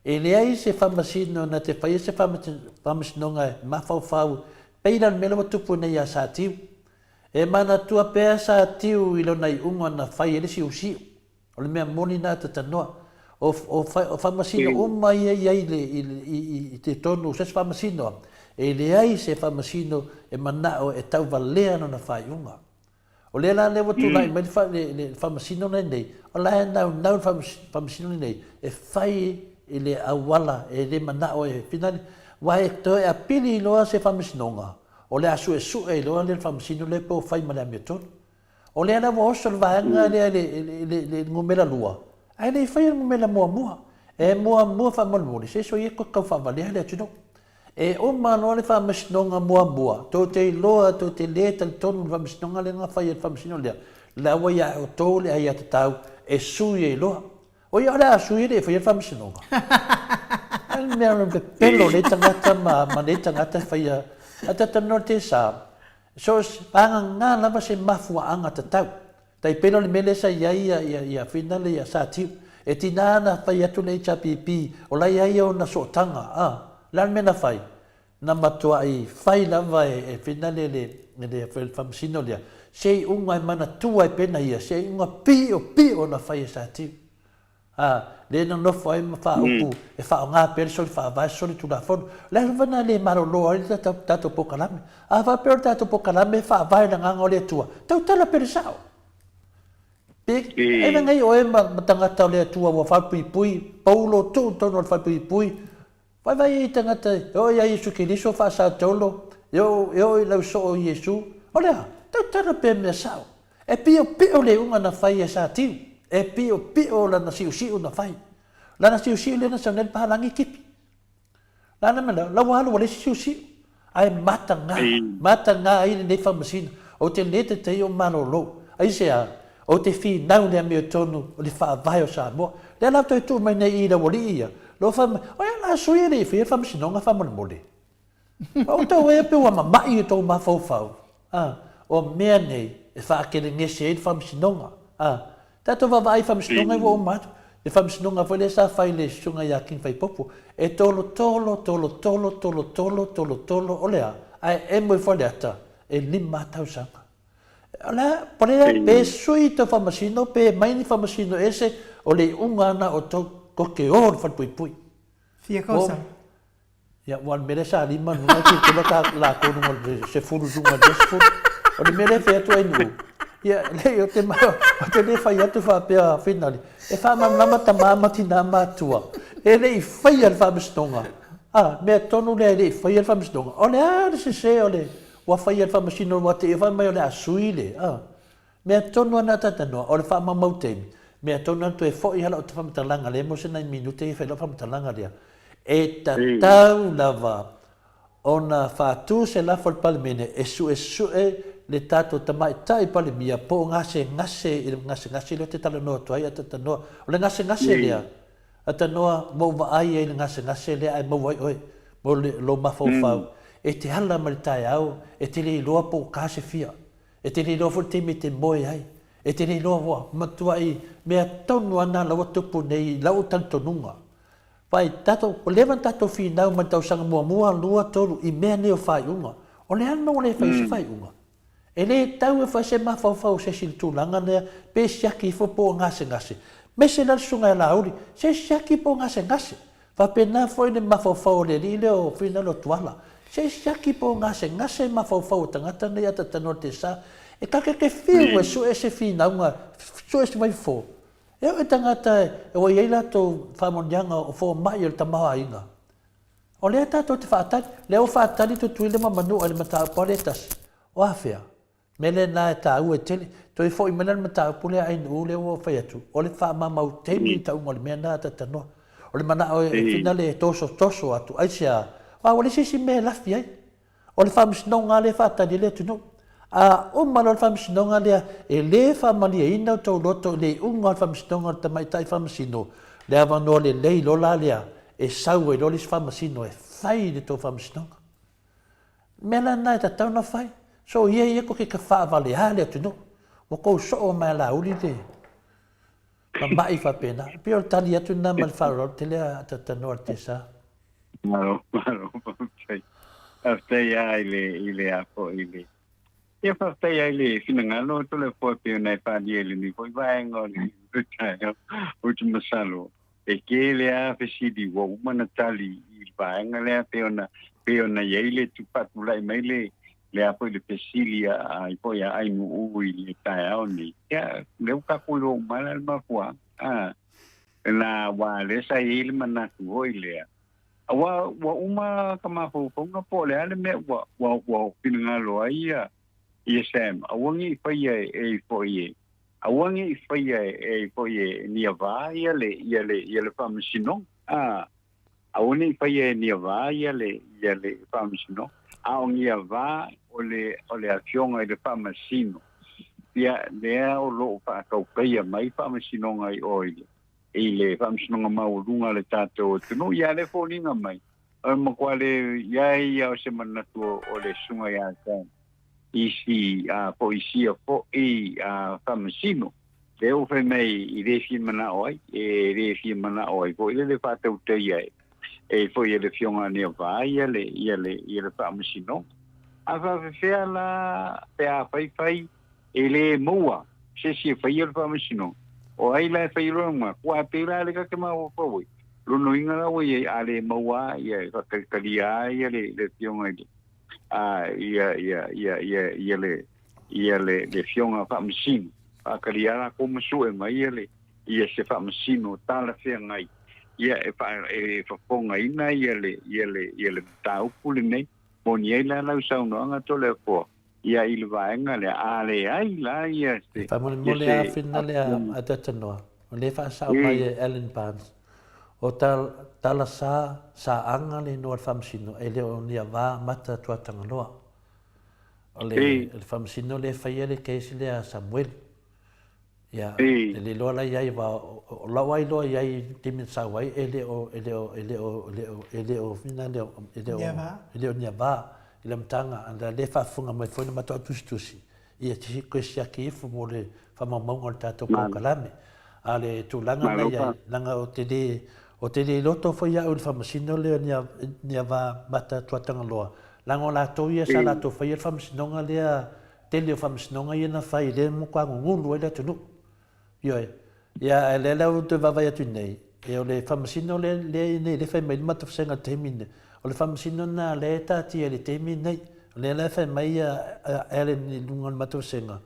E leai se faamasino na te faia se faamasinoga e mafaufau pei la le mea lea ua tupu nei ia Satiu. E manatua pea Satiu i lona iuga na fai ai le siusiu. O le mea moni na tatanoa. O, o, o faamasino uma ia i ai i, i, i, i totonu o se isi faamasino, e leai se faamasino e manao e tauvalea lona faaiuga. O lea la lea ua tulai mai le, le, le faamasino lenei, o la e naunau le faamasino lenei e fai i le auala e le manao e finali, aua e toe apili loa se faamasinoga, o le a suesue ai loa le faamasino lea pe ua fai ma le amiotonu. O lea la ua oso le vaega lea i le numera lua, ae le i faia le numera muamua. E muamua faamolemole, se soia koe tau faavalea le atunuu. E uma loa le faamasinoga muamua, tou te iloa, tou te le talitonu i le faamasinoga lea na fai e le faamasino lea, la ua ia outou le aiatatau e sui ai loa. O ia o le a sui e le i faia le faamasinoga. A le mea o le pepelo o nei tagata ma nei tagata e faia, a talanoa le tesa, So se pagagā lava se mafuaaga tatau. Tai pei la o le mea lea sa i ai ia, ia, ia Finale ia Sa Tiu. E tinā na fai atu le HRPP, o la e i ai ona sootaga, a. O le a le mea na fai? Na matuai fai lava e, e Finale le, le, le faamasino lea, se iuga e manatua ai pea na ia, se iuga piopio na fai e Sa Tiu. Ā, lea e nonofo ai ma faaupu e faaaoga pea le soli faavae, soli tulafono. O le a lava na le malolo ai le tatou polokalame. A faapea o le tatou polokalame e faavae i le Agaga o le Atua, tautala pea le sao. Pe, e vaegai oe ma tagata o le Atua ua falepuipui, paulo tuu i totonu o le falepuipui, Vaivai ai tagata e oo ia Iesu Keriso faasautaolo, e oo, e oo i lau soo o Iesu. O le a? Tautala pea mea sao. E piopio le iuga na fai e Satiu. E piopio lana siusiu na fai. Lana siusiu lea na sau nei le pahalagi kipi. Lana mea la, lau alu ua leai se siusiu. Ae mataga, mataga ai lenei faamasino. Ou te le taitai o malolo. Aisea? Ou te finau i le amiotonu o le Faavae o Samoa. Lea la toe tuu mai nei i i laualii ia, loo fai mai, Oi a la sui e le i faia le faamasinoga faamolemole. O outou ea pe ua mama'i i tou mafaufau, a, o mea nei e faakelegese ai le faamasinoga, a. Tatou vaavaai i faamasinoga ua uma atu, le faamasinoga foi lea sa fai i le susuga ia King Faipopo, e tolotolo, tolotolo, tolotolo, tolotolo, o le a? Ae emo ifo le ata, e lima tausaga. O le a, po le a, pe sui tau faamasino, pe mai ni faamasino ese, o le iuga lena o tou, tou te o i le falepuipui.
Fia tausaga.
Ia, ua o le mea lea sa lima luga tilotilo ta latou luga o le sefulu i luga i le 20. O le mea lea e fai atu ai Nu'u, ia, leai, ou te, ou te le fai atu faapea finali, e faamalamalama tama ma tina ma atua, e le i faia le faamasinoga. A, mea tonu lea e le i faia le faamasinoga. O le a le sese o le ua faia le faamasino ua te i fai mai o le a sui le, a. Mea tonu lava na talanoa, o le faamaumau taimi, mea tonu lava na toe foi lava lau faamatalaga lea mo se nai minute ia fai lau faamatalaga lea. E tatau lava ona faatu se lafo i le Palemene e suesue le tatou Tamaitai Palemia po o gasegase i le gasegase lea ou te talanoa atu ai a talanoa. O le gasegase lea, a talanoa ua ou vaai ai i le gasegase lea ae maua ai oe mo lou mafaufau. E te ala mai le taeao, e te le iloa po o ka se fia. E te le iloa foi le taimi e te moe ai. E te le iloa ua matuai mea tonu lava na la ua tupu nei i lau talitonuga. Vaai, tatou, ua leva ona tatou finau mai le tausaga muamua, lua, tolu i mea nei o faaiuga. O le a le mea ua le fai ai se faaiuga? E le tau e fai se mafaufau o se isi i le tulaga lea, pe siaki ifo po o gasegase. Aemaise la le susuga ia Laauli, se siaki po o gasegase. Faapena foi le mafaufau o le alii lea o Finalo Tuala. Se siaki po o gasegase mafaufau o tagata nei a talanoa le sa. E kakeke fiu e sue se finauga, sue se vaifofo. E oo i tagata ua i ai latou faamanuiaga o fomai o le tamaoaiga. O lea tatou te faatali, lea ua faatali Tutuila ma Manua i le mataupu lava lea e tasi. O afea? Mea lena e taua tele. Toe foi mai la le mataupu lea a Ainuu lea ua ou fai atu, o le faamamau taimi le tauga o le mea lena a Tatanoa. O le manao e finale e tosotoso atu, aisea? Aua ua leai se isi mea e lafi ai. O le faamasinoga lava lea e faatali ai le atunuu. A uma loa le faamasinoga lea, e le faamalieina outou loto i le iuga o le faamasinoga a le tamaitai faamasino, le avanoa lelei loa la lea e sau ai loa le isi faamasino e fai le tou faamasinoga. O le mea la lena e tatau ona fai. So ia ia koke ka faavaleā le atunuu. Ua tou soo mai a Laauli le mama'i faapena. E pei o le tali atu lena ma le faaaloalo tele a Tatanoa i le Tesa.
Malo, malo, faafetai. Faafetai lava i le, i le a foi i le... Ia faafetai lava i le finagalo o Toleafoa e pei ona e faaalia i lenei foi vaega o le taeao. Ou te masalo, e tele lava fesili ua uma ona tali i le vaega lea pei ona, pei ona i ai le faatulai mai le, le a foi le fesili a ai foi a Ainuu i le taeao nei. Ia, lea ua tatou iloa uma lava le mafuaaga. Ah, na aua lea sa i ai le manatu foi lea, aua ua uma ka mafaufauga po o le a le mea ua, ua, ua finagalo ai ia, ia Sam, aua ne i faia e, e foi e, aua ne i faia e, e foi e Niava ia le, ia le, ia le faamasinoga. Ah, aua ne i faia e Niava ia le, ia le faamasinoga. A o Niava o le, o le afioga i le faamasino, ia, lea o lo o faataukaia mai faamasinoga i o i le, i le faamasinoga maualuga a le tatou atunuu. Ia, lea e foliga mai, o le matua le i ai ia o se manatu o le susuga ia Sam i si a po i sia foʻi a faamasino, lea ua fai mai i le fia manao ai, e le fia manao ai foi le le faatautaia e e foi e le Afioga a Niavā ia le ia le ia le faamasinoga. A faafefea la pe a faifai e le maua se isi e faia le faamasinoga, o ai la e faia lona manatu? Aua e pei la lea ta te mafaufau ai, lona uiga la ua i ai a le maua ia e faatalitalia lava ia le le Afioga i le a ia ia ia ia ia le ia le le Afioga Faamasino, faatalia latou ma sue mai ia le ia se faamasino talafeagai ia e faa e fofogaina ia le ia le ia le mataupu lenei. Moni ai la lau saunoaga Toleafoa ia i le vaega lea, a leai la ia se ia
Faamolemole
se
a whina lea
afioga.
a Tatanoa, o lea e faasao mai e Alan Barnes, o ta tala sa, sa aga le inoa o le faamasino e le o Niavā Mata Tuatagaloa. O le, o le faamasino lea e faia le case lea a Samuelu. Ia, e le iloa la i ai, aua o lau lava iloa i ai i le taimi na sau ai, e le o, e le o, e le o, e le o, e le o, e le o, e le o, e le o Niavā i le amataga, a o lea e faafofoga mai foi le matou tusitusi, ia toe siaki ifo mo le faamaumauga o le tatou polokalame. A o le tulaga na i ai, leaga ou te le, ou te le loto foi au i le faamasino lea o Niavā Mata Tuatagaloa, leaga o latou ia sa latou faia le faamasinoga lea tele o faamasinoga ia na fai lea e matua gugulu ai le atunuu. Ioe. Ia, ae lea la ua toe vaavaai atu nei, e o le faamasino lea, lea nei, lea e fai mai le matou vasega i le taimi lenei, o le faamasino lena lea e taatia i le taimi lenei. O lea la e fai mai ia Allen i luga o le matou vasega,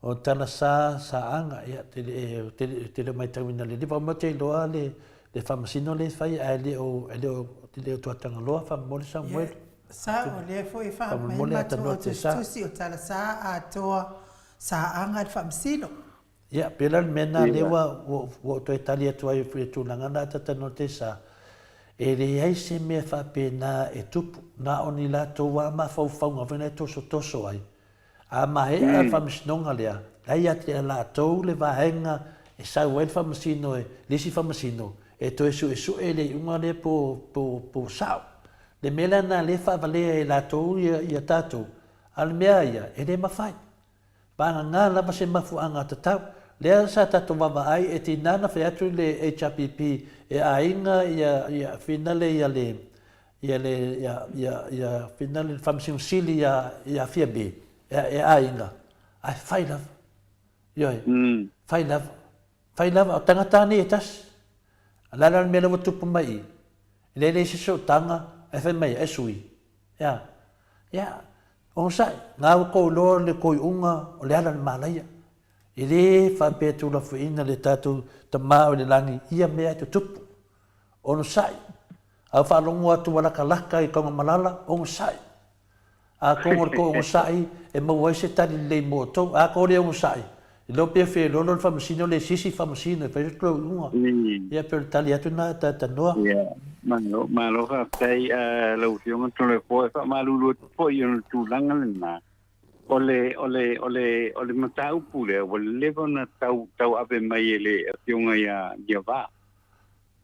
o tala sa, sa aga, ia, te le, te le, te le o matauina lelei, vao mai ou te iloa le, le faamasino lea e fai, ae le o, e le o, e le o Tuatagaloa faamolemole Samuel.
Sa o lea foi e faamai le matou au tusitusi o tala sa atoa sa aga le faamasino.
Ia, pei la o le mea lena lea ua ua ou toe tali atu ai i le tulaga lena a Tatanote sa, e leai se mea faapena e tupu, na o ni latou lava mafaufauga foi na e tosotoso ai, A maea le faamasinoga lea, la e ia te latou le vaega e sau ai le faamasino e le isi faamasino e toe suesue le iuga lea po po po sao. Le mea la lena lea e faavalea e latou ia ia tatou, a o le mea ia, e le mafai. Vagana lava se mafuaaga tatau. Lea sa tatou vaavaai e tiga ona fai atu le HRPP e aiga ia ia finale ia le Ia le, ia, ia, ia, fina le Faamasino Sili ia, ia Fiame, e, e aiga, ae fai lava. Ioe, fai lava. Fai lava, o tagata lava nei e tasi. A o le a la le mea lea ua tupu mai i i? E leai leai se sootaga, ae fai mai, e sui. Ea, ia, onosai, na ua tou iloa le tou iuga o le ala o le malaia. E le faapea tuulafoaiina le tatou Tama o i le lagi ia mea e tutupu. Onosai, A ua faalogo atu ua lakalaka i Tagamalala, onosai. Atonu o le tou onosai e maua ai se tali lelei mo outou. A tou le onosai, Iloa pe feololo le faamasino le sisi faamasino e fai se tou iuga. Ia pei o le tali atu lena Tatanoa.
Ia, malo, malo faafetai lau Afioga Toleafoa. E faamalulu atu foi ona o le tulaga lena, o le, o le, o le, o le mataupu lea ua leva ona tau, tauave mai e le Afioga ia Niavaa.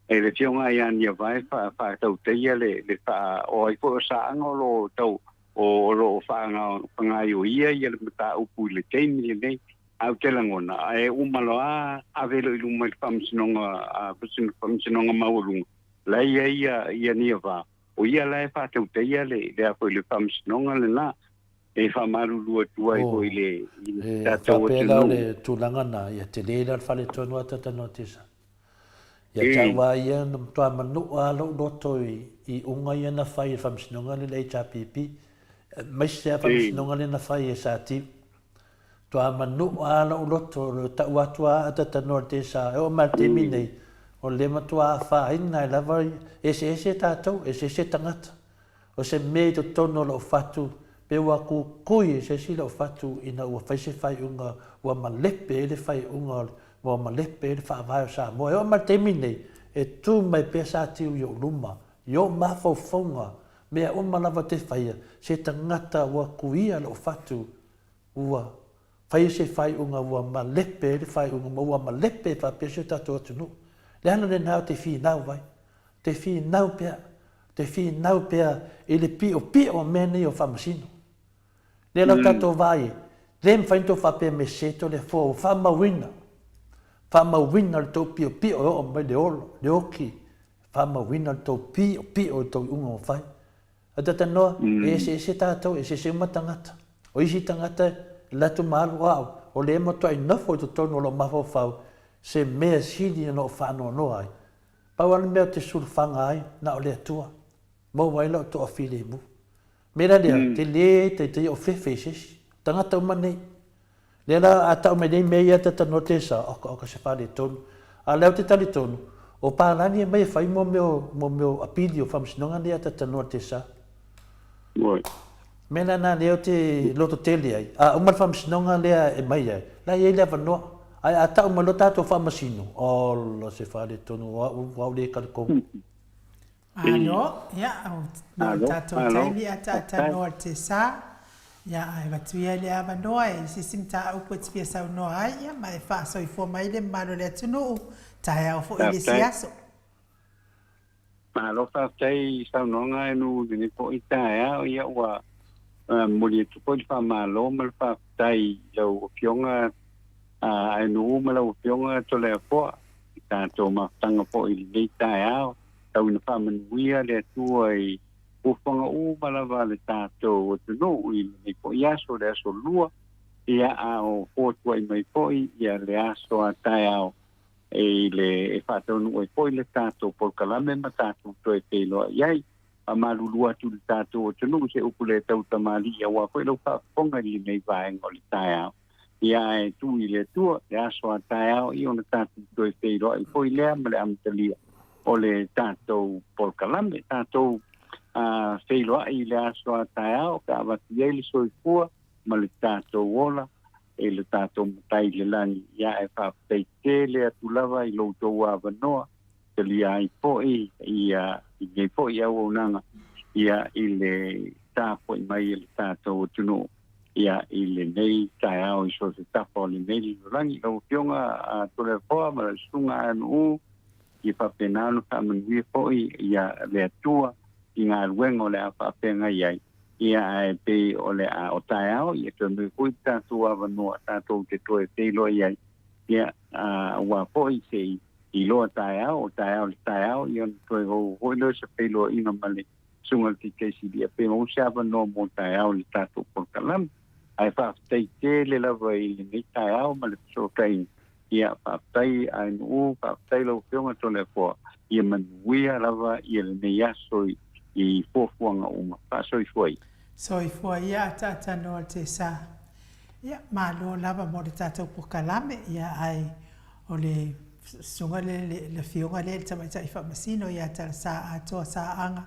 E le Afioga ia Niavaa e faatautaia le, le faa, o ai foi o Saaga o lo o tau, o lo o faagaoioia ia le mataupu i le taimi lenei. Ae ou te lagona, e uma loa ave loa i luma i le Faamasinoga, Faamasinoga Maualuga, la e i ai ia, ia Niavaa, o ia la e faatautaia le, le a foi le Faamasinoga lena, e faamalulu atu ai foi i le, i le
E
tatou
faapea la o
atunuu.
le tulaga na, ia tele la le faletonu a Tatanoatisa. Ia te au lava ia, na matua manua lava lou loto i iuga ia na fai e le Faamasinoga lea le HRPP, aemaise lava Faamasinoga lea na fai e Satiu. Matua manua lava lou loto, o le tau atu lava a tatanoa i le tesa, e oo mai i le taimi nei, o lea matua afaina ai lava, eseese tatou, eseese tagata. O se mea i totonu o lou fatu, pe ua kukui e se isi lou fatu ina ua fai se faaiuga ua malepe ai le faaiuga o le, ua malepe ai le Faavae o Samoa. E oo mai i le taimi lenei, e tu mai pea Satiu i ou luma, i ou mafaufauga, mea uma lava ou te faia, se tagata ua kuia lou fatu, ua faia se faaiuga ua malepe ai le faaiuga ma ua malepe faapea si o tatou atunuu. Le ala lena ou te finau ai, te finau pea, te finau pea i le piopio o mea nei o faamasino. Lea la o tatou vaai ai, le mafai ona tou faapea me sese Toleafoa ua faamauina, faamauina le tou piopio e oo mai le ola, le oki, faamauina le tou piopio i le tou iuga ua fai. Ae talanoa, e eseese tatou, e eseese uma tagata. O isi tagata e alu atu ma alu, o au, o lea e matuai nofo i totonu o lou mafaufau se mea sili ona ou faanoanoa ai. Pau lava le mea ou te sulufaga ai, na o le Atua. Maua ai lau toafilemu. Mea la lea, tele taitai ou fefe i se isi. O tagata uma nei. Lea la a tau mai nei mea ia talanoa tesa, oka oka se faaletonu. A o lea ou te talitonu, o palagi e mai e fai mo mea o, mo mea o apili o faamasinoga nei a talanoa tesa.
Oi.
Mea la na lea ou te loto tele ai, a uma le faamasinoga lea e mai ai, la e i ai le avanoa. Ae a tau mai loa tatou faamasino, ola se faaletonu, o au, o au le talitonu.
Malo, ia, o lo tatou taimi ataatanoa le sa, ia, ae avatu ia le avanoa e se isi mataupu e te fia saunoa ai, ia, ma e faasoifua mai le mamalu o le atunuu, taeao foi i le isi aso.
Malo faafetai i saunoaga e nu i lenei foi taeao, ia ua momoli atu foi le faamalo ma le faafetai i lau Afioga Aenuu ma lau Afioga Toleafoa i tatou mafutaga foi i lenei taeao. Tau ina faamanuia le Atua i fuafuaga uma lava a le tatou atunuu i lenei foi aso, le aso Lua, ia a o fotuai mai foi ia le aso a taeao e i le e faataunuu ai foi le tatou polokalame ma tatou toe feiloai ai. Faamalulu atu i le tatou atunuu se upu le tautamalii aua foi lau faafofoga i lenei vaega o le taeao. Ia ae tuu i le Atua le aso a taeao ia ona tatou toe feiloai foi lea ma le amatalia o le tatou polokalame. Tatou feiloai i le aso a taeao pe a avatu i ai le soifua ma le tatou ola e le tatou Matai i le lagi. Ia ae faafetai tele atu lava i lo outou avanoa talia ai foi ia i lenei foi auaunaga ia i le tapuai mai e le tatou atunuu ia i lenei taeao i so o se tafa o lenei lalolagi. Lau Afioga a Toleafoa ma lau Susuga Anu'u, ia faapena ona faamanuia foi ia le Atua i galuega o le a faafeagai ai, ia ae pei o le a o taeao ia toe maua foi le tatou avanoa tatou te toe feiloai ai, ia aua foi se i iloa taeao, o taeao le taeao, ia ona toe ou foi lea o se feiloaiga ma le Susuga i le Taitaisili, ia pe maua se avanoa mo taeao i le tatou polokalame. Ae faafetai tele lava i lenei taeao ma le fesootaiga. Ia, faafetai Ainuu, faafetai lau Afioga Toleafoa, ia manuia lava ia lenei aso i fuafuaga uma. Faasoifua ia.
Soifua ia ataatanoa te sa. Ia, malo lava mo le tatou polokalame, ia ae o le susuga lea, le afioga lea i le tamaitai faamasino ia Talasa Atoa Saaga,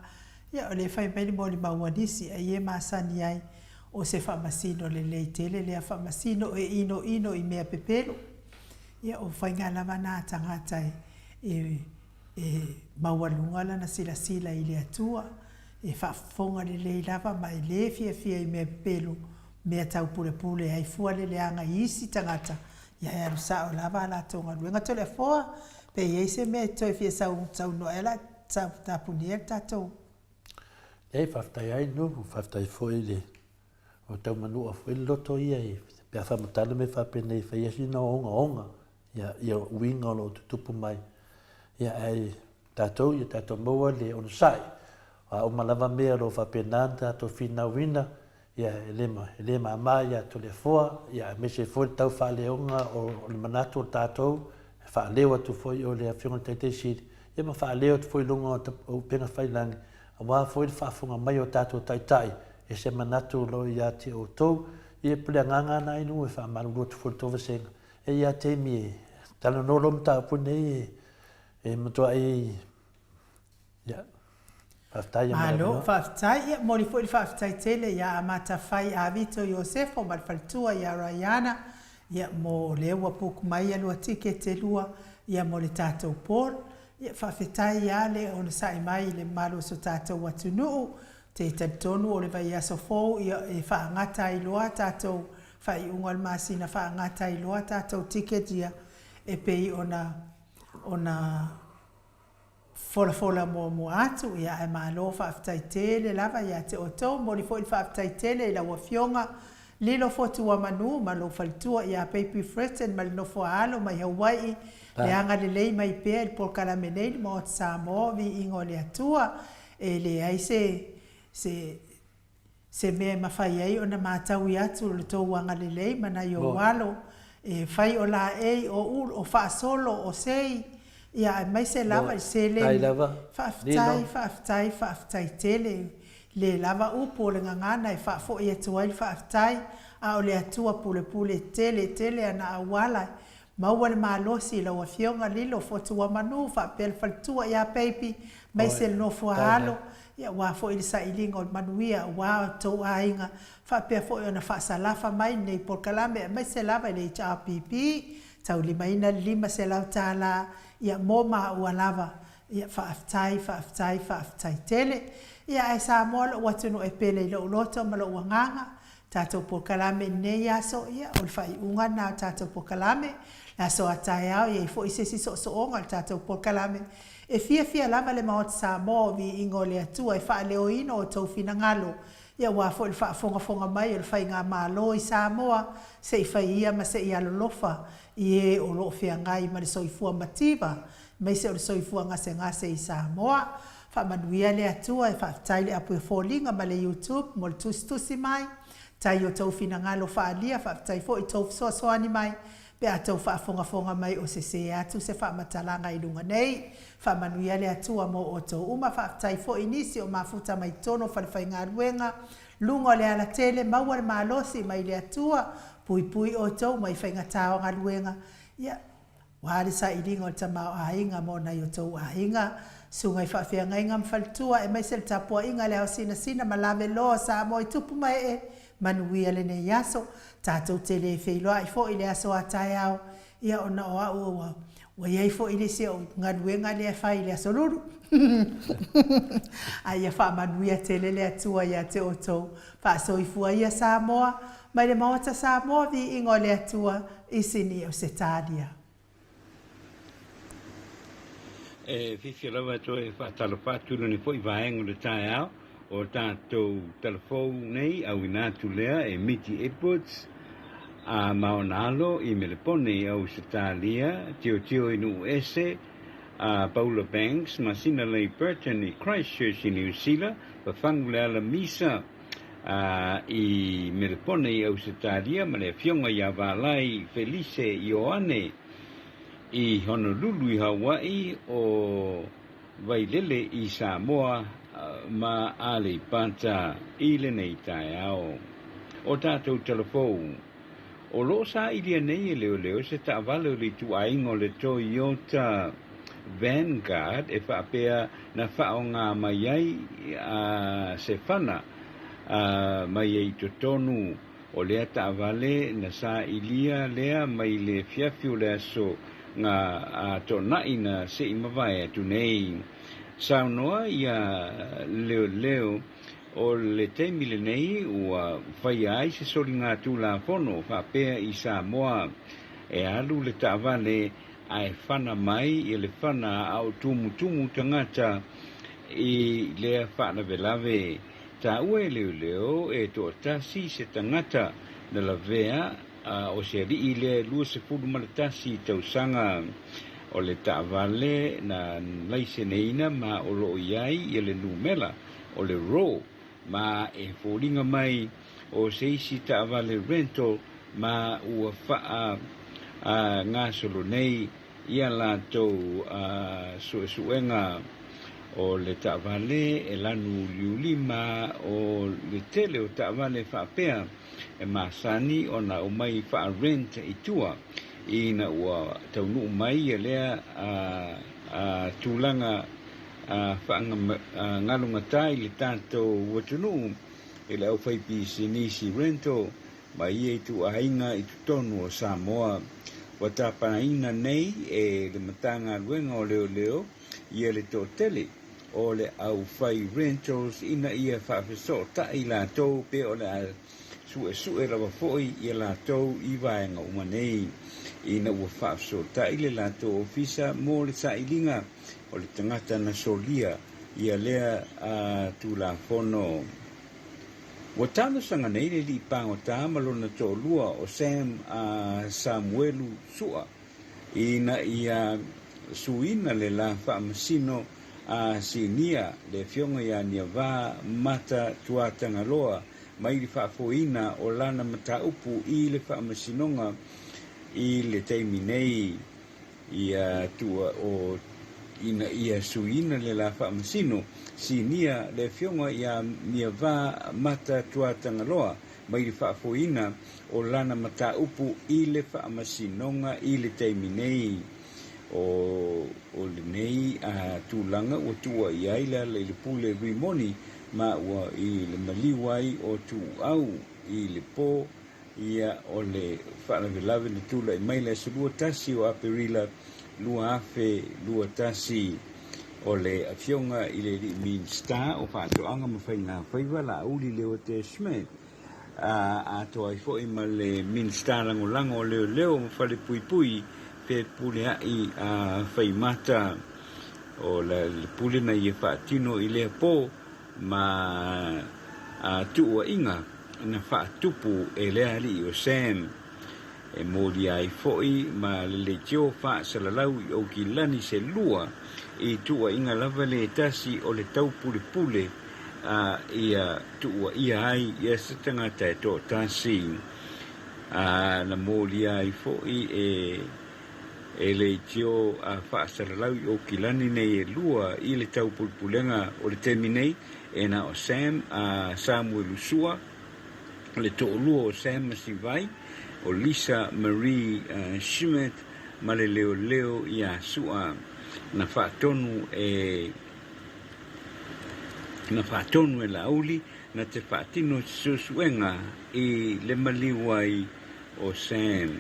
ia o lea e fai mai le molimau a nisi, ai e masani ai. O se faamasino lelei tele lea faamasino e inoino i mea pepelo. Ia, o faiga lava na a tagata e, e, e maualuga lana silasila i le Atua, e faafofoga lelei lava ma e lē fiafia i mea pepelo, mea tau pulepule ai fua le leaga i isi tagata, ia e alu sao lava a latou galuega. Toleafoa, pe i ai se mea e toe fia saunoa ai o le a tapunia le tatou.
Leai, faafetai ai Nuhu, faafetai foi i le o tau manua foi le loto ia i pe a faamatala mea faapenei e fai ai sina ogaoga ia ia uiga o lo o tutupu mai. Ia ae tatou ia tatou maua le onosai, a uma lava mea o lo o faapena ona tatou finauina, ia e le e le mama ia Toleafoa, ia aemaise foi le tau faaleoga o le manatu o tatou, e faaleo atu foi o le Afioga i le Taitai Sili, ia ma faaleo atu foi i luga o upega tafailagi, aua foi le faafofoga mai o tatou Taitai, e se manatu o lo o ia te outou, ia pei o le agaga lena i nuu e faamalulu atu foi i le tou vasega, e i ai lava taimi e talanoa loa mataupu nei e matuai, ia, faafetai ia
Malo, malama. faafetai. Ia, momoli foi le faafetai tele ia Amata Fai Avito Iosefo ma le faletua ia Raiana, ia, mo lea ua book mai ia lua ticket e lua, ia, mo le tatou ball. Ia, faafetai lava le onosai mai i le mamalu o so tatou atunuu. Te talitonu o le vaiaso fou, ia, e faagata ai loa tatou faaiuga o le masina, faagata ai loa tatou ticket ia, e pei ona, ona folafola muamua atu, ia ae malo faafetai tele lava ia te outou. Momoli foi le faafetai tele i lau Afioga Lilo Fotuamanu ma lou faletua ia Baby Fretton ma le nofo a alo mai Hawai'i, le agalelei mai pea i le polokalame nei le Maota Samoa, viiga o le Atua. E leai se se se mea e mafai ai ona mataui atu lo tou agalelei ma nai ou alo, e fai o laei, o ulu, o faasolo, o sei, ia aemaise lava i seleni. Faafetai, faafetai, faafetai tele. Le lava upu o le gagana e faafoi atu ai le faafetai, a o le Atua pulepule tele tele ana auala Maua le malosi i lau Afioga Lilo Fotuamanu faapea le faletua ia Baby maise le nofo a alo aua foi le sailiga o le manuia aua o tou aiga faapea foi ona faasalafa mai lenei polokalame aemaise lava i le HRPP taulimaina le $500 ia mo maua lava ia faafetai faafetai faafetai tele ia ae Samoa lou atunuu e pele i lou loto ma lou agaga Tatou polokalame i lenei aso, ia, o le faaiuga lena o le tatou polokalame. Le aso a taeao, e i ai foi se isi soosooga o le tatou polokalame. E fiafia lava le Maota Samoa o Viiga o le Atua e faaleoina outou finagalo, ia aua foi le faafogafoga mai o le Faigamalo i Samoa, se i fai ia ma se i alolofa i e o lo o feagai ma le soifua mativa, aemaise o le soifua gasegase i Samoa. Faamanuia le Atua e faafetai le apu e foliga ma le YouTube mo le tusitusi mai, tai o tou finagalo faaalia faafetai foi tou fesoasoani mai pe a tou faafogafoga mai o sese atu se faamatalaga i luga nei. Faamanuia le Atua mo outou uma faafetai foi nisi o mafuta mai totonu o falefaigaluega luga o le alatele maua le malosi mai le Atua puipui outou mai faigata o galuega ia Aua le sailiga o le tamaoaiga mo nai o tou aiga, susuga i faafeagaiga ma faletua, aemaise le tapuaiga a le ao sinasina ma laveloa o Samoa i tupu ma ee, manuia lenei aso. Tatou te le feiloai foi i le aso a taeao, ia ona o au ua ua i ai foi le isi ou galuega lea e fai i le aso Lulu. A ia faamanuia tele le Atua ia te outou. Faasoifua ia Samoa, mai le Maota Samoa, viiga o le Atua i Sini Ausetalia.
E fiafia lava e toe faatalofa atu i lenei foi vaega o le taeao o tatou talafou nei auina atu lea e Miti Edwards a ma ona alo i Melepone i Ausetalia, Tiotio i Nuuese, a Paula Banks ma Sinalei Burton i Christchurch i Niu Sila, Fafangu Leala Misa i Melepone i Ausetalia ma le Afioga ia Valai Felise Ioane i Honolulu i Hawaii, o Vailele i Samoa ma Aleipata i lenei taeao. O tatou talafou, o lo o sailia nei e leoleo se taavale o le ituaiga o le Toyota Vanguard e faapea na faaaoga mai ai se fana. mai ai i totonu o lea taavale na sailia lea mai le afiafi o le aso ga Toonai na se i mavae atu nei. Saunoa ia leoleo o le taimi lenei ua faia ai se soligatulafono faapea i Samoa e alu le taavale ae fana mai ia le fana a o tumutumu tagata i lea faalavelave. Taua e leoleo e toatasi se tagata na lavea o se alii lea e 21 tausaga. O le taavale na laiseneina ma o lo o i ai ia le numera o le RAW ma e foliga mai o se isi taavale rental ma ua faa gasolo nei ia latou suesuega. O le taavale e lanu uliuli ma o le tele o taavale faapea e masani ona aumai faa-rent i tua ina ua taunuu mai ia lea tulaga faagalugata i le tatou atunuu i le aufaipisinisi rental ma ia ituaiga i totonu o Samoa. Ua tapenaina nei e le Matagaluega o Leoleo ia le toatele o le aufai rentals ina ia faafesootai latou pe o le a suesue lava foi ia latou i vaega uma nei ina ua faafesootai le latou ofisa mo le sailiga o le tagata na solia ia lea Tulafono. Ua talosaga nei le alii pagota ma lona toalua o Sam Samuelu Sua ina ia suina le la faamasino a sinia le afioga ia Niava Mata Tuatagaloa mai le faafoeina o lana mataupu i le faamasinoga i le taimi nei. Ia tua o ina ia suiina le la faamasino sinia le afioga ia Niava Mata Tuatagaloa mai le faafoeina o lana mataupu i le faamasinoga i le taimi nei. O o lenei tulaga ua tuua i ai le ala i le pule Rimoni ma ua i le maliu ai o Tuuau i le po ia o le faalavelave na tulai mai le aso 21 o Aperila 2021. O le Afioga i le Alii Minisita o Faatoaga ma Faiga Faiva Laauli Leote Schmidt, a atoa ai foi ma le Minisita Lagolago o Leoleo ma Falepuipui Fepuleai a Faimata. O le pule na ia faatino i lea po ma tuuaiga na faatupu e le alii o Sam. E molia ai foi ma le leitio faasalalau i Aukilani se lua i tuuaiga lava le tasi o le taupulepule a ia tuuaia ai ia se tagata e toatasi. A na molia ai foi e e leitio a faasalalau i Aukilani nei e lua i le taupulepulega o le taimi nei, e na o Sam a Samuelu Sua, le toalua o Sam ma Sivai, o Lisa Marie Schmidt ma le leoleo ia Sua. Na faatonu e na faatonu e Laauli na te faatino se suesuega i le maliu ai o Sam.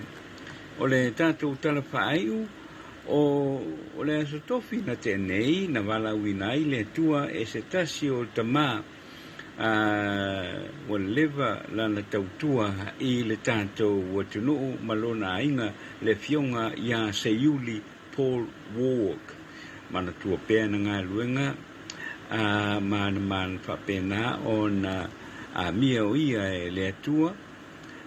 O le tatou tala faaiu o o le aso tofi na tea nei na valaauina ai le Atua e se tasi o tama a ua leva lana tautua i le tatou atunuu ma lona aiga le afioga ia Seiuli Paul Warwick. Manatua pea ana galuega a ma ana mana faapena ona amia o ia e le Atua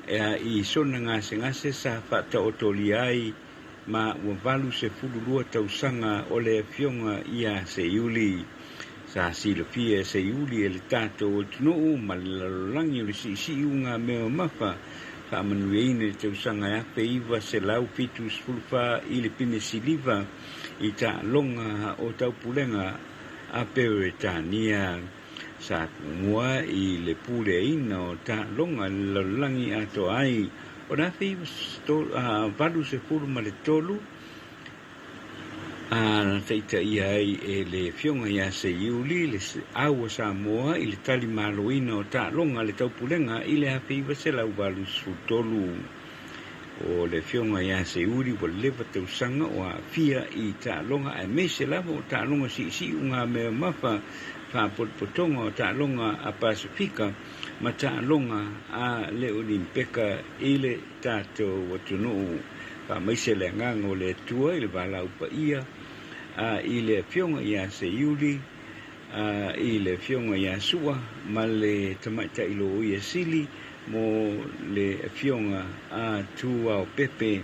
ea i sona gasegase sa faataotolia ai ma ua 82 tausaga o le afioga ia Seiuli. Sa silafia e Seiuli e le tatou atunuu ma le lalolagi o le siisii ugamea mamafa faamanuiaina i le tausaga e 1974 i le pine siliva i taaloga o Taupulega a Peretania. Sa tumua i le puleaina o taaloga i le lalolagi atoa ai o le 1983. Na taitaia ai e le Afioga ia Seiuli le Au a Samoa i le talimaloina o taaloga a le Taupulega i le 1983. O le Afioga ia Seiuli ua leva tausaga o aafia i taaloga aemaise lava o taaloga siisii ugameamafa, faapotopotoga o taaloga a Pasefika ma taaloga a le Olimpeka i le tatou atunuu. Faamaise le agaga o le Atua i le valaau paia a i le Afioga ia Seiuli, a i le Afioga ia Sua ma le Tamaitai Loia Sili mo le Afioga a Tuaopepe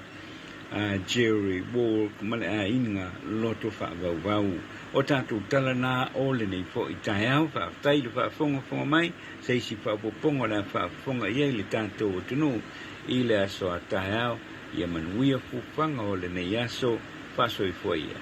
a Jerry Walk ma le aiga loto faavauvau. O tatou tala na o lenei foi taeao. Faafetai i le faafogafoga mai. Se isi faaopoopoga o le a faafofoga i ai le tatou atunuu i le aso a taeao. Ia manuia fuafuaga o lenei aso. Faasoifua ia.